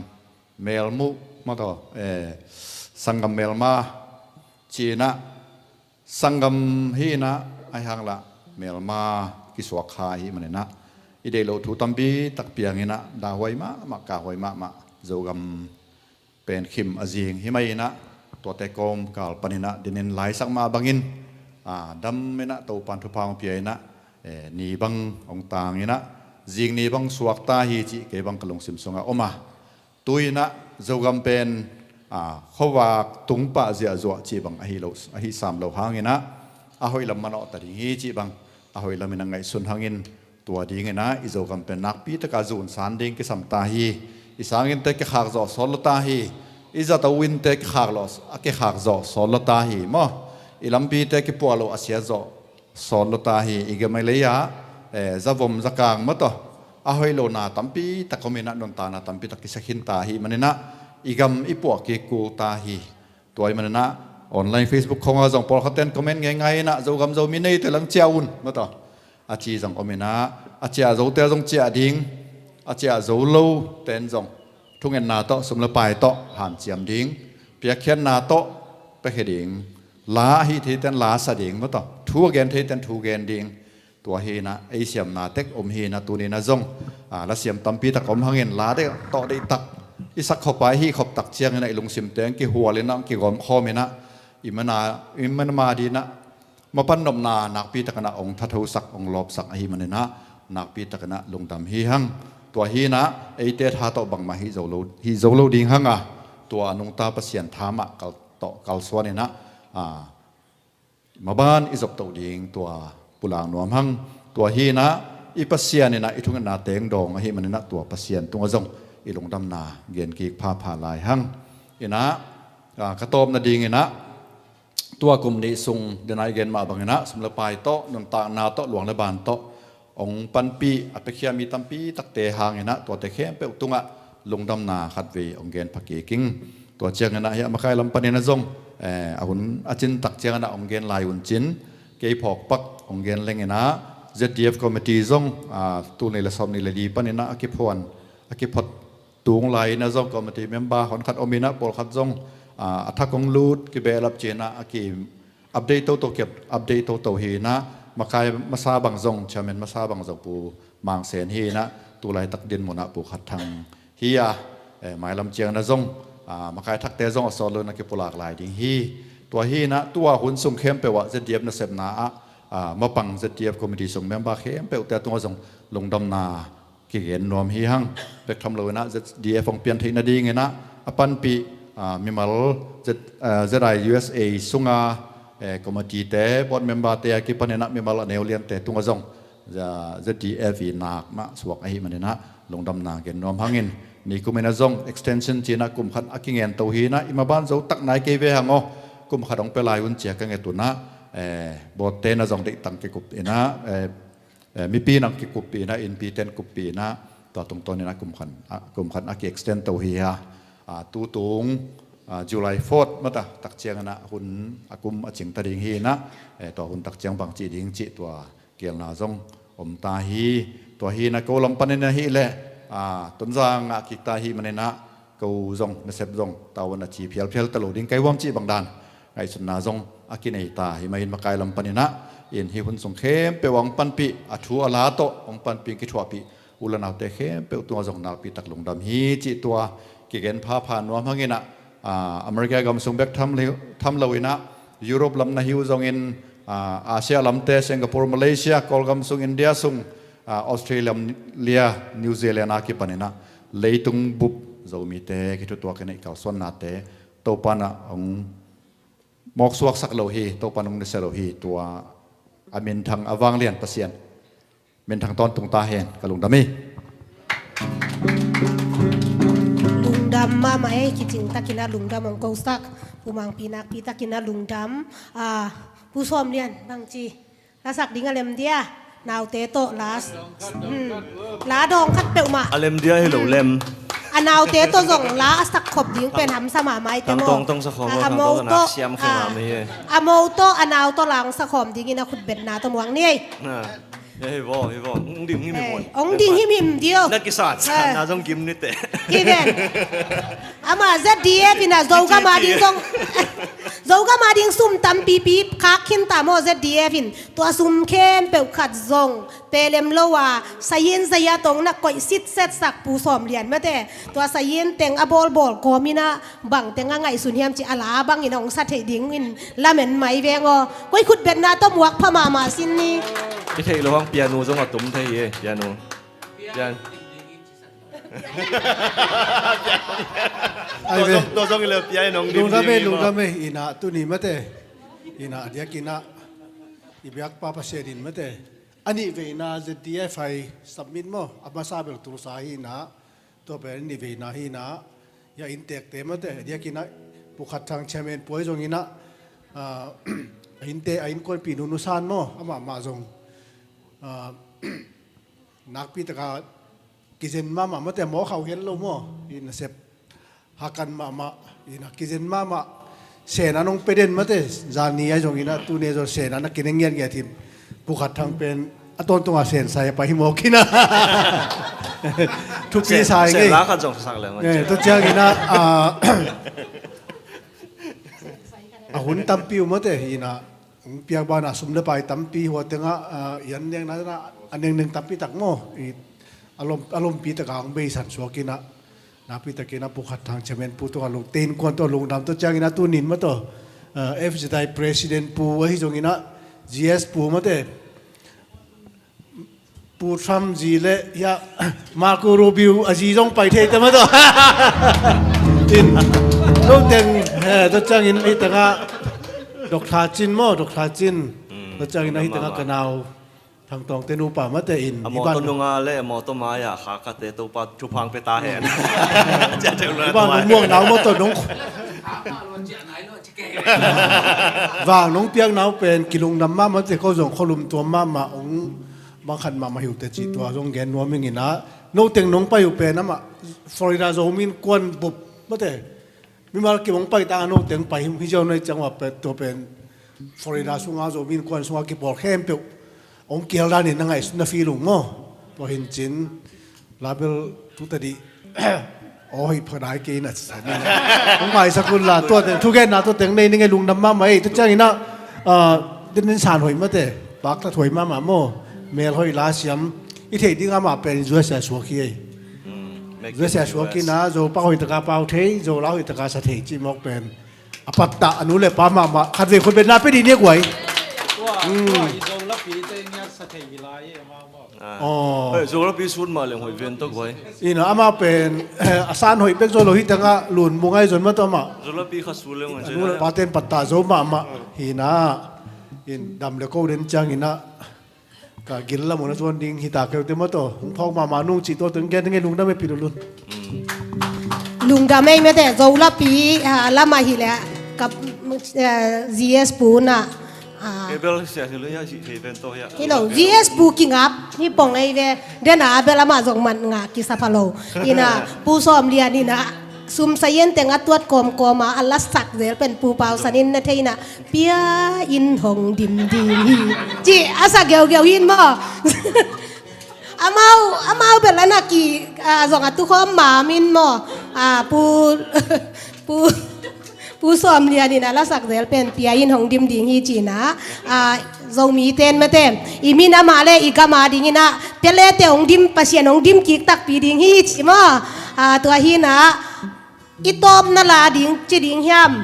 melmuh, maw taw, eh, sanggam melma ci in ah, sanggam hi in ah, ahih hang lah melma kisuak kha ahih manin ah, i deih loh thu tampi tak piang in ah, dahhuai mahmah, kahhuai mahmah, Zogam pen khim a zing hi mai in ah, tuate kawmkal panin ah dinin laisak mah bangin, a, dam in ah Topa in thupha hong pia in ah, eh, ni bang hong tang in ah, zing ni bang suak ta hi cih kei bang ka lungsim sungah om a. Tu in ah Zogam pen, a, khuavak tung pah ziahzuah cih bang ahi lo, ahi sam lo hang in ah, a hoih lam manawh ta ding hi cih bang a hoih lam in ah ngaihsun hangin, tua ding in ah i Zogam pen nakpi taka zunsan ding kisam ta hi. I sanginte kikhak zawh sawt lo ta hi. I zato inte kikhak lo, a kikhak zawh sawt lo ta hi maw. I lampite kipuah lo a sia zawh sawt lo ta hi. I gam i lei ah, eh, zavom zakang, maw taw, a hoih lona tampi tak om in ah, nuntakna tampi tak kisa khin ta ahih manin ah, i gam i puah kik kul ta hi. Tua ahih manin ah online, Facebook khawngah zong pawlkhat ten comment ngeingai in ah, Zogam Zomi neite lang ciah un, maw taw, a ci zong om in ah, a ciah zote zong ciah ding, a ciah zo lo ten zong thungetna tawh, sum le pai tawh hanciam ding, piakkhiatna tawh piakhia ding, la a hih thei ten la sa ding, maw taw, thu a gen thei ten thu gen ding. Tua hi in ah ei siamna tek om hi in ah, tuni in ah zong, a, lasiam tampi tak om hangin, la deih tawh deih tak i sak khop a, i hih khop tak ciangin ah i lungsimte hong kihual in ah, hong kigawm khawm in ah, i mana, i mana ding in ah mapan nopna nakpi takin ah hong thathosak, hong lawpsak ahih manin ah, nakpi takin ah lungdam hi hang. Tua hi in ah eite tha tawh bangmah hih zo lo, hih zo lo ding hang a, tua a nungta Pasian tha mah kal tawh kalsuan in ah, a, maban i zop toh ding tua pulak nuam hang. Tua hi in ah i Pasian in ah i thungetna teng dawng ahih manin ah, tua Pasian tungah zong i lungdamna gen kik phapha lai hang. In ah, a, ka tawpna ding in ah, tua kum nih sung, den a i gen mah bangin ah, sum le pai tawh, nuntakna tawh, luang le ban tawh hong panpih a piakhia mi tampi takte hang in ah, tuate khempeuh tungah lungdamna khatvei hong gen pha kik ing. Tua ciangin ah, hiah makai lam panin ah zong, eh, a hun a cin tak ciangin ah hong gen lai un cin, kei phawk pak hong gen leng in ah, Z D F committee zong, a, tul nih le sawm nih le li panin ah a kiphuan, a kiphot tung lai in ah zong, committee member honkhat om in ah, pawlkhat zong, a, a thak hong lut, kibehlap ci in ah, a ki update toto, ki update toto hi in ah, makai masa bang zong, chairman masa bang zong Pu Mang Sen hi in ah, tu laitak dinmun ah Pu Khat Thang hi a, eh, mailam ciangin ah zong, a, makai thakte zong a sawt lo in ah kipulak lai ding hi. Tua hi in ah, tua hun sung khempeuh ah Z D F nasepna ah, a, mapang Z D F committee sung member khempeuhte tungah zong lungdamna kigen nuam hi hang. Bek tham lo in ah Z D F hong pian theih nading in ah a panpih, a, mimal Z, a, Z I U S A sunga, eh, committee te, board member te a kipan in ah mimal a neu liante tungah zong, Z, Z D F i nak mah suak ahih manin ah lungdamna gen nuam hangin, nikum in ah zong extension ci in ah kum khat a kingen to hi in ah, i maban zo tak nai kei ve hang aw, kum khat hong pia lai un ci a ka nget un ah, eh, board te in ah zong deih tang kikup in ah, eh, eh, mipi in ah kikuppih in ah, innpi ten kuppih in ah, tua tungtawn in ah kum khat, a, kum khat a ki extend to hi a, a, tutung ah, July fourth mata takciang inah hun a kum a cing ta ding hi inah, eh, tua hun takciang bang cih ding cih tua kielna zong om ta hi. Tua hi inah ko lam panin ahih leh, ah, Tonzang ngah kik ta hi maninah ko zong nasep zong tavuan a ci phialphial ta lo ding kai huam cih bang dan ngaihsutna zong a kinei ta hi mah in makai lam paninah in hih hun sung khempeuh hong panpih a thu a la tawh hong panpih kithuahpih u le naute khempeuh tungah zong nakpi tak lungdam hi cih tua kigen phapha nuam hanginah, ah, America gam sung bek tham lo, tham lo inah Europe lam na hi uh zongin, ah, Asia lamte, Singapore, Malaysia, Kawlgam sung, India sung, ah, Australia, New Zealand a kipan inah leitung bup Zomite kithutuak inah i kalsuannate Topa inah hong mawksuaksak lo hi, Topa in hong nusia lo hi. Tua a minthang a vanglian Pasian minthang tawntung ta hen. Ka lungdam hi. Lungdam mahmah ei, kicing takin a lungdam hong kosak. Pu Mangpi nakpi takin a lungdam. Ah, Pu Sawm Lian bangci lasak ding a lem dia. Naute tawh la, hmm, la dawng khat peuhmah a lem dia hi lo lem. A naute tawh zong la a sak khop ding pen hamsa mahmah i te maw. Tangtawng tawh sa khawm a, a mo tawh, a mo tawh a nau tawh la hong sa khawm dingin a khutbetna tawh muang ni ei. Hi vaw, hi vaw. Hong ding himhim, hong ding himhim dio. Na kisat sa na zong kim ni te. Hi ven. Ama Z D F in a Zogam a ding zong, Zogam a ding sum tampipi khak khin ta maw Z D F in. Tua sum khempeuh khat zong pelem lo a, sayin zaya tong na koih sitset sak Pu Sawm Lian mate. Tua sayin teng a bawlbawl kawm inah bang teng a ngaihsun hiam ci a la bangin hong sa theih dingin lamen mai veng aw. Koi khutbetna tawh muak pha mahmah sin ni. I theih lo hang piano zong a tum thei hi e, piano. Pian. Ai ve. Tua zong, tua zong i le piano hong dim ding hi maw. Lungdam e, lungdam e, inah tuni mate. Inah a diak inah i biakpa Pasian in mate. A nih veina Z D F hai submit maw, a masa bel Tulsa hi inah, tua pen a nih veina hi inah, hia innteekte mate, a diak inah Pu Khat Thang chairman pu ahi zong inah, ah, a innte, a innkuanpih Nunu San maw, amah mah zong, ah, nakpi taka kizen mahmah mate, mawk hau hen lo maw, i nasep hakan mahmah, inah kizen mahmah. Sen a nong pia den mate, zani ahi zong inah tuni zong sen a na kineng ngiatngiat hi. Pu Khat Thang pen a tawntunga sen sai a pai hi mawk inah. Thupi sa ing ei. Sen la khat zong sak leng. Eh, tua ciang inah, ah, a hun tampi uh mate, inah hong piak banah sum le pai tampi hua tengah, ah, i an nengna, a nengneng tampi tak maw, i a lom, a lompi takah hong beisan suak inah, nakpi takin a Pu Khat Thang chairman pu tungah lung, te innkuan tawh lungdam. Tua ciang inah tuni in mah tawh, ah, F Z I president pu ahi zong inah, G S pu mate, Pu Trump zi le hia Marco Rubio a zi zong pai thei te mah tawh. In, no teng, eh, tua ciangin hih tengah Doctor Cin maw, Doctor Cin. Mm, tua ciangin hih tengah ka nau Thang Tawng te nupa mate in. A mawtaw nunga le a mawtaw mai-ah khakate Topa thuphang pia ta hen. Cia teu la. Bang nung muang nau mawtaw nung. Vang nong piak nau pen kilungdam mahmah te, ko zong khualum tuam mahmah ong bang khat mahmah hi uh te cih tua zong gen nuam ing inah. No teng nong pai uh pen amah Florida Zomi Innkuan bup mate. Mimal kim hong pai tangah no teng pai hi ziau nai ciang uh a tua pen Florida sunga Zomi Innkuan sunga kipawl khempeuh hong kial danin na ngaih na feel ung maw? Tua hi in cin. Label tu tadih aw hoih pha nai kei na ci sa ni. Hong maisak un la, tua teng thugenna tua teng nei ning ei, lungdam mahmah ei. Tua ciangin ah, ah, din in san hoih mate, paktat hoih mahmah maw, mel hoih la siam. I theih ding amah pen U S A suak hi ei. U S A suak hi na, Zo pau hoih taka pau thei, Zo lau hoih taka sa thei cih mawk pen a pattah a nu le pa mahmah, khatvei khutbetna pia dih ni a guai. Tua, tua i Zo lapite ngiat sa thei hi lai e, amau maw. Aw. Hei, Zo lapi sut mah leng hoih ven tawh guai. Ina, amah pen a san hoih bek zaw lo hi tangah lun mu ngai zon mah tawh amah. Zo lapi kha su leng a nu le paten pattah zo mahmah hi na. In dam le ko den ciangin ah ka gil lam uh na zuan ding hi ta keu te maw taw. Hong phawk mahmah nung cih tua teng gen ding ei, lungdam ei pi lulun. Lungdam ei mate, Zo lapi, ah, lam ah hi leh ka, eh, G S pu na, ah, hi lo, G S pu kingap hi pong ei ve. Den a bel amah zong man ngah kisa pha lo. Ina, Pu Sawm Lian ina. Sum sayen teng a tuat kawmkawm a, a lasak zel pen Pu Pau San in na thei na, pia in hong dim ding hi, ci a sa geugeu hi in maw. Amau, amau bel a na ki, a, zong a tukhawm mam in maw. A, Pu, Pu, Pu Sawm Lian in a lasak zel pen pia in hong dim ding hi ci na. A, Zomi ten mate, i min amah le i gam a dingin ah, pia le te hong dim, Pasian hong dim kik takpi ding hi ci maw. A, tua hi na, i tawpna la ding ci ding hiam.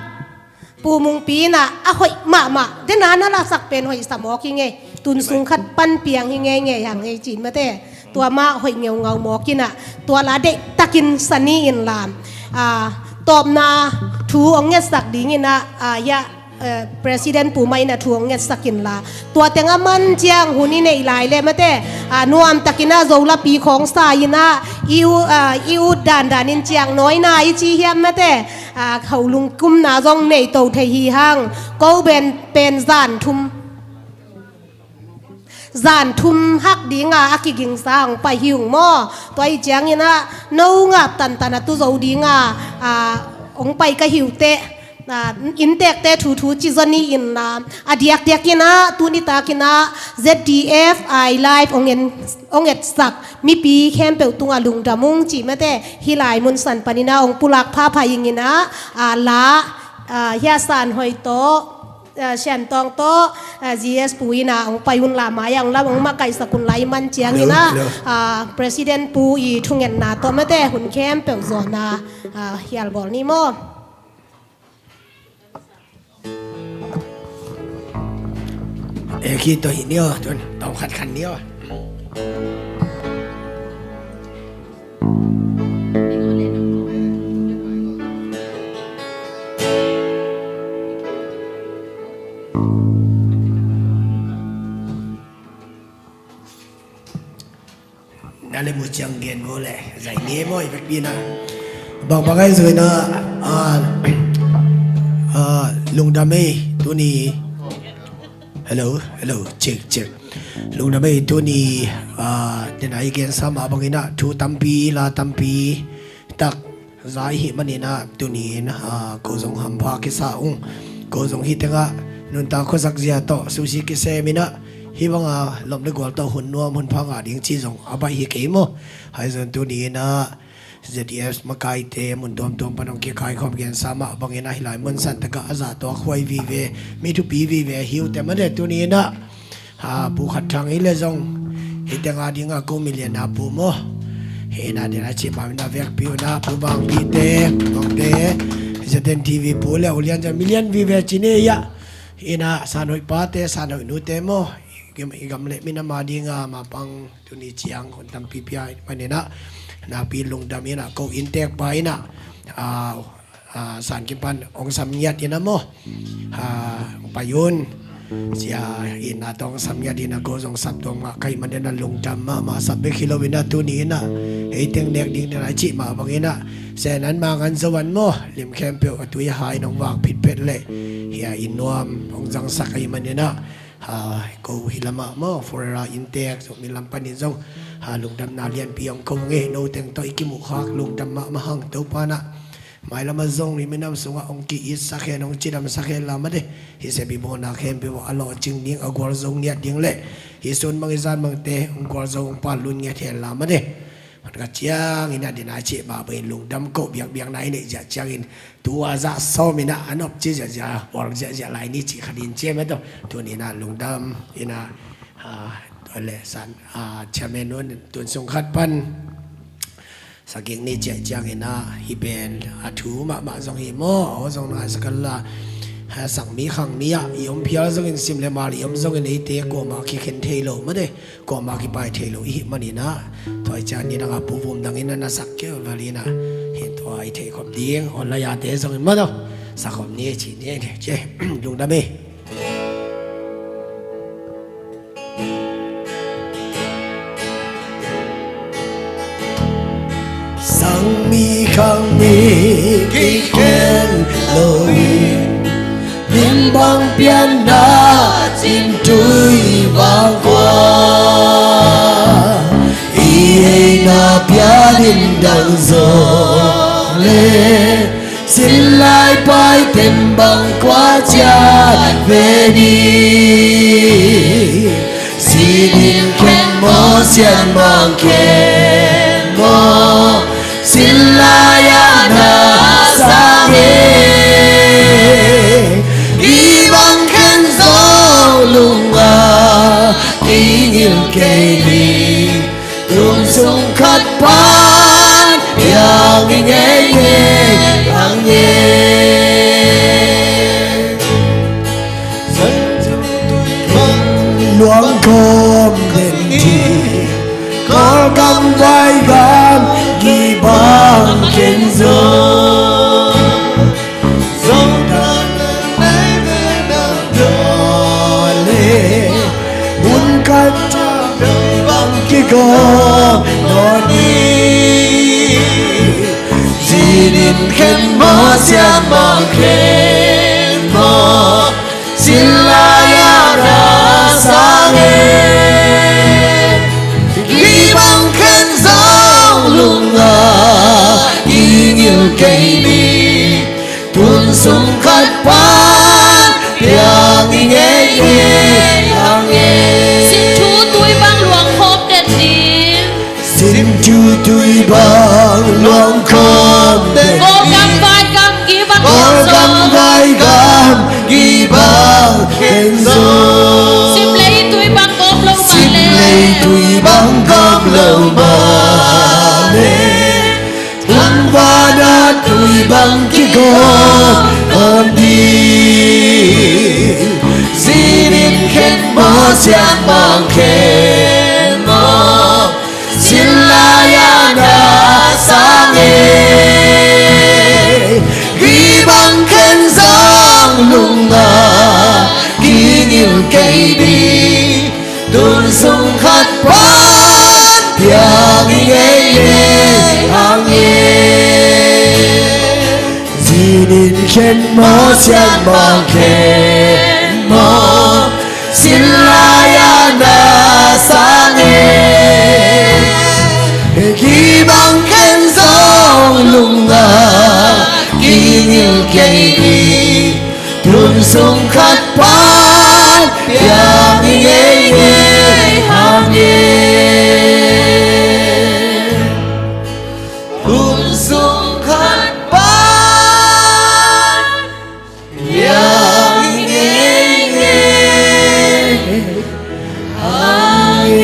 Pu Mungpi in ah a hoih mahmah, den a na lasak pen hoih sa mawk hi ngei. Tun sung khat pan piang hi ngeingei hang ei ci mate. Tua mah hoih ngeungau mawk in ah, tua la deihtakin sa ni in la. A, tawpna thu hong ngetsak dingin ah, a, ya, eh, President Pu mah in ah thu hong ngetsak in la. Tua teng a man ciang hun i neih lai le mate, a, nuamtakin ah Zolapi khawng sa in ah, i u-, a, i ut dandan in ciang nawina i ci hiam mate, a, kholung kumna zong nei to thei hi hang. Ko ben pen zan thum, zan thum hak dinga a kigingsa hong pai hi ung maw. Tua i ciangin ah no ngap tantan a tu zo dinga, a, hong pai ka hi uh teh. A, inntekte thuthu ci zaw ni in la. A diakdiakin ah tuni takin ah Z D F I Live hong en, hong etsak mipi khempeuh tungah lungdam ung ci mate. Hih lai mun san panin ah hong pulak phapha ing in ah, a, la, a, Hia San Hoih tawh, a, Sian Tawng tawh, a, G S Pu in ah hong pai un la, mai-ah hong lam hong makaihsak un la i man ciangin ah, a, President Pu i thungetna tawh mate hun khempeuh zawhna, a, hial bawl ni maw. E khi to hi ni aw, tun tawm khat khan ni aw. Na le mu ciang gen go le zai ni maw i vekpi na. Bang bang ai zui na, a, a, lungdam ei tuni. Hello, hello, check, check. Lungdam ei tuni, a, tena i gensa mah bangin ah thu tampi, la tampi tak za i hih manin ah tuni in, a, ko zong hampha kisa ung. Ko zong hih tengah nuntak khuazak zia tawh susi kisem in ah hih banga lawm le gual tawh hun nuam hun pha ngah ding ci zong a baih hi kei maw. Ahi zong tuni in ah Z D F makaite mun tuamtuam pan hong kikaikhawm gensa mah bangin ah hih lai mun san takah a zahtuak huai vive, mi thupi vive hi uh teh mate tuni in ah, a, Pu Khat Thang hi le zong hih teng a dingah ko milian a pu maw. Hih na dena cih pah in ah vekpi uh na Pu Bangpi te, Pu Bangte, Z N T V pu le ulian zan milian vive ci ni ah. Hih na San Hoih pate, San Hoih nute maw. I gam, i gam le minam a dinga mapang tuni ciang hun tampi pia i panin ah nakpi lungdam in ah ko inntek pa in ah, a, a, San Kim pan hong sam ngiat in ah maw. A, hong pai un. Sia in ah tawh hong sam ngiat in ah ko zong sap tuam ngah ka hih manin ah lungdam mahmah, sap bek hi lo in ah tuni in ah hei teng nek ding den a i cih mah bangin ah Sen an mang an zo an maw. Lim khempeuh a tui a hai in hong vak phitphet leh hia inn nuam hong zangsak ahih manin ah, a, ko hih lamah maw Forever inntek zong mi lam panin zong, a, lungdamna lianpi hong ko ngei, no teng tawh i kimuhkhak lungdam mahmah hang. Topa in ah mailam ah zong i minam sungah hong ki-itsak hen, hong cidamsak hen la mate. Hih sepi bawlna khempeuh a lawhcing ding, a gualzo ngiat ding le hih sun bang i zan bangte hong gualzo hong patlun ngiat hen la mate. Ka ciang in ah dena i cih mah bangin lungdam ko biakbiakna i neih ziah ciangin tua zah sawm in ah a nop ci ziahziah, bawl ziahziah lai ni cih khat in ciam e tawh. Tuni in ah lungdam in ah, a, tua le San, a, Chairman un tun sung khat pan sagik ni ciah ciangin ah hih pen a thu mahmah zong hi maw, aw zong na sa kal la. Ha, sakmi khangmi ah i om phial zongin, sim le mal i om zongin eite kuamah kikhen thei lo mate, kuamah kipai thei lo i hih manin ah, tua i ciang ni dang a pu vum dangin ah na sak kei val in ah, hih tua i theih khop ding online a te zongin mah tawh sak khop ni ci ni, ci lungdam e. Sangmi khangmi kikhen loin, lim bang pianna cintui vangkua, i heina pianin dang zo le Sinlai paiten bang kua ciat ve ni. Sinin khen maw, sian bang khen maw, sinlai a na sang e. Gibang khen zong lungah kingil kei ni. Tun sung khat pan piang i ngei ngei ang e. Luang khawm den ding, Kawlgam Vaigam gibang khen zong. Zong dan nai ve nang dawn le, mun khat ah bang kigawm nawn ni. Sinin khen maw, sian bang khen maw, sinlai a na sang e. Gibang khen zong lungah kingil kei ni. Tun sung khat pan piang i ngei ngei ang e. Sin thu tui bang luang khawm den ding. Sin thu tui bang luang khawm den ding. Kawlgam Vaigam gibang khen zong. Kawlgam Vaigam gibang khen zong. Sim lei tui bang gawm lo mah leh. Sim lei tui bang gawm lo mah leh. Tung vana tui bang kigawm nawn ding. Sinin khen maw, sian bang khen maw, sinlai a na sang e. Gibang khen zong lungah kingil kei ni. Tun sung khat pan piang i ngei ngei ang e. Sinin khen maw, sian bang khen maw, sinlai a na sang e. Gibang khen zong lungah kingil kei ni. Tun sung khat pan piang i ngei ngei ang e. Tun sung khat pan piang i ngei ngei ang e.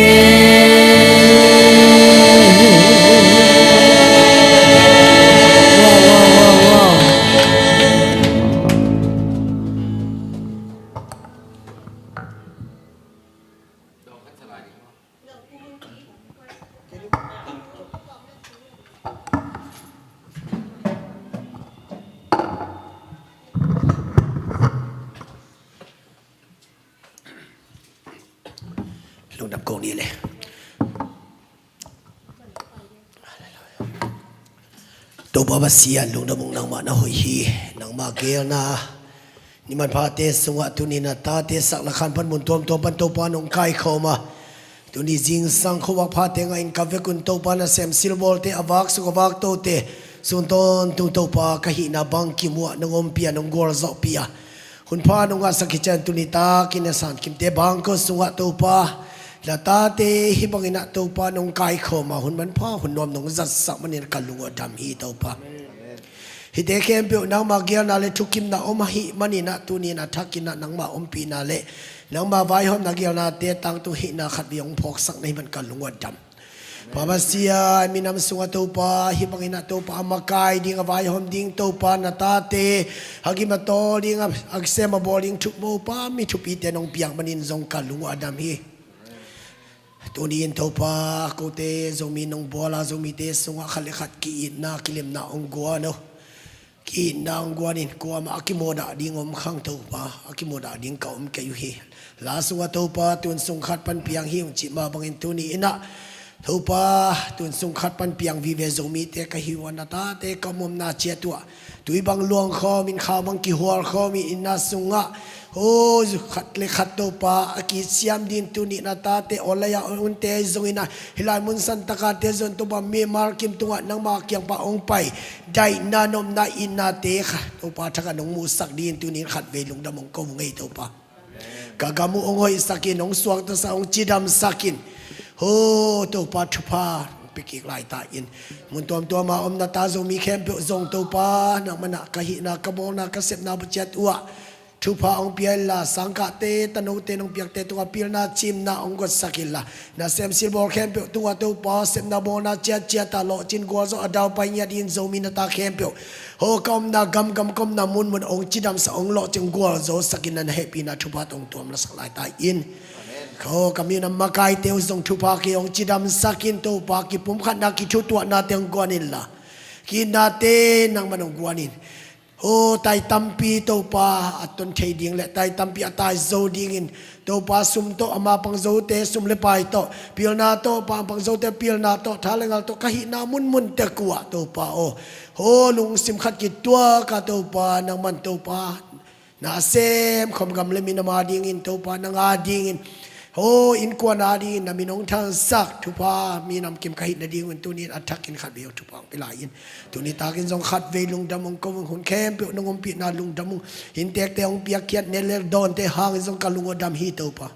Lungdam kong ni le. Topa Pasian, lungdam ung, nangmah na hoih hi. Nangmah geelna ni manphate sungah tuni na tate sakna khan pan mun tuamtuam pan Topa nong kaikhawm a, tuni zingsang khuavak phate ngah in ka vek un Topa, nasem silbawlte, a vak suk a vak tote, sun tawntung Topa ka hihna bang kimuh a nong ompih a, nong gualzawhpih a, hun pha nong ngahsak hi ciang tuni takin a sankimte bangkua sungah Topa, na tate hih bangin ah Topa nong kaikhawm a, hun manpha hun nuam nong zatsak manin ka lung uh a dam hi Topa. Hihte khempeuh nangmah geelna le thukimna om ahih manin ah tuni in a thakin ah nangmah ompihna le nangmah vaihawmna geelnate tangtung hihna khat vei hong phawksak na hih man ka lung uh a dam. Pa Pasian, minam sungah Topa, hih bangin ah Topa a makai ding, a vaihawm ding Topa, na tate a gim a tawl ding, a sem a bawl ding thupmopa mi thupite nong piak manin zong ka lung uh a dam hi. Tuni in Topa, kote Zomi nong bual a, Zomite sungah khat le khat ki-itna kilemna hong guan uh. Ki-itna hong guan in kuamah a kimawhdah ding om khang Topa, a kimawhdah ding ka om kei uh hi. La sungah Topa, tun sung khat pan piang hi ung cih mah bangin tuni in ah Topa, tun sung khat pan piang vive Zomite ka hi uh a, na tate ka omna ciat uh ah, tui bang luang khawm in, khau bang kihual khawm in, inn na sungah, oh, khat le khat Topa a kisiam ding, tuni na tate online a hong unte zongin ah, hih lai mun santaka te zong Topa, mimal kim tungah nangma kiang pan hong pai daihna nopna innate kha Topa thak ah nong musak ding, tuni in khatvei lungdam hong ko vung ei Topa. Ka gam uh hong hoihsak in, hong suaktasak, hong cidamsak in. Ho Topa, thupha hong pia kik lai ta in. Mun tuamtuam a om na ta Zomi khempeuh zong Topa, nangman ah ka hihna, ka bawlna, ka sepna bang ciat uh ah thupha hong pia inla, sangkahte, tanote nong piakte tungah pilna, cimna hong gotsak inla, nasem silbawl khempeuh tungah Topa, sepna bawlna ciatciat ah lawhcin gualzawh a daupai ngiat in, Zomi na ta khempeuh ho ka omna gamgam, ka omna munmun hong cidamsak, hong lawhcing gualzosak in, na hehpihna thupha tawh hong tuamlasak lai ta in. Ho ka minam makaite uh zong thupha kei hong cidamsak in Topa, kipumkhatna, kithutuahnate hong guan inla, ki-itnate nangman hong guan in. Ho tai tampi Topa a ton thei ding le tai tampi a tai zo dingin Topa, sum tawh a mapang zote sum le pai tawh, pilna tawh a mapang zote pilna tawh, tha le ngal tawh, ka hihna munmun tek uh ah Topa aw, ho lungsim khat kituak a Topa, nangman Topa, na sem khawm gam le minam a dingin Topa, nang a dingin, ho innkuan a dingin na min hong thangsak, thupha minam kim ka hih nadingun tuni in a thakin khatvei hong thupha hong pia lai in. Tuni takin zong khatvei lungdam hong ko ung, hun khempeuh nong ompihna lungdam ung. Inntekte hong piakkhiat, net le dawnte hangin zong ka lung aw dam hi Topa.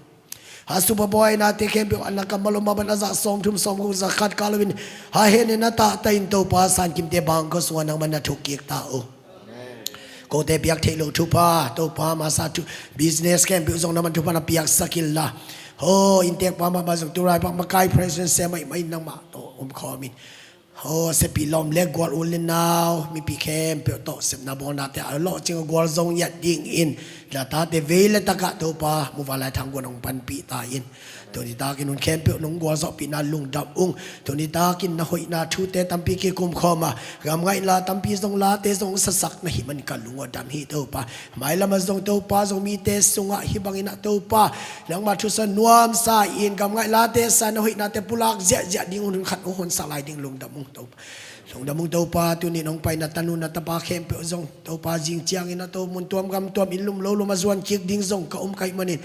A supabuainate khempeuh a na kammal om a ban a zah sawmthum, sawmguk, zah khat kah loin, a hehna na tahta in Topa, sankimte bangkua sungah nangman na thuk kik ta uh. Kote piak theih loh thupha Topa, masa thu, business khempeuh zong nangman thupha na piaksak inla, ho inntek pa mahmah zong tu laipak makai president sem mahmah in, nangmah tawh om khawm in. Ho sepih lawm le gual, u le nau, mipi khempeuh tawh sepna bawlnate a lawhcing a gualzo ngiat dingin na tate vei le takah Topa, muvanlai thangguan hong panpih ta in. Tuni takin hun khempeuh nong gualzawhpihna lungdam ung. Tuni takin na hoihna thute tampi kikum khawm a, gam ngaihla tampi zong, late zong sasak na hih manin ka lung aw dam hi Topa. Mailam ah zong Topa, Zomite sungah hih bangin ah Topa, nangma thusa nuamsa in, gam ngaihlate sa, na hoihnate pulak ziahziah ding hun khat hong honsak lai ding lungdam ung Topa. Lungdam ung Topa, tuni in hong pai na tanu na tapa khempeuh zong Topa, zing ciangin a to mun tuam gam tuam, inn lum lo lum a zuan kik ding zong ka om ka hih manin,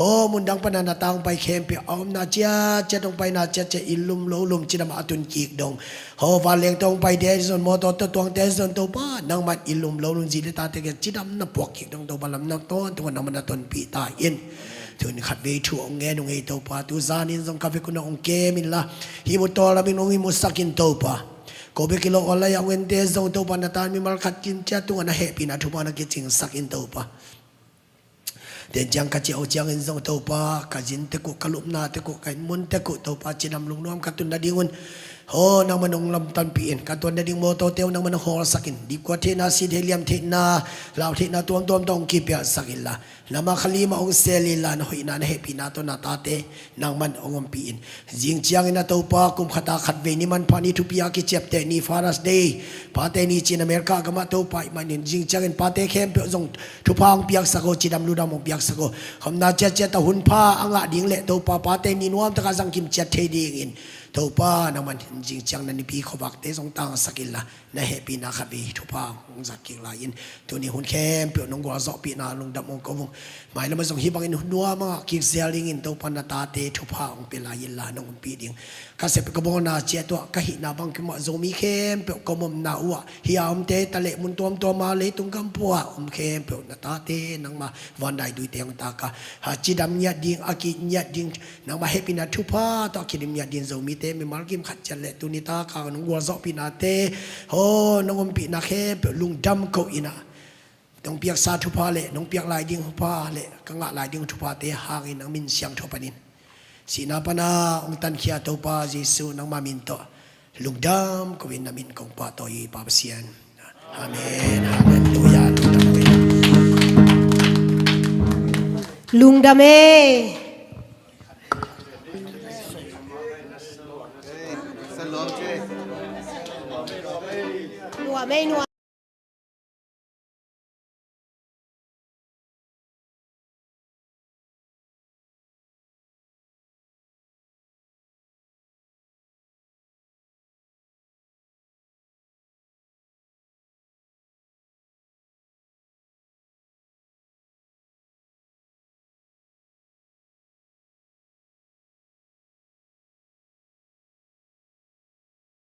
ho mundang pana na ta hong pai khempeuh, a omna ciatciat, hong paina ciatciat, inn lum lo lum cidam a tun kik dong, ho vanleng tawh hong paite zong, mawtaw tawh tuangte zong Topa, nangman inn lum lo lum, zi le tate kiang cidam na puak kik dong Topa, lamdang tawntung nangman na tonpih ta in. Tun khatvei thu hong ngen ung ei Topa, tu zanin zong ka vekun ah hong kem inla, hih mu tawl lamin hong hih musak in Topa. Ko bek hi lo, online a hong ente zong Topa, na ta mimal khat kim ciat tungah na hehpihna thupha na kicingsak in Topa. Tenciang ka ciah uh ciangin zong Topa, ka zin tek uh, ka lupna tek uh, ka inn mun tek uh Topa, cidam lungnuam ka tun nadingun, ho nangman hong lamtanpih in, ka tuan nading mawtawte uh nangman hong hawlsak in, dipkuat theihna, si thei liam theihna, lau theihna tuamtuam tawh hong kipiaksak inla, na mah khalim ah hong sel inla, na hoihna na hehpihna tawh na tate nangman hong ompih in. Zing ciangin a Topa, kum khat a khatvei ni manpha ni, thupi a kiciapteh ni, Father's Day, pate ni ci-in America gam ah Topa, hih manin zing ciangin pate khempeuh zong thupha hong piaksak aw, cidam lungdam hong piaksak aw. Ka omna ciatciat ah hun pha a ngah ding le Topa, pate ni nuamtak a zangkim ciat thei dingin Topa, nangman zing ciang na nipi khuavakte zong tangsak inla, na hehpihna khatvei thupha hong zak kik lai in. Tuni hun khempeuh nong gualzawhpihna lungdam hong ko ung. Mailam ah zong hih bangin hun nuam a ngah kik zel dingin Topa, na tate thupha hong pia lai inla, nong ompih ding. Ka sep ka bawlna ciat uh ah, ka hihna bangkim uh ah, Zomi khempeuh ka omna uh ah, hih a omte ta leh mun tuamtuam a leitung gam pua a om khempeuh na tate nangma vandaituite hong tak a, a cidam ngiat ding, a ki-it ngiat ding, nangma hehpihna thupha tawh a kidim ngiat ding Zomite mimal kim khat ciat le tuni tak a nong gualzawhpihnate, ho nong ompihna khempeuh lungdam ko in ah, nong piaksa thupha le nong piak lai ding thupha le ka ngah lai ding thuphate hangin nang min siangtho panin, sihna pana hong tankhia Topa Jesu nangma min tawh lungdam ko in, na min kong pahtawi hi Pa Pasian. Amen. Halleluiah. Lungdam ko in. Lungdam e. Nuam e, nuam.